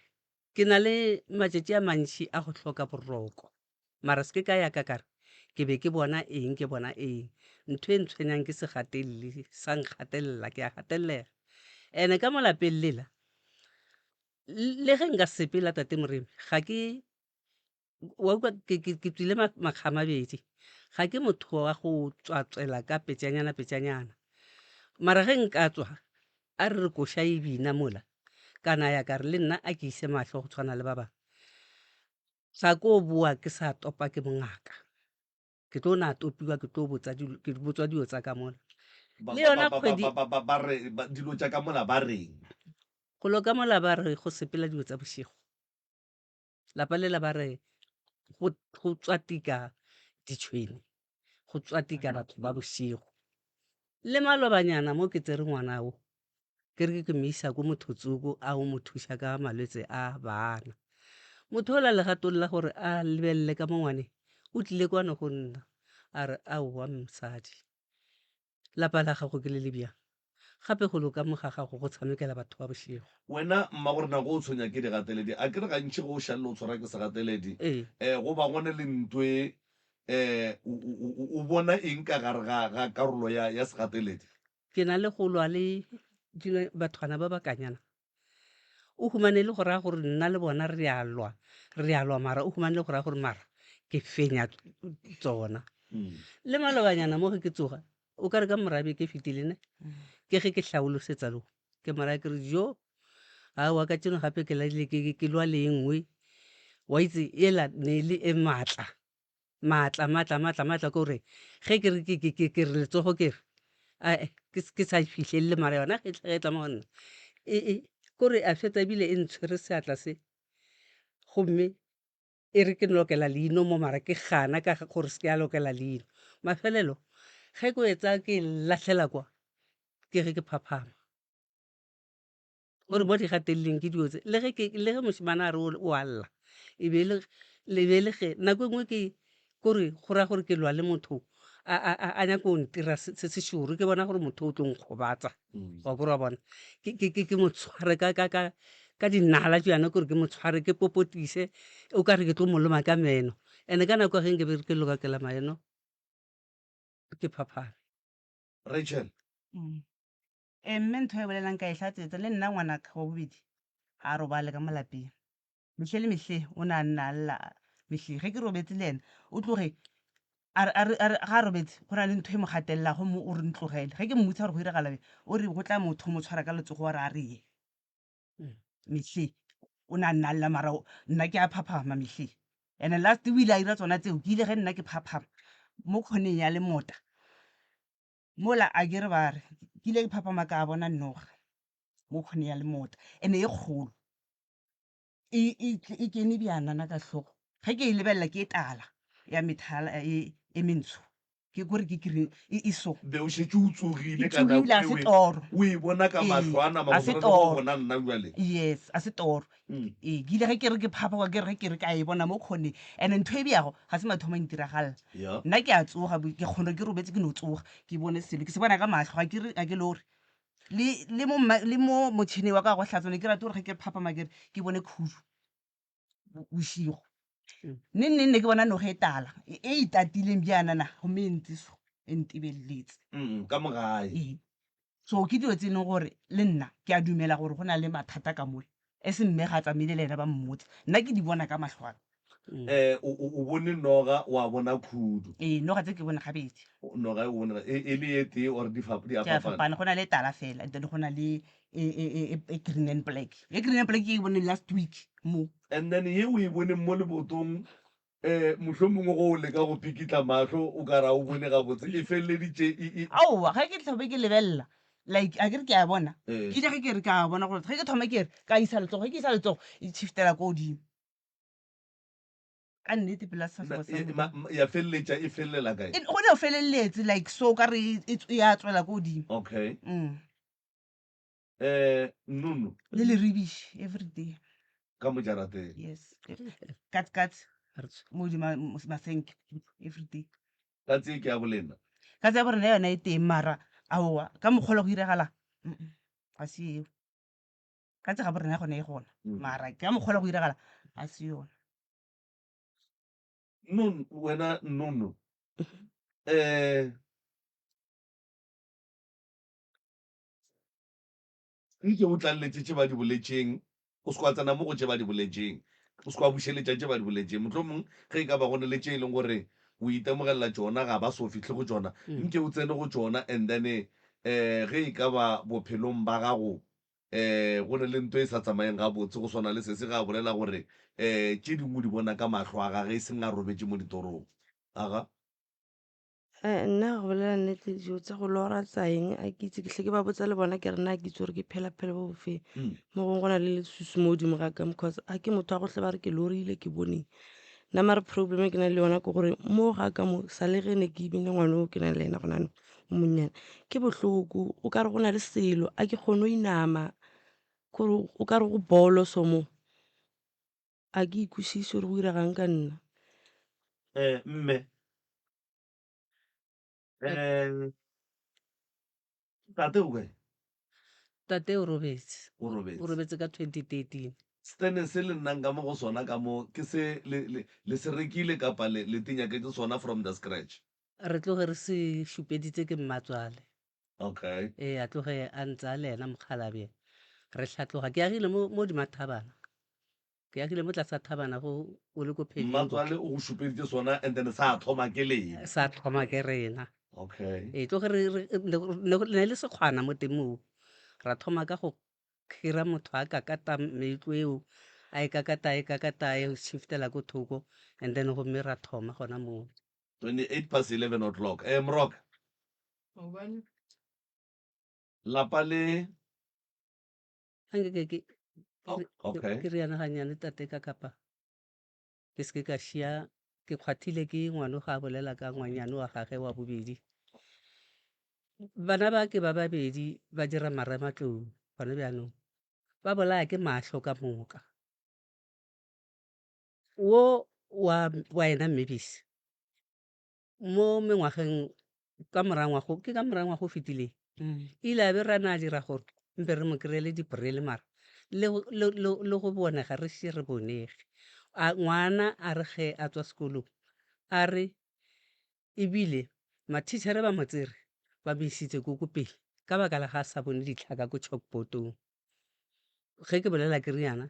ke na le matšatši a mantši a go hloka boroko mara se ke ka ya ka kare ke be ke bona eng ke bona eng ntho e ntshwenyang ke segatelele sa nkgatelela ke a gatelega ene ka mo lapeng lela le ge nka sepela tate Moremi ga ke wa utlwa ke tswile makga mabedi. Ga ke motho wa go tswatswela ka petšanyana petšanyana. Mara ge nka tswa, a re re koša e bina mola, ka na ya ka re le nna a ke ise mahlo go tshwana le ba bangwe. Ga ko boa ke sa topa ke mongaka. Ke tlo na topiwa ke tlo botsa dilo, ke botswa dilo tsa ka mola. Ba, Le ba, yona ba, ba, kgwedi. ba, ba, ba, ba re, ba, dilo tša ka mola ba reng? Golo ka mola ba re go sepela dilo tsa bošego. Lapa lela ba re go, go tswatika ditšhwene, go tswatika batho ba bošego. Le malobanyana mo ke tsere ngwana wo, ke re ke mo isa ko motho tsoko a o mo thuša ka malwetse a bana. Motho ola legatong la gore a lebelele ka mo ngwaneng, o tlile kwano go nna a re aowa mosadi, lapa la gago ke le le bjang? Gape golo ka mo ga gago go tshamekela batho ba bošego. Wena mmagorena go o tshwenya ke digateledi, a ke re gantši ge o šalela o tshwarwa ke segateledi, Ee. um go ba gone le ntwe, um o bona eng ka gare ga ga karolo ya ya segateledi? Ke na le go lwa le dilo bathwana ba bakanyana. O humane le go raya gore nna le bona re a lwa, re a lwa mara o humane le go raya gore mara ke fenya tsona. Le malobanyana mo ge ke tsoga o ka re ka mora beke e fetile ne ke ge ke hlaolosetsa lo ke mora ke re jo aowa ka tseno gape ke laile ke ke lwa le e nngwe wa itse ela ne e le e maatla maatla maatla maatla maatla ke gore ge ke re ke ke ke ke re letsogo ke re ae ke ke sa e fihlelele mara yona ge e tla mo go nna e e kore a fetsa ebile e ntshwere seatla se gomme E re ke lokela leino mo mara ke gana ka gore se ke a lokela leino. Mafelelo ge ko etsa ke lahlela kwa ke ge ke phaphama. Gore mo di gateleleng ke dilo tse le ge ke le ge mošemane a re o a lla e be le le be le ge nako e nngwe ke kore go raya gore ke lwa le motho a a a a nyaka go ntira se se se šoro ke bona gore motho o tlo nkgobatsa. Wa kore wa bona ke ke ke ke mo tshware ka ka ka ka dinala tšana kore ke mo tshware ke popotise o ka re ke tlo mo loma ka meno and-e ka nako ya ge nke be ke lokakela maeno ke phaphame. Rachel. Ee mme ntho e bolelang ka e hlatsetsa le nna ngwanaka wa bobedi ga a robale ka mo lapeng. Mehle le mehle o ne a nna a lla mehle. Ge ke robetse le yena o tloge a re, a re, a re ga a robetse go na le ntho e mo gatelelago mo o re ntlogele. Ge ke mmotsa gore go iragala eng o re go tla motho o mo tshwara ka letsogo wa re a re ye. Mehle o ne a nna a lla mara nna ke a phaphama mehle. And-e last o ile a ira tsona tseo ke ile ge nna ke phaphama mo khoneng ya lemota mola a ke re ba re ke ile ke phaphama ka bona noga mo khoneng ya lemota and-e e kgolo. E, e, e kene bjanana ka hlogo. Ge ke e lebelela ke e tala ya methala e, e mentsho. Ke kore ke green, e, e so. Be o šetše o tsogile Ke ka nako tsogile, a se ewe, toro. o e bona ka Ee, mahlo a nama a go se swana le go toro. bona nna bjale. Yes, a se toro. Ee, ke ile ge ke re ke phaphoga ke re ge ke re ka e bona mo khoneng. And-e ntho e bjago ga se mathomo e ntiragalela. Ya. Nna ke a tsoga, ke kgona ke robetse ke no tsoga ke bone selo, ke se bona ka mahlo ga ke re, ga ke lore. Le, le mo mma, le mo motšhineng wa ka wa go hlatswa ne ke rate gore ge ke re phaphama ke re ke bone khudu bo- bošego. Neng neng ne ke bona noga e tala e e itatileng bjanana gomme e ntse so e ntebeletse. Ka mo gae. Ee. So ke dilo tse e leng gore le nna ke a dumela gore go na le mathata ka mola. E se mme ga a tsamaile le ena ba mmotsa. Nna ke di bona ka mahlo a ka. Eh, o, o, o bone noga, wa bona khudu. Ee, noga tse ke bone gabedi. Noga e o bone, e, e le e tee or di fap, di a Di a fapana? fapana, go na le e tala fela and then go na le e, e, e, e, e green and black. E green and black ke e bone last week mo. And then ye o e boneng mo lebotong, eh, mohlomongwe ge o leka go pikitla mahlo o ka re ga o bone gabotse, e feleleditše e, e. Aowa, ge ke thome ke lebelela, like a ke re ke a bona, Eh. ke ile ge ke re ke a bona gore ge ke thoma ke re ka isa letsogo, ge ke isa letsogo e shiftela ko godimo. Ka nnete pela sefahlego sa E, Modimo. ma, ma, ya feleletša e felelela kae? E, go no feleletse like so ka re e, e ya tswela ko godimo. Okay. Mm. Nunu. Le leribiši every day. Ka mo jarateng. Yes. Kat kat. Mo di ma masenke every day. Ka tse ke ya bolena. Ka tse ya borena yona e teng mara aowa ka mokgwa go iragala. Ga se eo. Ka tse ga borena gone e gona. Mara ka mokgwa go iragala ga se yona. Nunu wena Nunu. Eh Nke o tlaleletše tše ba di boletšeng, o se ke wa tsena mo go tše ba di boletšeng, o se ke wa bušeletša tše ba di boletšeng. Mohlomong ge e ka ba go na le tše e leng gore o itemogelela tšona ga ba so fihle go tšona nke o tsene go tšona and then um ge e ka ba bophelong ba gago um go ne le nto e sa tsamayeng gabotse go swana le sesi ge a bolela gore um tše dingwe o di bona ka mahlo a gage e seng a robetše mo ditorong. Aga. Eh, nna go bolela nnete dijo tsa go lora tsa eng a ke itse ke tle ke ba botsa le bona ke re nna a ke itse gore ke phela phelo bo bofe mm. mo gongwe go na le lesusu mo godimo ga ka because a ke motho wa go tle ba re ke lorile ke boneng nna mare problem e ke nang le yona ke gore mo ga ka mo sa le ge ne ke ebile ngwane o ke nang le ena gona no o monnyane ke bohloko o ka re go na le selo a ke kgone go inama kore o ka re go bolo so mo a ke ikwešiše gore go iregang ka nna um mme um tate o kae Tate o robetse. O robetse. O robetse ka 2013. Stene se le nnang ka mo go sona ka mo ke se le, le, le se rekile kapa le, le tinyaketše sona from the scratch? Re tloge re se šupeditse ke mmatswale. Okay. Ee, a tloge a ntsaya le yena mokgalabje. Re hlatloga. Ke agile mo, mo Dimathabana. Ke agile mo tlasa thabana go o le ko Phedingo. Mmatswale o go šupeditše sona and then sa thoma ke lena. Sa thoma ke rena. Okay. Ee, tloge re, re, ne, ne, ne le sekgwana mo teng moo. Ra thoma ka go hira motho a kakata meetlo eo, a e kakata, a e kakata, a e shiftela ko thoko and then gomme ra thoma gona moo. 28 past 11 o'clock. Eh, Moroka. Maobane. Lapa le. Anke ke ke Oh, okay. ke riana gannyane tate ka kapa ke se ke ka šia ke kgwathile ke ngwano ga a bolela ka ngwanyane wa gage wa bobedi. Bana ba ke ba babedi ba dira marematlou gone bjanong ba bolaya ke mahlo ka moka. Wo wa wa yena Mmebisi mo mengwageng ka mora ngwago ke ka mora ngwago o fetileng ile a be ra na dira gore mpe re mo kry-ele dibrele mara le, le, le, le go bonega re še re bonege. A, ngwana a re ge a tswa sekolong a re ebile mathitšhere ba mo tsere ba mo isitse ko ko pele ka baka la ga a sa bone ditlhaka ko chalkboardong. Ge ke bolela ke riana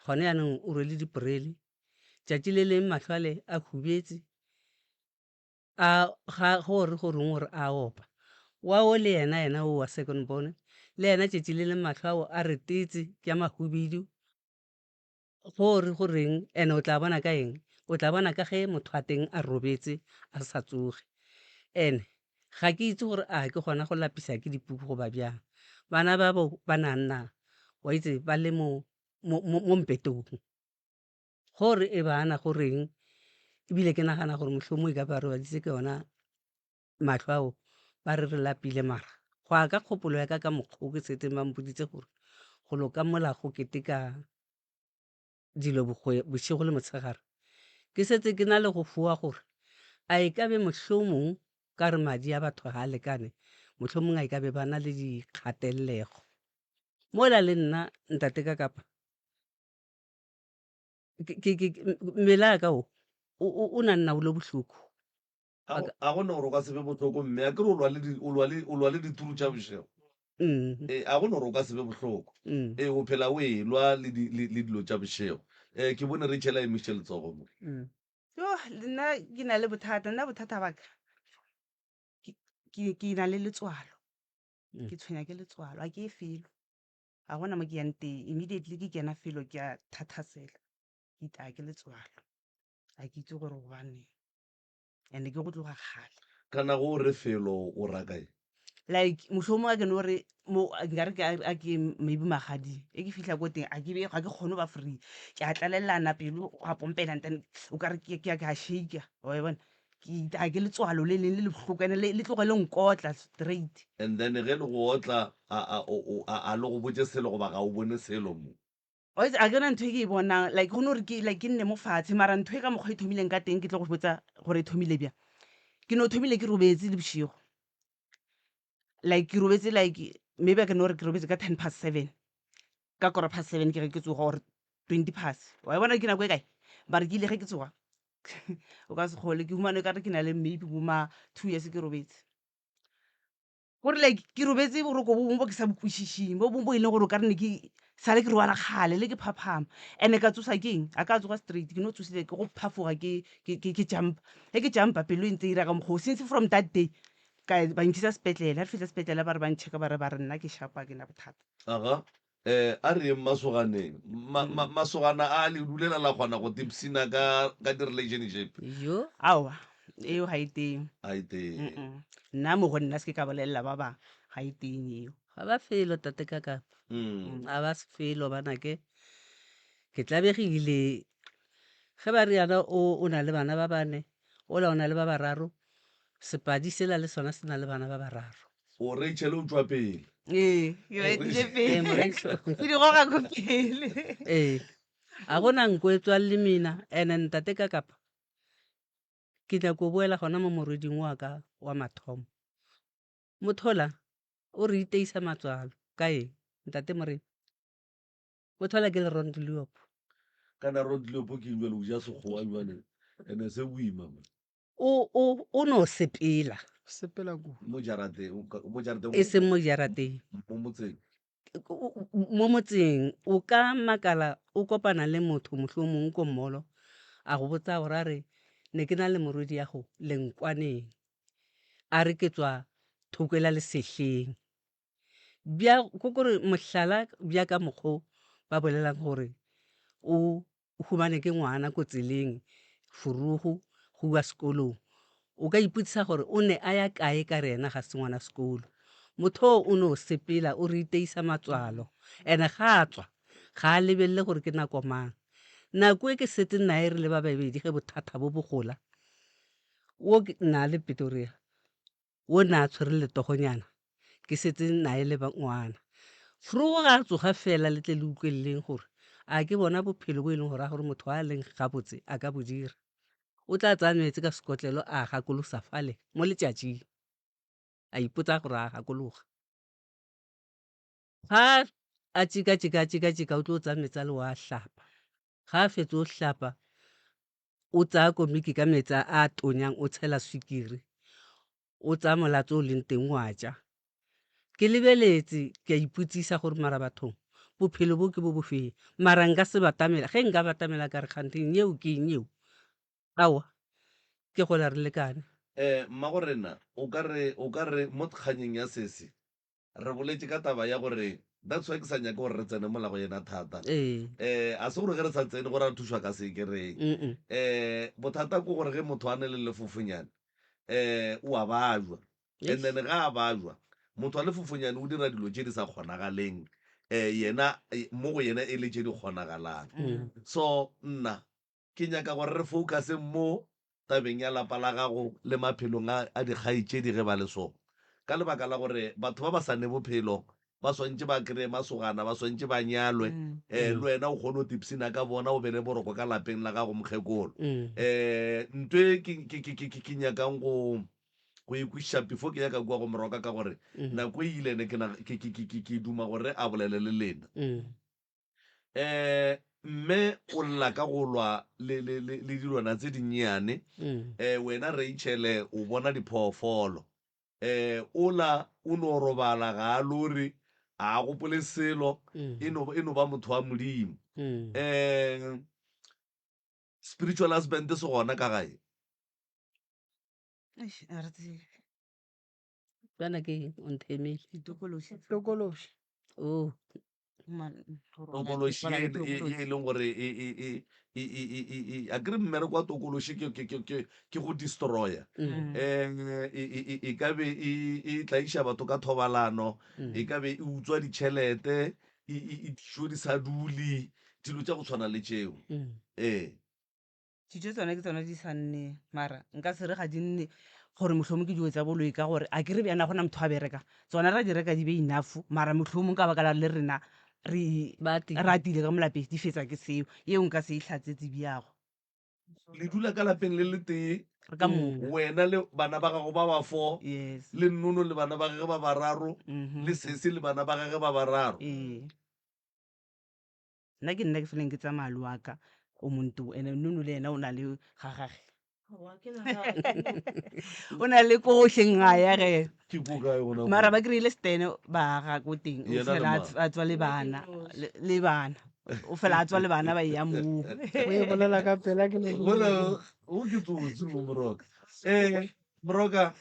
gone jaanong o rwele dibrele tšatši le leng mahlo ale a hubetse A ga go re go reng gore a opa. Wa o le yena yena o wa second born le yena tšatši le leng mahlo ao a re tetse ke a mahubidu. Go re go reng and o tla bona ka eng? O tla bona ka ge motho wa teng a robetse a sa tsoge. And ga ke itse gore a ke gona go lapisa ke dipuku goba bjang. Bana babo ba na nna wa itse ba le mo mo mo mpetong. Gore e bana go reng, ebile ke nagana gore mohlomongwe e ka ba robaditse ke yona mahlo ao ba re re lapile mara go ya ka kgopolo ya ka ka mokgwa o ke setseng ba mpoditse gore go lo ka mola go keteka dilo bošego le motshegare ke setse ke na le go foa gore a e ka be mohlomong ka re madi a batho ga a lekane mohlomong a e ka be ba na le dikgatelego mola le nna ntate ka kapa mmele wa ka o o na nna o le bohloko. A go na gore o ka se be bohloko mme a ke re o lwa le dituru tša bošego. Mm. Ee, a go na gore o ka se be bohloko. Mm. Ee, o phela o elwa le dilo tša bošego. Ee, ke bone Rachel a emišitše letsogo mo. Mm. Yo, le nna ke na le bothata, nna bothata ba ka ke na le letswalo. Ke tshwenya ke letswalo, a ke ye felo. Ga gona mo ke yang teng, immediately ke kena felo ke a thathasela, ke itaya ke letswalo. Ga ke itse gore gobaneng, and ke go tloga kgale. Kana go re felo o ra kae? Like mohlomongwe a ke no re mo nkare ke a ke maybe magading, e ke fihla ko teng a ke be ga ke kgone go ba free, ke a tlalelana pelo go a pompela and then o kare ke a shaker wa e bona. Ke itaya ke letswalo le leng le le bohloko ene le tloge le nkotla straight. And then ge le go otla a, a, o, o, a, a le go botše selo goba ga o bone selo mo? Wa itse a ke na ntho e ke e bonang like go no re ke like ke nne mo fatshe mara ntho e ka mokgwa e thomileng ka teng ke tlo go botsa gore e thomile bjang. Ke no thomile ke robetse le bošego like ke robetse like maybe a ke no re ke robetse ka 7:10 ka 7:15 ke ge ke tsoga or 20 wa e bona ke nako e kae mara ke ile ge ke tsoga o ka se kgole ke humane ka re ke na le maybe bo ma 2 years ke robetse. Gore like ke robetse boroko bo bongwe bo ke sa bo kwešišeng bo bongwe bo e leng gore o ka re ne ke. Sale ke robala kgale le ke phaphama. And-e ka tsosa ke eng? A ka tsoga straight, ke no tsosile ke go phafoga ke ke ke ke jumpa. Ge ke jumpa pelo e ntse e ira ka mokgwa o. Since from that day ka ba nkisa sepetlele. Ha re fihla sepetlele ba re ba nchecka ba re ba re nna ke sharp ha ke na bothata. Aga, eh, a re yeng masoganeng. Ma, ma, masogana a le dulela la kgona go tipsina ka, ka di-relationship? Yo. Aowa, eo ga e teng. Ga e teng. Mm-mm. Nna mo go nna se ke ka bolelela ba bang, ga e teng eo. Ga ba felo tate ka kapa. Ga ba felo banake. Ke tlabegile ge ba re yana o o na le bana ba bane, ola o na le ba bararo, sepadi sela le sona se na le bana ba bararo. O Rachel o tšwa pele. Ee, ke ba etile pele. Ee, Rachel. Ke di goga ko pele. Ee. A gona nko e tswang le mina ene ntate ka kapa ke nyako boela gona mo morweding wa ka wa mathomo. Mothola o re iteisa matswalo ka eng ntate Morena? Mothola ke le Ron Leopo. Kana Ron Leopo ke eng jwale o ja sekgowa jwale ene se boima man. O o o no sepela. Sepela kudu. Mo jarateng, o ka- mo jarateng. E seng mo jarateng. Mo motseng. Mo motseng o ka makala o kopana le motho mohlomong ko mall a go botsa gore a re ne ke na le morwedi ya go lenkwaneng a re ke tswa thokela lesehleng bja ko kore mohlala bja ka mokgo ba bolelang gore o humane ke ngwana ko tseleng furugu go iwa sekolong o ka ipotsisa gore o ne a ya kae ka re yena ga se ngwana sekolo motho o o no sepela o re iteisa matswalo and-e ga a tswa ga a lebelele gore ke nako mang nako e ke setseng naye re le ba babedi ge bothata bo bo gola Wo ke na le Pretoria, wo na a tshwere letogonyana, ke setse naye le ngwana. Vroeg ga a tsoga fela le tle le utlweleleng gore a ke bona bophelo bo e leng gore a gore motho a leng gabotse a ka bo dira. O tla tsaya meetse ka sekotlelo a gakolosa fale mo letšatšing, a ipotsa gore a gakologa. Ga a tšeka-tšeka a tšeka-tšeka o tlo tsaya meetse a le wa hlapa, ga a fetso go hlapa O tsaya komiki ka meetse a a tonyang o tshela swikiri, o tsaya molatso o leng teng wa ja. Ke lebeletse ke a ipotsisa gore mara bathong bophelo bo ke bo bo feng, mara nka se batamela, ge nka batamela ka re kganthe eng eo ke eng eo, aowa ke gola re lekane. Mmagorena o ka re, o ka re mo kganyeng ya sesi Re boletše ka taba ya gore that's why ke sa nyake gore re tsene mola go yena thata. Ee. Eh, a se gore ge re sa tsene gore re thušwa ka se ke reng. Mm-mm. Eh, bothata ke gore ge motho a ne le lefofonyane, eh, o a bajwa. And then ga a bajwa, motho wa lefofonyane o dira dilo tše di sa kgonagaleng, eh, yena, eh, mo go yena e le tše di kgonagalang. So, nna Ke nyaka gore re focuse mo tabeng ya lapa la gago le maphelong a, a dikgaetšedi ge ba le so. Ka lebaka la gore batho ba ba sa ne bophelo ba swantše ba kreye masogana, ba swantše ba nyalwe, um le wena o kgone go tipshina ka bona, o be le boroko ka lapeng la gago mokgekolo. Um nto e ke, ke, ke, ke, ke nyakang go, go e kwešiša before ke ya ka kua go moroka ka gore nako e ile ne ke, ke, ke, ke, ke, ke duma gore a bolele le lena. Eh, mme o lla ka go lwa le, le, le, le dilwana tse dinnyane. Mm. Eh, wena Rachel o bona diphoofolo. Eh, ola o no robala ga a lore, a a gopole selo, Mm. e no, e no ba motho wa Modimo. Mm. Eh, spiritual husband se gona ka gae? Eish, a re tsebe. Bjana ke eng o nthemile? Ditokološi. Tokološi. Oh. Tokološi ye e leng gore e, e, e, e, e, e, e, e, a kere mmereko wa tokološi ke, ke, ke, ke, ke go destroya. Mm. Eh, e, e, e, e ka be e, e tlaiša batho ka thobalano, Mm. e ka be e utswa ditšhelete, e, e, e dijo di sa dule, dilo tša go tshwana le tšeo. Mm. Ee. Dijo tsona ke tsona di sa nneng mara nka se re ga di nne gore mohlomong ke dilo tsa boloi ka gore a ke re bjana gona motho a bereka tsona ra di reka di be enough mara mohlomong ka baka la le rena re Ba atile. re atile ka mo lapeng di fetsa ke seo yeo nka se e hlatsetse bjago. Le dula ka lapeng le letee Re ka moka. wena le bana ba gago ba ba four Yes. le Nnono le bana ba gage ba bararo Mhm. le Sesi le bana ba gage ba bararo. Ee. Nna ke nna ke feleng ke tsamaya le wa ka o monto ene Nnono le yena o na le ga gage. O na le ko gohleng ga ya ge. Ke ko kae gona Mara ba kry-ile stene ba aga ko teng. O Yena le fela a mang? a tswa le bana le bana. O fela a tswa le bana ba eya moo. O e bolela ka pela ke no Mola o ke tsotsi mo Moroka. Eh Moroka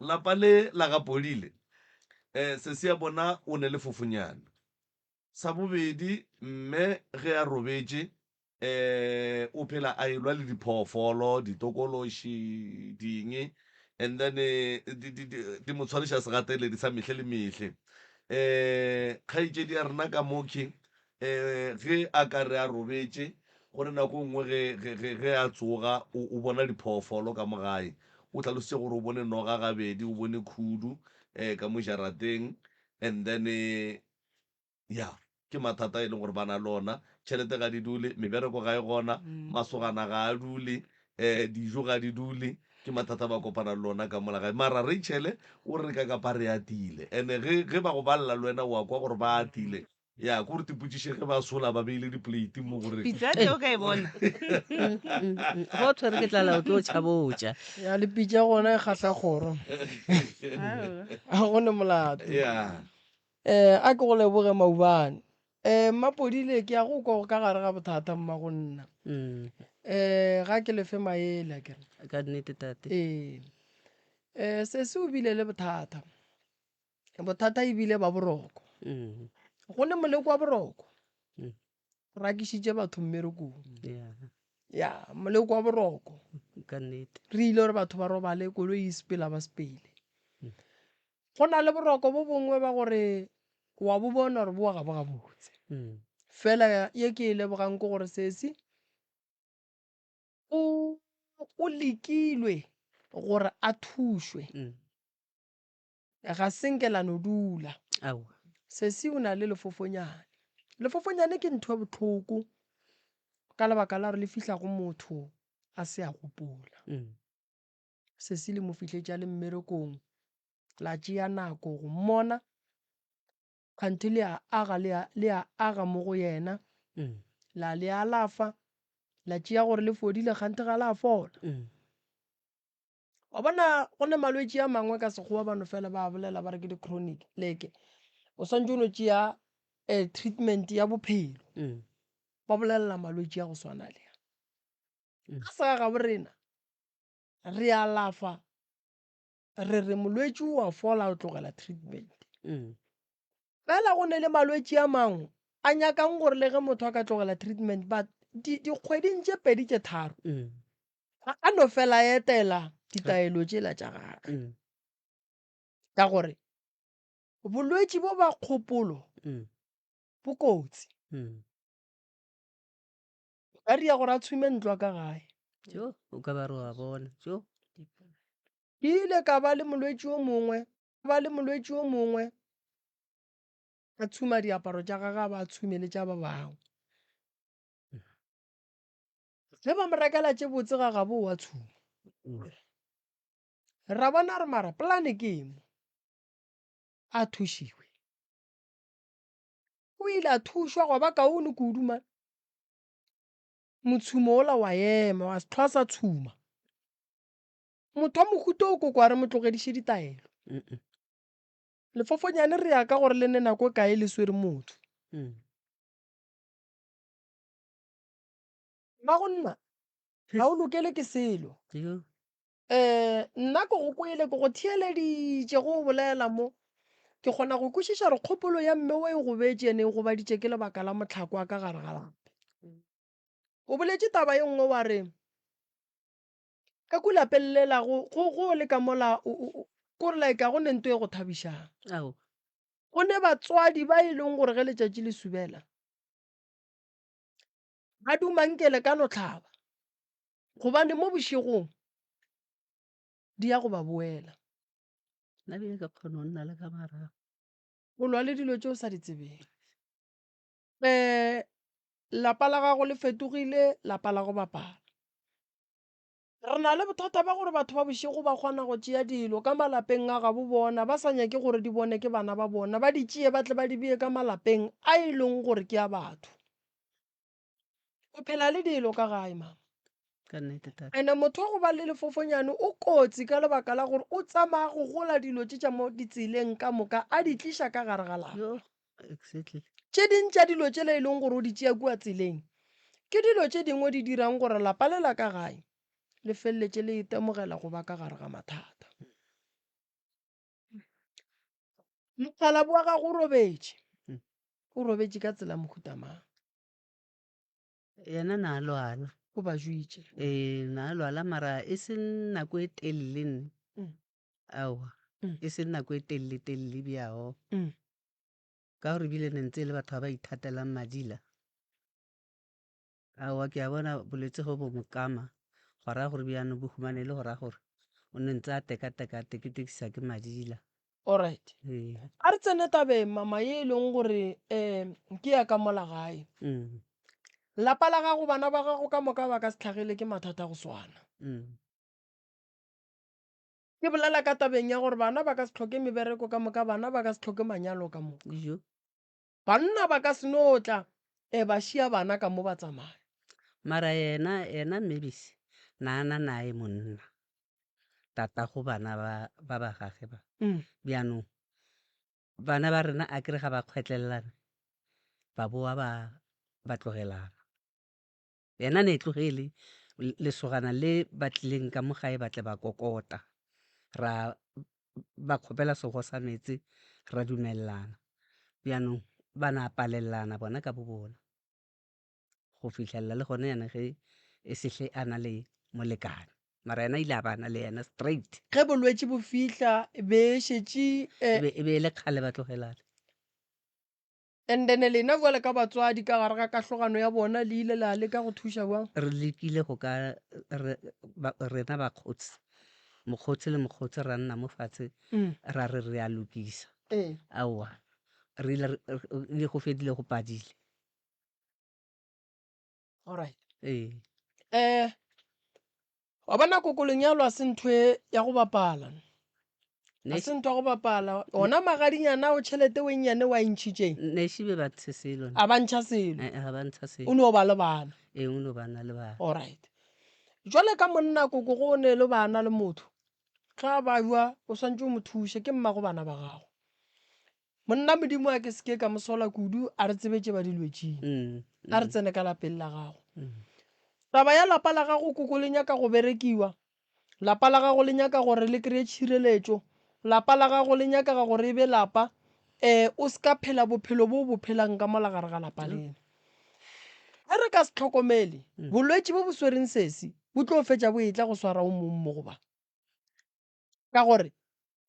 lapa le la ga Podile eh sesi ya bona o ne le fofonyana. Sa bobedi mme ge a robetše um o phela a elwa le diphoofolo, ditokološi, ding and then di, di, di, di mo tshwariša segateledi sa mehle le mehle. Um kgaetšedi ya rena ka mokhi um ge a ka re a robetše go ne nako nngwe ge, ge, ge, ge a tsoga o, o bona diphoofolo ka mo gae. O hlalositše gore o bone noga gabedi, o bone khudu um ka mo jarateng and then Ya, ke mathata a e leng gore ba na le ona. Tšhelete ga di dule, mebereko ga e gona, masogana ga a dule, um dijo ga di dule. Ke mathata ba kopana le ona ka mola gae. Mara Rachel o re ka kapa re atile. And-e ge, ge ba go balela le wena wa kwa gore ba atile. Ya, ke gore tipotšiše ge ba sola ba beile dipoleiti mo gore. Pitsa tse o ka e bona. Ge o tshwere ke tlala o tlo tšhaba o ja. Ya le pitša gona e kgahla kgoro. Ga go ne molato. Ya. Eh, a ke go leboge Maubane. Eh, Mmapodile ke ya go kwa ka gare ga bothata mma go nna. Mm. Eh, ga ke lefe maele a kere. Ka nnete tate. Ee. Eh, sesi o bile le bothata. Bothata e bile ba boroko. Mm. Go ne moleko wa boroko. Mm. Rakišitše batho mmerekong. Yeah. Ya, moleko wa boroko. Ka nnete. Re ile gore batho ba robale koloi e sepela ba sepele. Go na le boroko bo bongwe ba gore wa bo bona gore boa ga bo gabotse. Fela ye ke e lebogang ke gore sesi o o lekilwe gore a thušwe. Ga se nke la no dula. Aowa. Sesi o na le lefofonyane. Lefofonyane ke ntho e bohloko ka lebaka la gore le fihla go motho a se a gopola. Sesi le mo fihletše a le mmerekong, la tšea nako go mmona, kganthe le a aga le a, le a aga mo go yena, la le alafa, la tšea gore le fodile kganthe ga la fola. Wa bona go ne malwetši a mangwe ka Sekgowa ba no fela ba bolela ba re ke di-chronic, leke o swantše o no tšea treatment ya bophelo, ba bolelela malwetši a go swana le a. Ka sa gabo rena re alafa re re molwetši o a fola o tlogela treatment. Fela go ne le malwetši a mangwe a nyakang gore le ge motho a ka tlogela treatment but dikgweding tše pedi tše tharo a no fela a etela ditaelo tšela tša gagwe. Ka gore bolwetši bo ba kgopolo bo kotsi. Ka ria gore a tshume ntlo ya ka gae. Jo, o ka ba re wa bona. Jo. Ke ile ka ba le molwetši o mongwe, ba le molwetši o mongwe a tshuma diaparo tša gagwe a ba a tshume le tša ba bangwe. Ge ba mo rekela tše botse ga gabo o a tshuma. Ra bona re mara polane ke eng mo? A thušiwe. O ile a thušwa gwa ba kaone kudu man. Motshumo wola wa ema, wa se hlwa sa tshuma. Motho wa mohuta o koko a re mo tlogediše ditaelo. Lefofonyane re ya ka gore le ne nako e kae le swere motho. Mmago nna ga o lokele ke selo. Um nna ke go kwele, ke go theeleditše go o bolela mo. Ke kgona go kwešiša gore kgopolo ya mme o e gobetše ene e gobaditše ke lebaka la mohlako wa ka gare ga lapa. O boletše taba ye nngwe wa re ka ku lapeng lela go go go le ka mola o o o kore like ga go ne nto e go thabišang. Ao. Go ne batswadi ba e leng gore ge letšatši le subela ba duma nke le ka no hlaba. Gobane mo bošegong di ya go ba boela. Nna bile ka kgona go nna le ka marago. O lwa le dilo tše o sa di tsebeng. Um lapa la gago le fetogile lapa la go bapala. Re na le bothata ba gore batho ba bošego ba kgona go tšea dilo ka malapeng a gabo bona ba sa nyake gore di bone ke bana ba bona, ba di tšee ba tle ba di bee ka malapeng a e leng gore ke a batho. O phela le dilo ka gae mama. Ka nnete tate. Ene motho wa go ba le lefofonyane o kotsi ka lebaka la gore o tsamaya go gola dilo tše tša mo ditseleng ka moka a di tliša ka gare ga lapa. Yo, exactly. Tše ding tša dilo tšela e leng gore o di tšea kua tseleng ke dilo tše dingwe di dirang gore lapa le la ka gae le feleletše le itemogela go ba ka gare ga mathata. Mokgalabje wa gago o robetše, o robetše ka tsela mohuta mang? Yena na lwala. O ba jwitše. Ee, na lwala mara e seng nako e telele nne. Aowa, e seng nako e telele telele bjao. Ka gore ebile ne ntse e le batho ba ba ithatelang madila. Aowa ke a bona bolwetse ge bo mo kama gwa raya gore bjano bo humane e le go raya gore o ne ntse a tekateka a teketekisa ke madila. Alright. Ee. A re tsene tabeng mama ye e leng gore um ke ya ka mola gae. Lapa la gago bana ba gago ka moka ba ka se tlhagele ke mathata a go swana. Ke bolela ka tabeng ya gore bana ba ka se hloke mebereko ka moka, bana ba ka se hloke manyalo ka moka. Dijo. Banna ba ka se no tla e ba šia bana ka mo ba tsamaya. Mara yena, yena Mavis, na na naye monna, tatago bana ba, ba ba gage ba. Bjanong, bana ba rena a kere ga ba kgwetlelelane, ba boa ba, ba tlogelana. Yena ne e tlogele lesogana le ba tlileng ka mo gae ba tle ba kokota, ra ba kgopela sego sa meetse ra dumelelana. Bjanong ba na palelelana bona ka bo bona go fihlelela le gone yana ge e sehle a na le molekane, mara yena ile a ba na le yena straight. Ge bolwetši bo fihla e be e šetše E be e be e le kgale ba tlogelane. And then lena bjale ka batswadi ka gare ga kahlogano ya bona le ile la leka go thuša bjang? Re lekile go ka re, ba, rena bakgotsi, mokgotsi le mokgotsi ra nna mo fatshe ra re re a lokisa. Ee. Aowa, re ile re, re, go fedile go padile. Alright. Ee. Eh, Wa bona koko lenyalo a se ntho e ya go bapala. A se ntho ya go bapala. Ona magadinyana ao tšhelete o e nnyane wa e ntšhitšeng. Ne šibe ba ntshe selo. A ba ntšha selo. Eh, ga ba ntsha selo. O no ba le bana. Ee, o no ba na le bana. Alright. Jwale ka monna koko go o ne le bana le motho. Ge a bajwa o swantše o mo thuše ke mmago bana ba gago. Monna Modimo a ke se ke ka mo sola kudu, a re tsebe tše ba di lwetšeng. A re tsene ka lapeng la gago. Taba ya lapa la gago koko le nyaka go berekiwa, lapa la gago le nyaka gore le kry-e tšhireletšo, lapa la gago le nyakega gore e be lapa, um o se ka phela bophelo bo o bo phelang ka mola gare ga lapa lena. Ge re ka se hlokomele, bolwetši bo bo swereng sesi bo tlo fetša bo etla go swara o mong mo go ba. Ka gore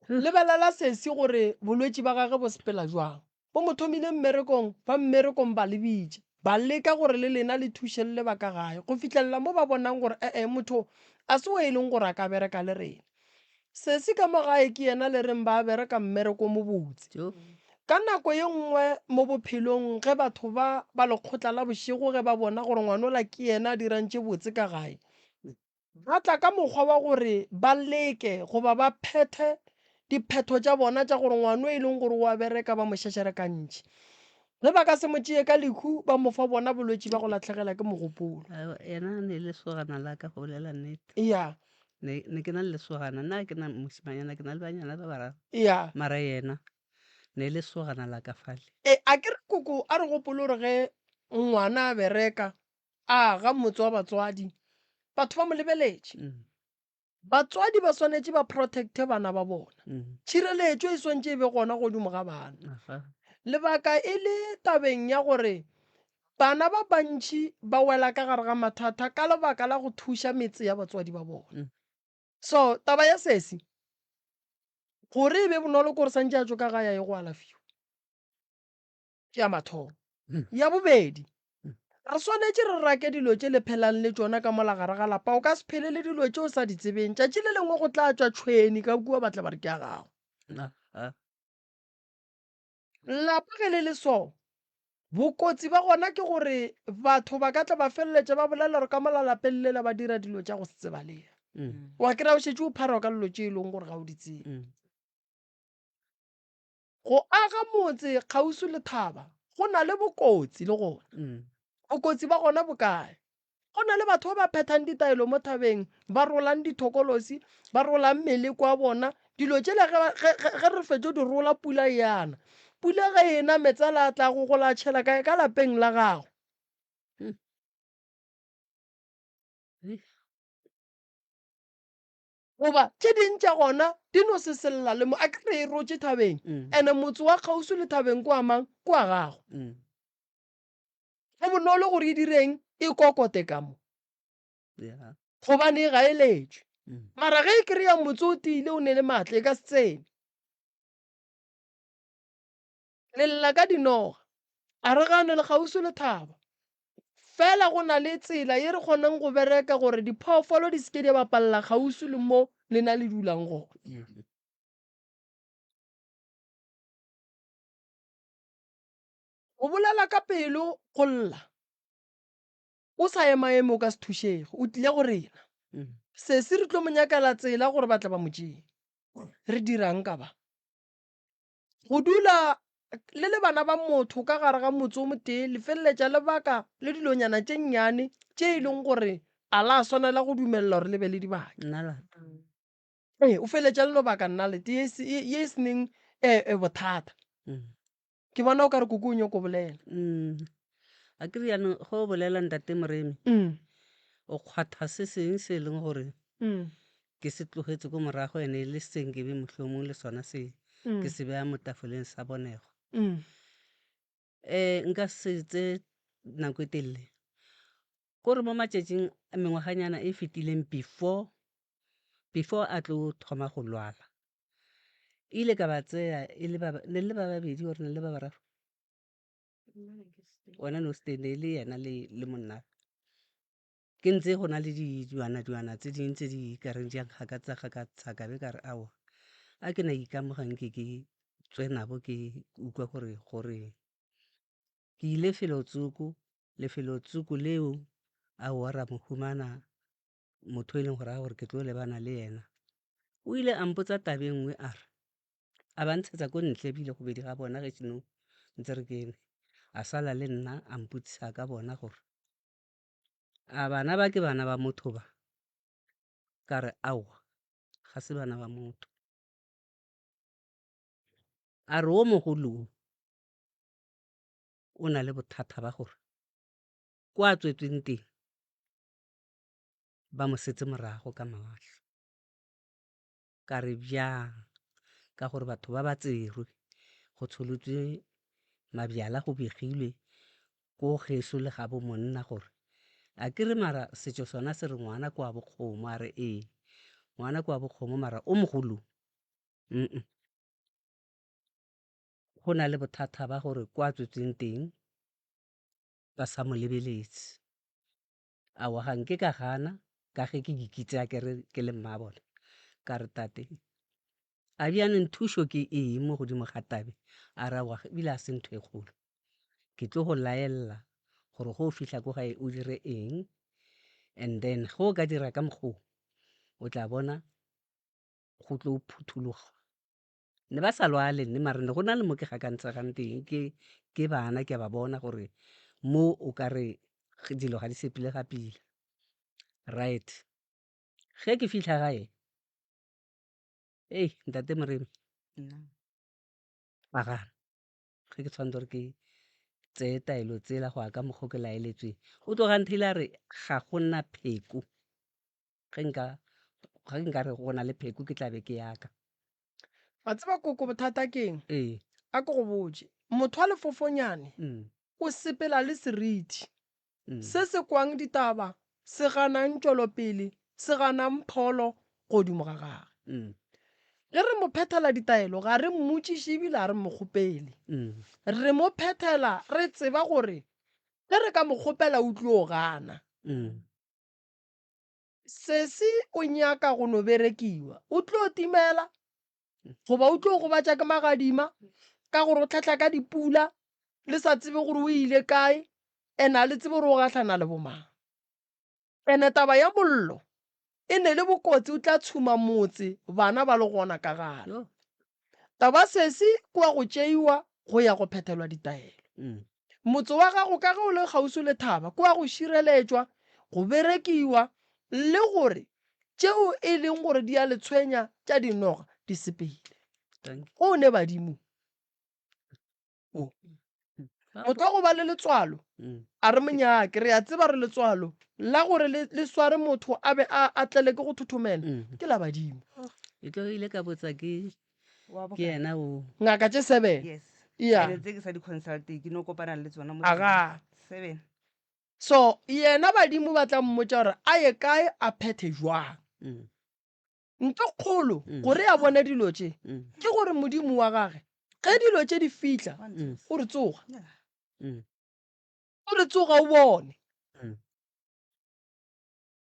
Lebelela sesi gore bolwetši ba gage bo sepela jwang. Bo mo thomile mmerekong, ba mmerekong ba le bitša. Ba leka gore le lena le thušelle ba ka gae go fihlelela mo ba bonang gore e-e motho a se o e leng gore a ka bereka le rena. Sesi ka mo gae ke yena le reng ba bereka mmereko o mobotse. Ka nako ye nngwe mo bophelong ge batho ba ba lekgotla la bošego ge ba bona gore ngwanola ke yena a dirang tše botse ka gae, Ba tla ka mokgwa wa gore ba leke goba ba phethe diphetho tša bona tša gore ngwano e leng gore o a bereka ba mo šešerekantšhe. Ge ba ka se mo tšee ka lehu ba mo fa bona bolwetši ba go lahlegela ke mogopolo. Yena ne le lesogana la ka go bolela nnete. Ya. Ne, ne ke na le lesogana, nna ke na mošimanyana, ke na le banyana ba bararo. Ya. Mara yena ne le lesogana la ka fale. E, a ke re koko a re gopole gore ge ngwana a bereka A ga motse wa batswadi batho ba mo lebeletše. Batswadi ba swanetše ba protecte bana ba bona. Tšhireletšo e swantše e be gona godimo ga bana. Lebaka e le tabeng ya gore bana ba bantši ba wela ka gare ga mathata ka lebaka la go thuša metse ya batswadi ba bona. So taba ya sesi gore e be bonolo ke gore santše a tšwe ka gae a ye go alafiwa. Ke ya mathomo. Ya bobedi, re swanetše re rake dilo tše le phelang le tšona ka mola gare ga lapa. O ka se phele le dilo tše o sa di tsebeng. Tšatši le lengwe go tla tšwa tšhweni ka kua ba tla ba re ke ya gago. Lapa ge le le so, bokotsi ba gona ke gore batho ba ka tla ba feleletša ba bolela gore ka mola lapeng lela ba dira dilo tša go se tsebalege. Wa kry-a o šetše o pharwa ka dilo tše e leng gore ga o di tsebe. Go aga motse kgauswi le thaba go na le bokotsi le gona. Bokotsi ba gona bo kae? Go na le batho ba ba phethang ditaelo mo thabeng, ba rolang dithokolosi, ba rolang meleko ya bona. Dilo tšela ge, ge, ge, ge re fetšo di rola pula e ana. Pula ge e na meetse a la a tla go gola a tšhela kae? Ka lapeng la gago. Hmm. Goba tše ding tša gona di no sesella le mo, a ke re e rotše thabeng. Mm. Ene motse wa kgauswi le thabeng ke wa mang? Ke wa gago. Mm. Go bonolo gore e direng e kokote ka mo. Yeah. Gobane e gaeletšwe. Mm. Mara ge e kry-a motse o tiile o ne le maatla e ka se tsene. Le lla ka dinoga. A re gane le kgauswi le thaba. Fela go na le tsela ye re kgonang go bereka gore diphoofolo di se ke di bapalela kgauswi le mo lena le dulang gona. Mm. Go bolela ka pelo go lla o sa emaeme o ka se thušege, o tlile go rena. Sesi re tlo mo nyakela tsela gore ba tle ba mo tšee. Re dirang ka ba? Go dula le le bana ba motho ka gare ga motse o motee le feleletša le baka le dilonyana tše nnyane tše e leng gore a la swanela go dumelela gore le be le dibaka. Ee, o feleletša le no baka nnalete ye e se neng bothata. Ke bona o ka re koko o nyoko bolela. Mm. A ke re jaanong go o bolela ntate Moremi, Mm. o kgwatha se seng se e leng gore Mm. ke se tlogetse ko morago ene e le seng ke be mohlomong le sona se Mm. ke se beya mo tafoleng sa bonego. Mm. Um nka se tse nako e telele kore mo matšatšing a mengwaganyana e fetileng before before a tlo thoma go lwala Ile ka ba tseya e le ba ne le ba babedi or ne le ba bararo? Wena ne o se teng, ne e le yena le le monna. Ke ntse go na le dilwana dilwana tse dingwe tse di ka reng di a nkgakatsa gakatsa ka be ka re aowa, a ke na ikamoga nke ke tswe nabo ke utlwe gore goreng. Ke ile felo tsoko, lefelo tsoko leo aowa ra mo humana motho e leng gore a gore ke tlo lebana le yena. O ile a mpotsa taba e nngwe a re, a ba ntshetsa ko ntle ebile go bedi ga bona ge seno ntse re kene. A sala le nna a mpotsisa ka bona gore, a bana ba ke bana ba motho ba? Ka re aowa, ga se bana ba motho. A re o mogolo o, o na le bothata ba gore ko a tswetsweng teng ba mo setse morago ka mahlo. Ka re bjang? Ka gore batho ba ba tserwe, go tsholotswe mabjala go begilwe ko geso le gabo monna gore a ke re mara setšo sona se re ngwana ke wa bokgomo, a re ee ngwana ke wa bokgomo mara o mogolo mm go na le bothata ba gore kwa tswetsweng teng ba sa mo lebeletse. Aowa ga nke ka gana ka ge ke ikitse a kere ke le mmabona. Ka re tate, a bjanong thušo ke eng mo godimo ga tabe? A re aowa ebile a se ntho e kgolo. Ke tlo go laella gore ge o fihla ko gae o dire eng and then ge o ka dira ka mokgwa o, o tla bona go tlo phuthologa. Ne ba sa lwale nne mara ne go na le mo ke gakantshegang teng ke ke bana ke a ba bona gore mo o ka re dilo ga di sepele ga pila. Right, ge ke fihla gae, hei ntate Moremi ba gana ge ke tshwanetse gore ke tseye taelo tsela go ya ka mokgwa o ke laeletsweng. O tloga a ntheile a re ga go na pheko. Ge nka, ge nka re go na le pheko ke tla be ke yaka. Wa tseba koko bothata keng? Ee. A ke go botše. Motho wa lefofonyane Mm. o sepela le seriti Mm. se se kwang ditaba, se ganang tšwelopele, se ganang pholo godimo ga gagwe. Mm. Ge re mo phethela ditaelo ga re mmotšiše ebile ga re mo kgopele. Mm. Re mo phethela re tseba gore ge re ka mo kgopela o tlo gana. Mm. Sesi o nyaka go no berekiwa. O tlo timela goba o tlo gobatša ke magadima ka gore o tlhahla ka dipula le sa tsebe gore o ile kae and a le tsebe gore o gahlana le bomang. Ene taba ya mollo e ne le bokotsi o tla tshuma motse bana ba le gona ka gare. Taba sesi ke wa go tšeiwa go ya go phethelwa ditaelo. Mm. Motse wa gago ka ge o le kgauswi le thaba ke wa go šireletšwa. go berekiwa le gore tšeo e leng gore di a le tshwenya tša dinoga di sepele. Go ne badimo. O. Motho wa go ba le letswalo mm. a re monyake re a tseba re letswalo la gore le sware motho a be a tlele ke go thothomela mm. ke la badimo. E tlo ile ka botsa ke ke yena o ngaka tše seven. Yes. Yeah. Tse ke sa di consult ke no kopana le tsona mo. Aga. Seven. So yena badimo ba tla mmotša gore a ye kae a phethe jwang. Mm. Ntho kgolo gore a bone dilo tše ke gore Modimo wa gage ge dilo tše di fihla o re tsoga. O re tsoga o bone.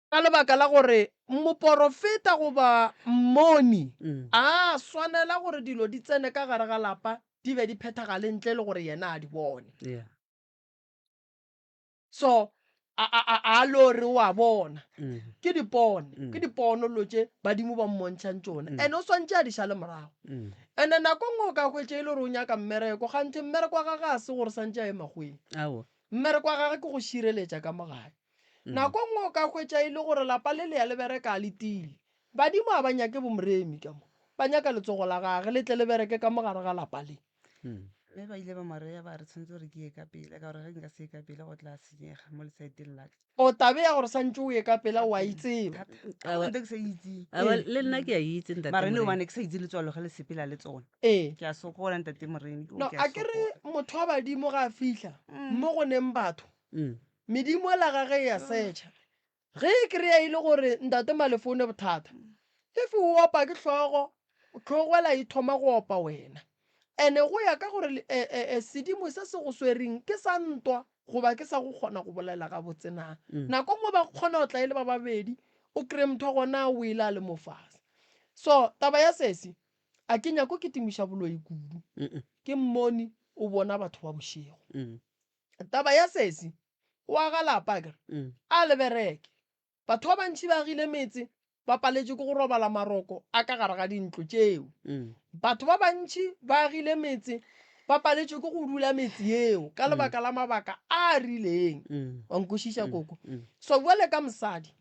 Ka lebaka la gore moporofeta goba mmoni a swanela gore dilo di tsene ka gare ga lapa di be di phethagale ntle le gore yena a di bone. So a a a a lo re wa bona. Mm. Ke dipone, Mm. ke dipono lo tše badimo ba mmontšhang tšona. Mm. And o swantše a di šale morago. Mm. And nako nngwe o ka hwetša e le gore o nyaka mmereko, kganthe mmereko wa gage ga se gore santše a ye makgweng. Aowa. Mmereko wa gage ke go šireletša ka mo gae. Mm. Nako nngwe o ka hwetša e le gore lapa le le ya le bereka a le tiile. Badimo ga ba nyake bomoremi ka mo. Ba nyaka letsogo la gage le tle le bereke ka mo gare ga lapa le. Mm. Mme ba ile ba mo reya ba re tshwanetse gore ke ye ka pela ka gore ge nka se ye ka pela go tla senyega mo lesaeteng la ka. O tabe ya gore santše o ye ka pela o a e tseba. Thata. Aowa. Nte ke sa itse. Aowa, Ee. le nna ke a itse ntate Mara ne Moremi. gobane ke sa itse letswalo ge le sepela le tsona. Ee. Ke a sokola ntate Moremi. No, Ke a a ke re sokola. motho wa badimo ga a fihla mo go neng batho, Mm. medimo ela gage e a setšha. Ge e kry-a e le gore ntate Malefo o ne bothata, if o opa ke hlogo, hlogo ela e thoma go opa wena. And-e go ya ka gore sedimo se se go swereng ke sa ntwa goba ke sa go kgona go bolela gabotse na. Nako nngwe ba kgona go tla e le ba babedi, o kry-e motho wa gona a wele a le mo fase. So taba ya sesi, a ke nyake go kitimiša boloi kudu, ke mmoni o bona batho ba bošego. Taba ya sesi, o aga lapa akere, a le bereke. Batho ba bantši ba agile metse, ba paletšwe ke go robala maroko a ka gare ga dintlo tšeo. Batho ba bantši ba agile metse, ba paletšwe ke go dula metse yeo ka lebaka la mabaka a a rileng. Wa nkwešiša koko? So bjale ka mosadi,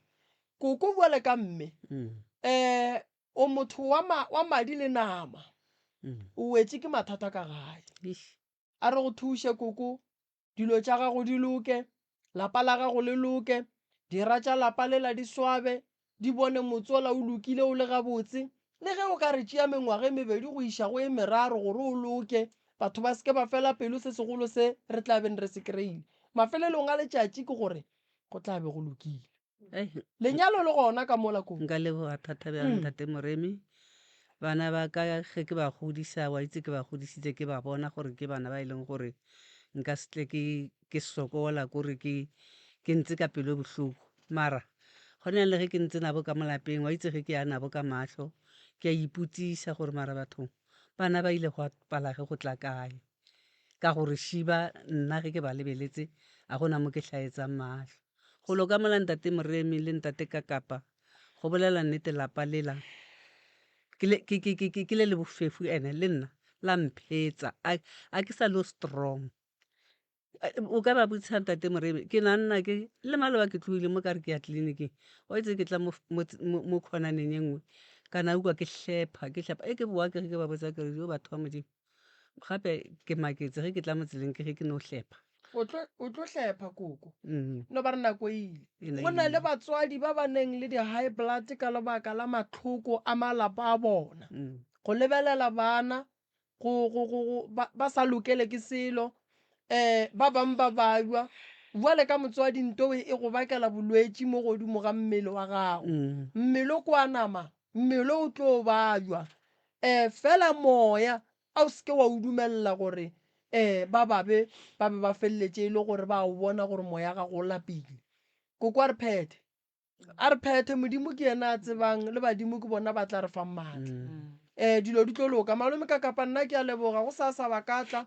koko bjale ka mme, um o motho wa, ma, wa madi le nama, o wetše ke mathata ka gae. A re go thuše koko, dilo tša gago di loke, lapa la gago le loke, dira tša lapa lela di swabe, di bone motse wola o lokile o le gabotse. Le ge o ka re tšea mengwaga e mebedi go iša go e meraro gore o loke, batho ba se ke ba fela pelo se segolo se re tla beng re se kry-ile. Mafelelong a letšatši ke gore go tla be go lokile. Lenyalo le gona ka mola ko. Nka leboga thata bjang ntate Moremi. Bana ba ka ge ke ba godisa wa itse ke ba godisitse ke ba bona gore ke bana ba e leng gore nka se tle ke ke sokola kore ke ke ntse ka pelo e bohloko. Mara gona le ge ke ntse nabo ka mo lapeng wa itse ge ke ya nabo ka mahlo ke a ipotsiša gore mara bathong bana ba ile gwa pala ge go tla kae. Ka gore šiba nna ge ke ba lebeletse a gona mo ke hlaetsang mahlo. Golo ka mola ntate Moremi le ntate Kakapa, go bolela nnete lapa lela ke le, ke, ke, ke, ke, ke le le bofefu ene le nna la mphetsa. A, a ke sa lo strong. O ka ba botšiša ntate Moremi, ke na nna ke le maloba ke tlogile mo ka re ke ya tleliniking, wa itse ke tla mo, mo, mo, mo khonaneng ye nngwe, ka na ukwa ke hlepha, ke hlepha. E ke boa ke ge ke ba botsa ke re, yo batho ba Modimo, gape ke maketse ge ke tla mo tseleng ke ge ke no hlepha. O tlo, o tlo hlepha koko. Mm. No ba re nako e ile. E ne Go na le ile. batswadi ba ba neng le di-high blood ka lebaka la mahloko a malapa a bona. Mm. Go lebelela bana go, go, go, go, ba, ba sa lokele ke selo, um ba bangwe ba babja. Bjale ka motswadi nto e e go bakela bolwetši mo godimo ga mmele wa gago. Mm. Mmele o kwa nama, mmele o tlo babja. Um fela moya a o se ke wa o dumelela gore um ba babe ba be ba feleletše e le gore ba o bona gore moya gago o lapile. Koko a re phethe. A re phethe, Modimo ke yena a tsebang le badimo ke bona ba tla re fang maatla. Um dilo di tlo loka. Malome ka kapa nna ke a leboga go sa sa ba ka tla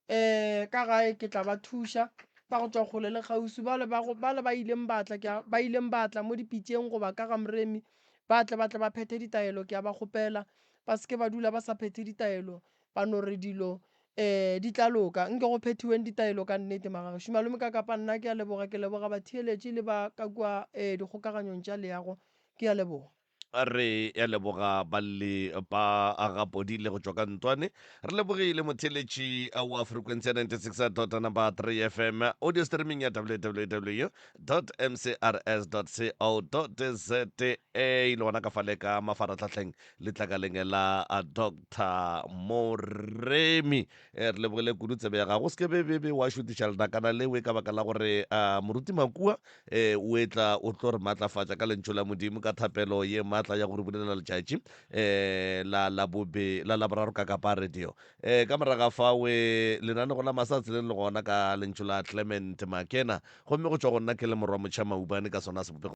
um ka gae ke tla ba thuša ba go tšwa kgole le kgauswi bale ba go bale ba ileng ba tla ke a ba ileng ba tla mo dipitšeng goba ka ga Moremi ba tle ba tle ba phethe ditaelo ke a ba kgopela ba se ke ba dula ba sa phethe ditaelo ba no re dilo Um di tla loka. Nke go phethiweng ditaelo ka nnete, magagešo. Malome ka kapa nna ke a leboga, ke leboga batheeletši le ba ka kua um dikgokaganyong tša leago. Ke a leboga. Re a leboga balli ba ga Podile go tšwa ka Ntwane. Re lebogile motheeletši wa frequency ya 96 dot number 3 FM, audio streaming ya www dot mcrs dot co dot za le gona ka fale ka mafaratlhahleng letlakaleng la Doctor Moremi. Eh, re lebogile kudu tsebe ya gago. O se ke be be be wa šutiša lenakana lewe ka baka la gore uh, moruti Makua eh, o etla o tlo re maatlafatša ka lentšu la Modimo ka thapelo ye maatla ya go re bulela letšatši eh, la labobe la laboraro ka Kapa Radio. Eh, ka moraga fawe lenanego la masa tseleng le gona ka lentšu la Clement Makena gomme go tšwa go nna ke le morwa Motšha Maubane ka sona sebopego.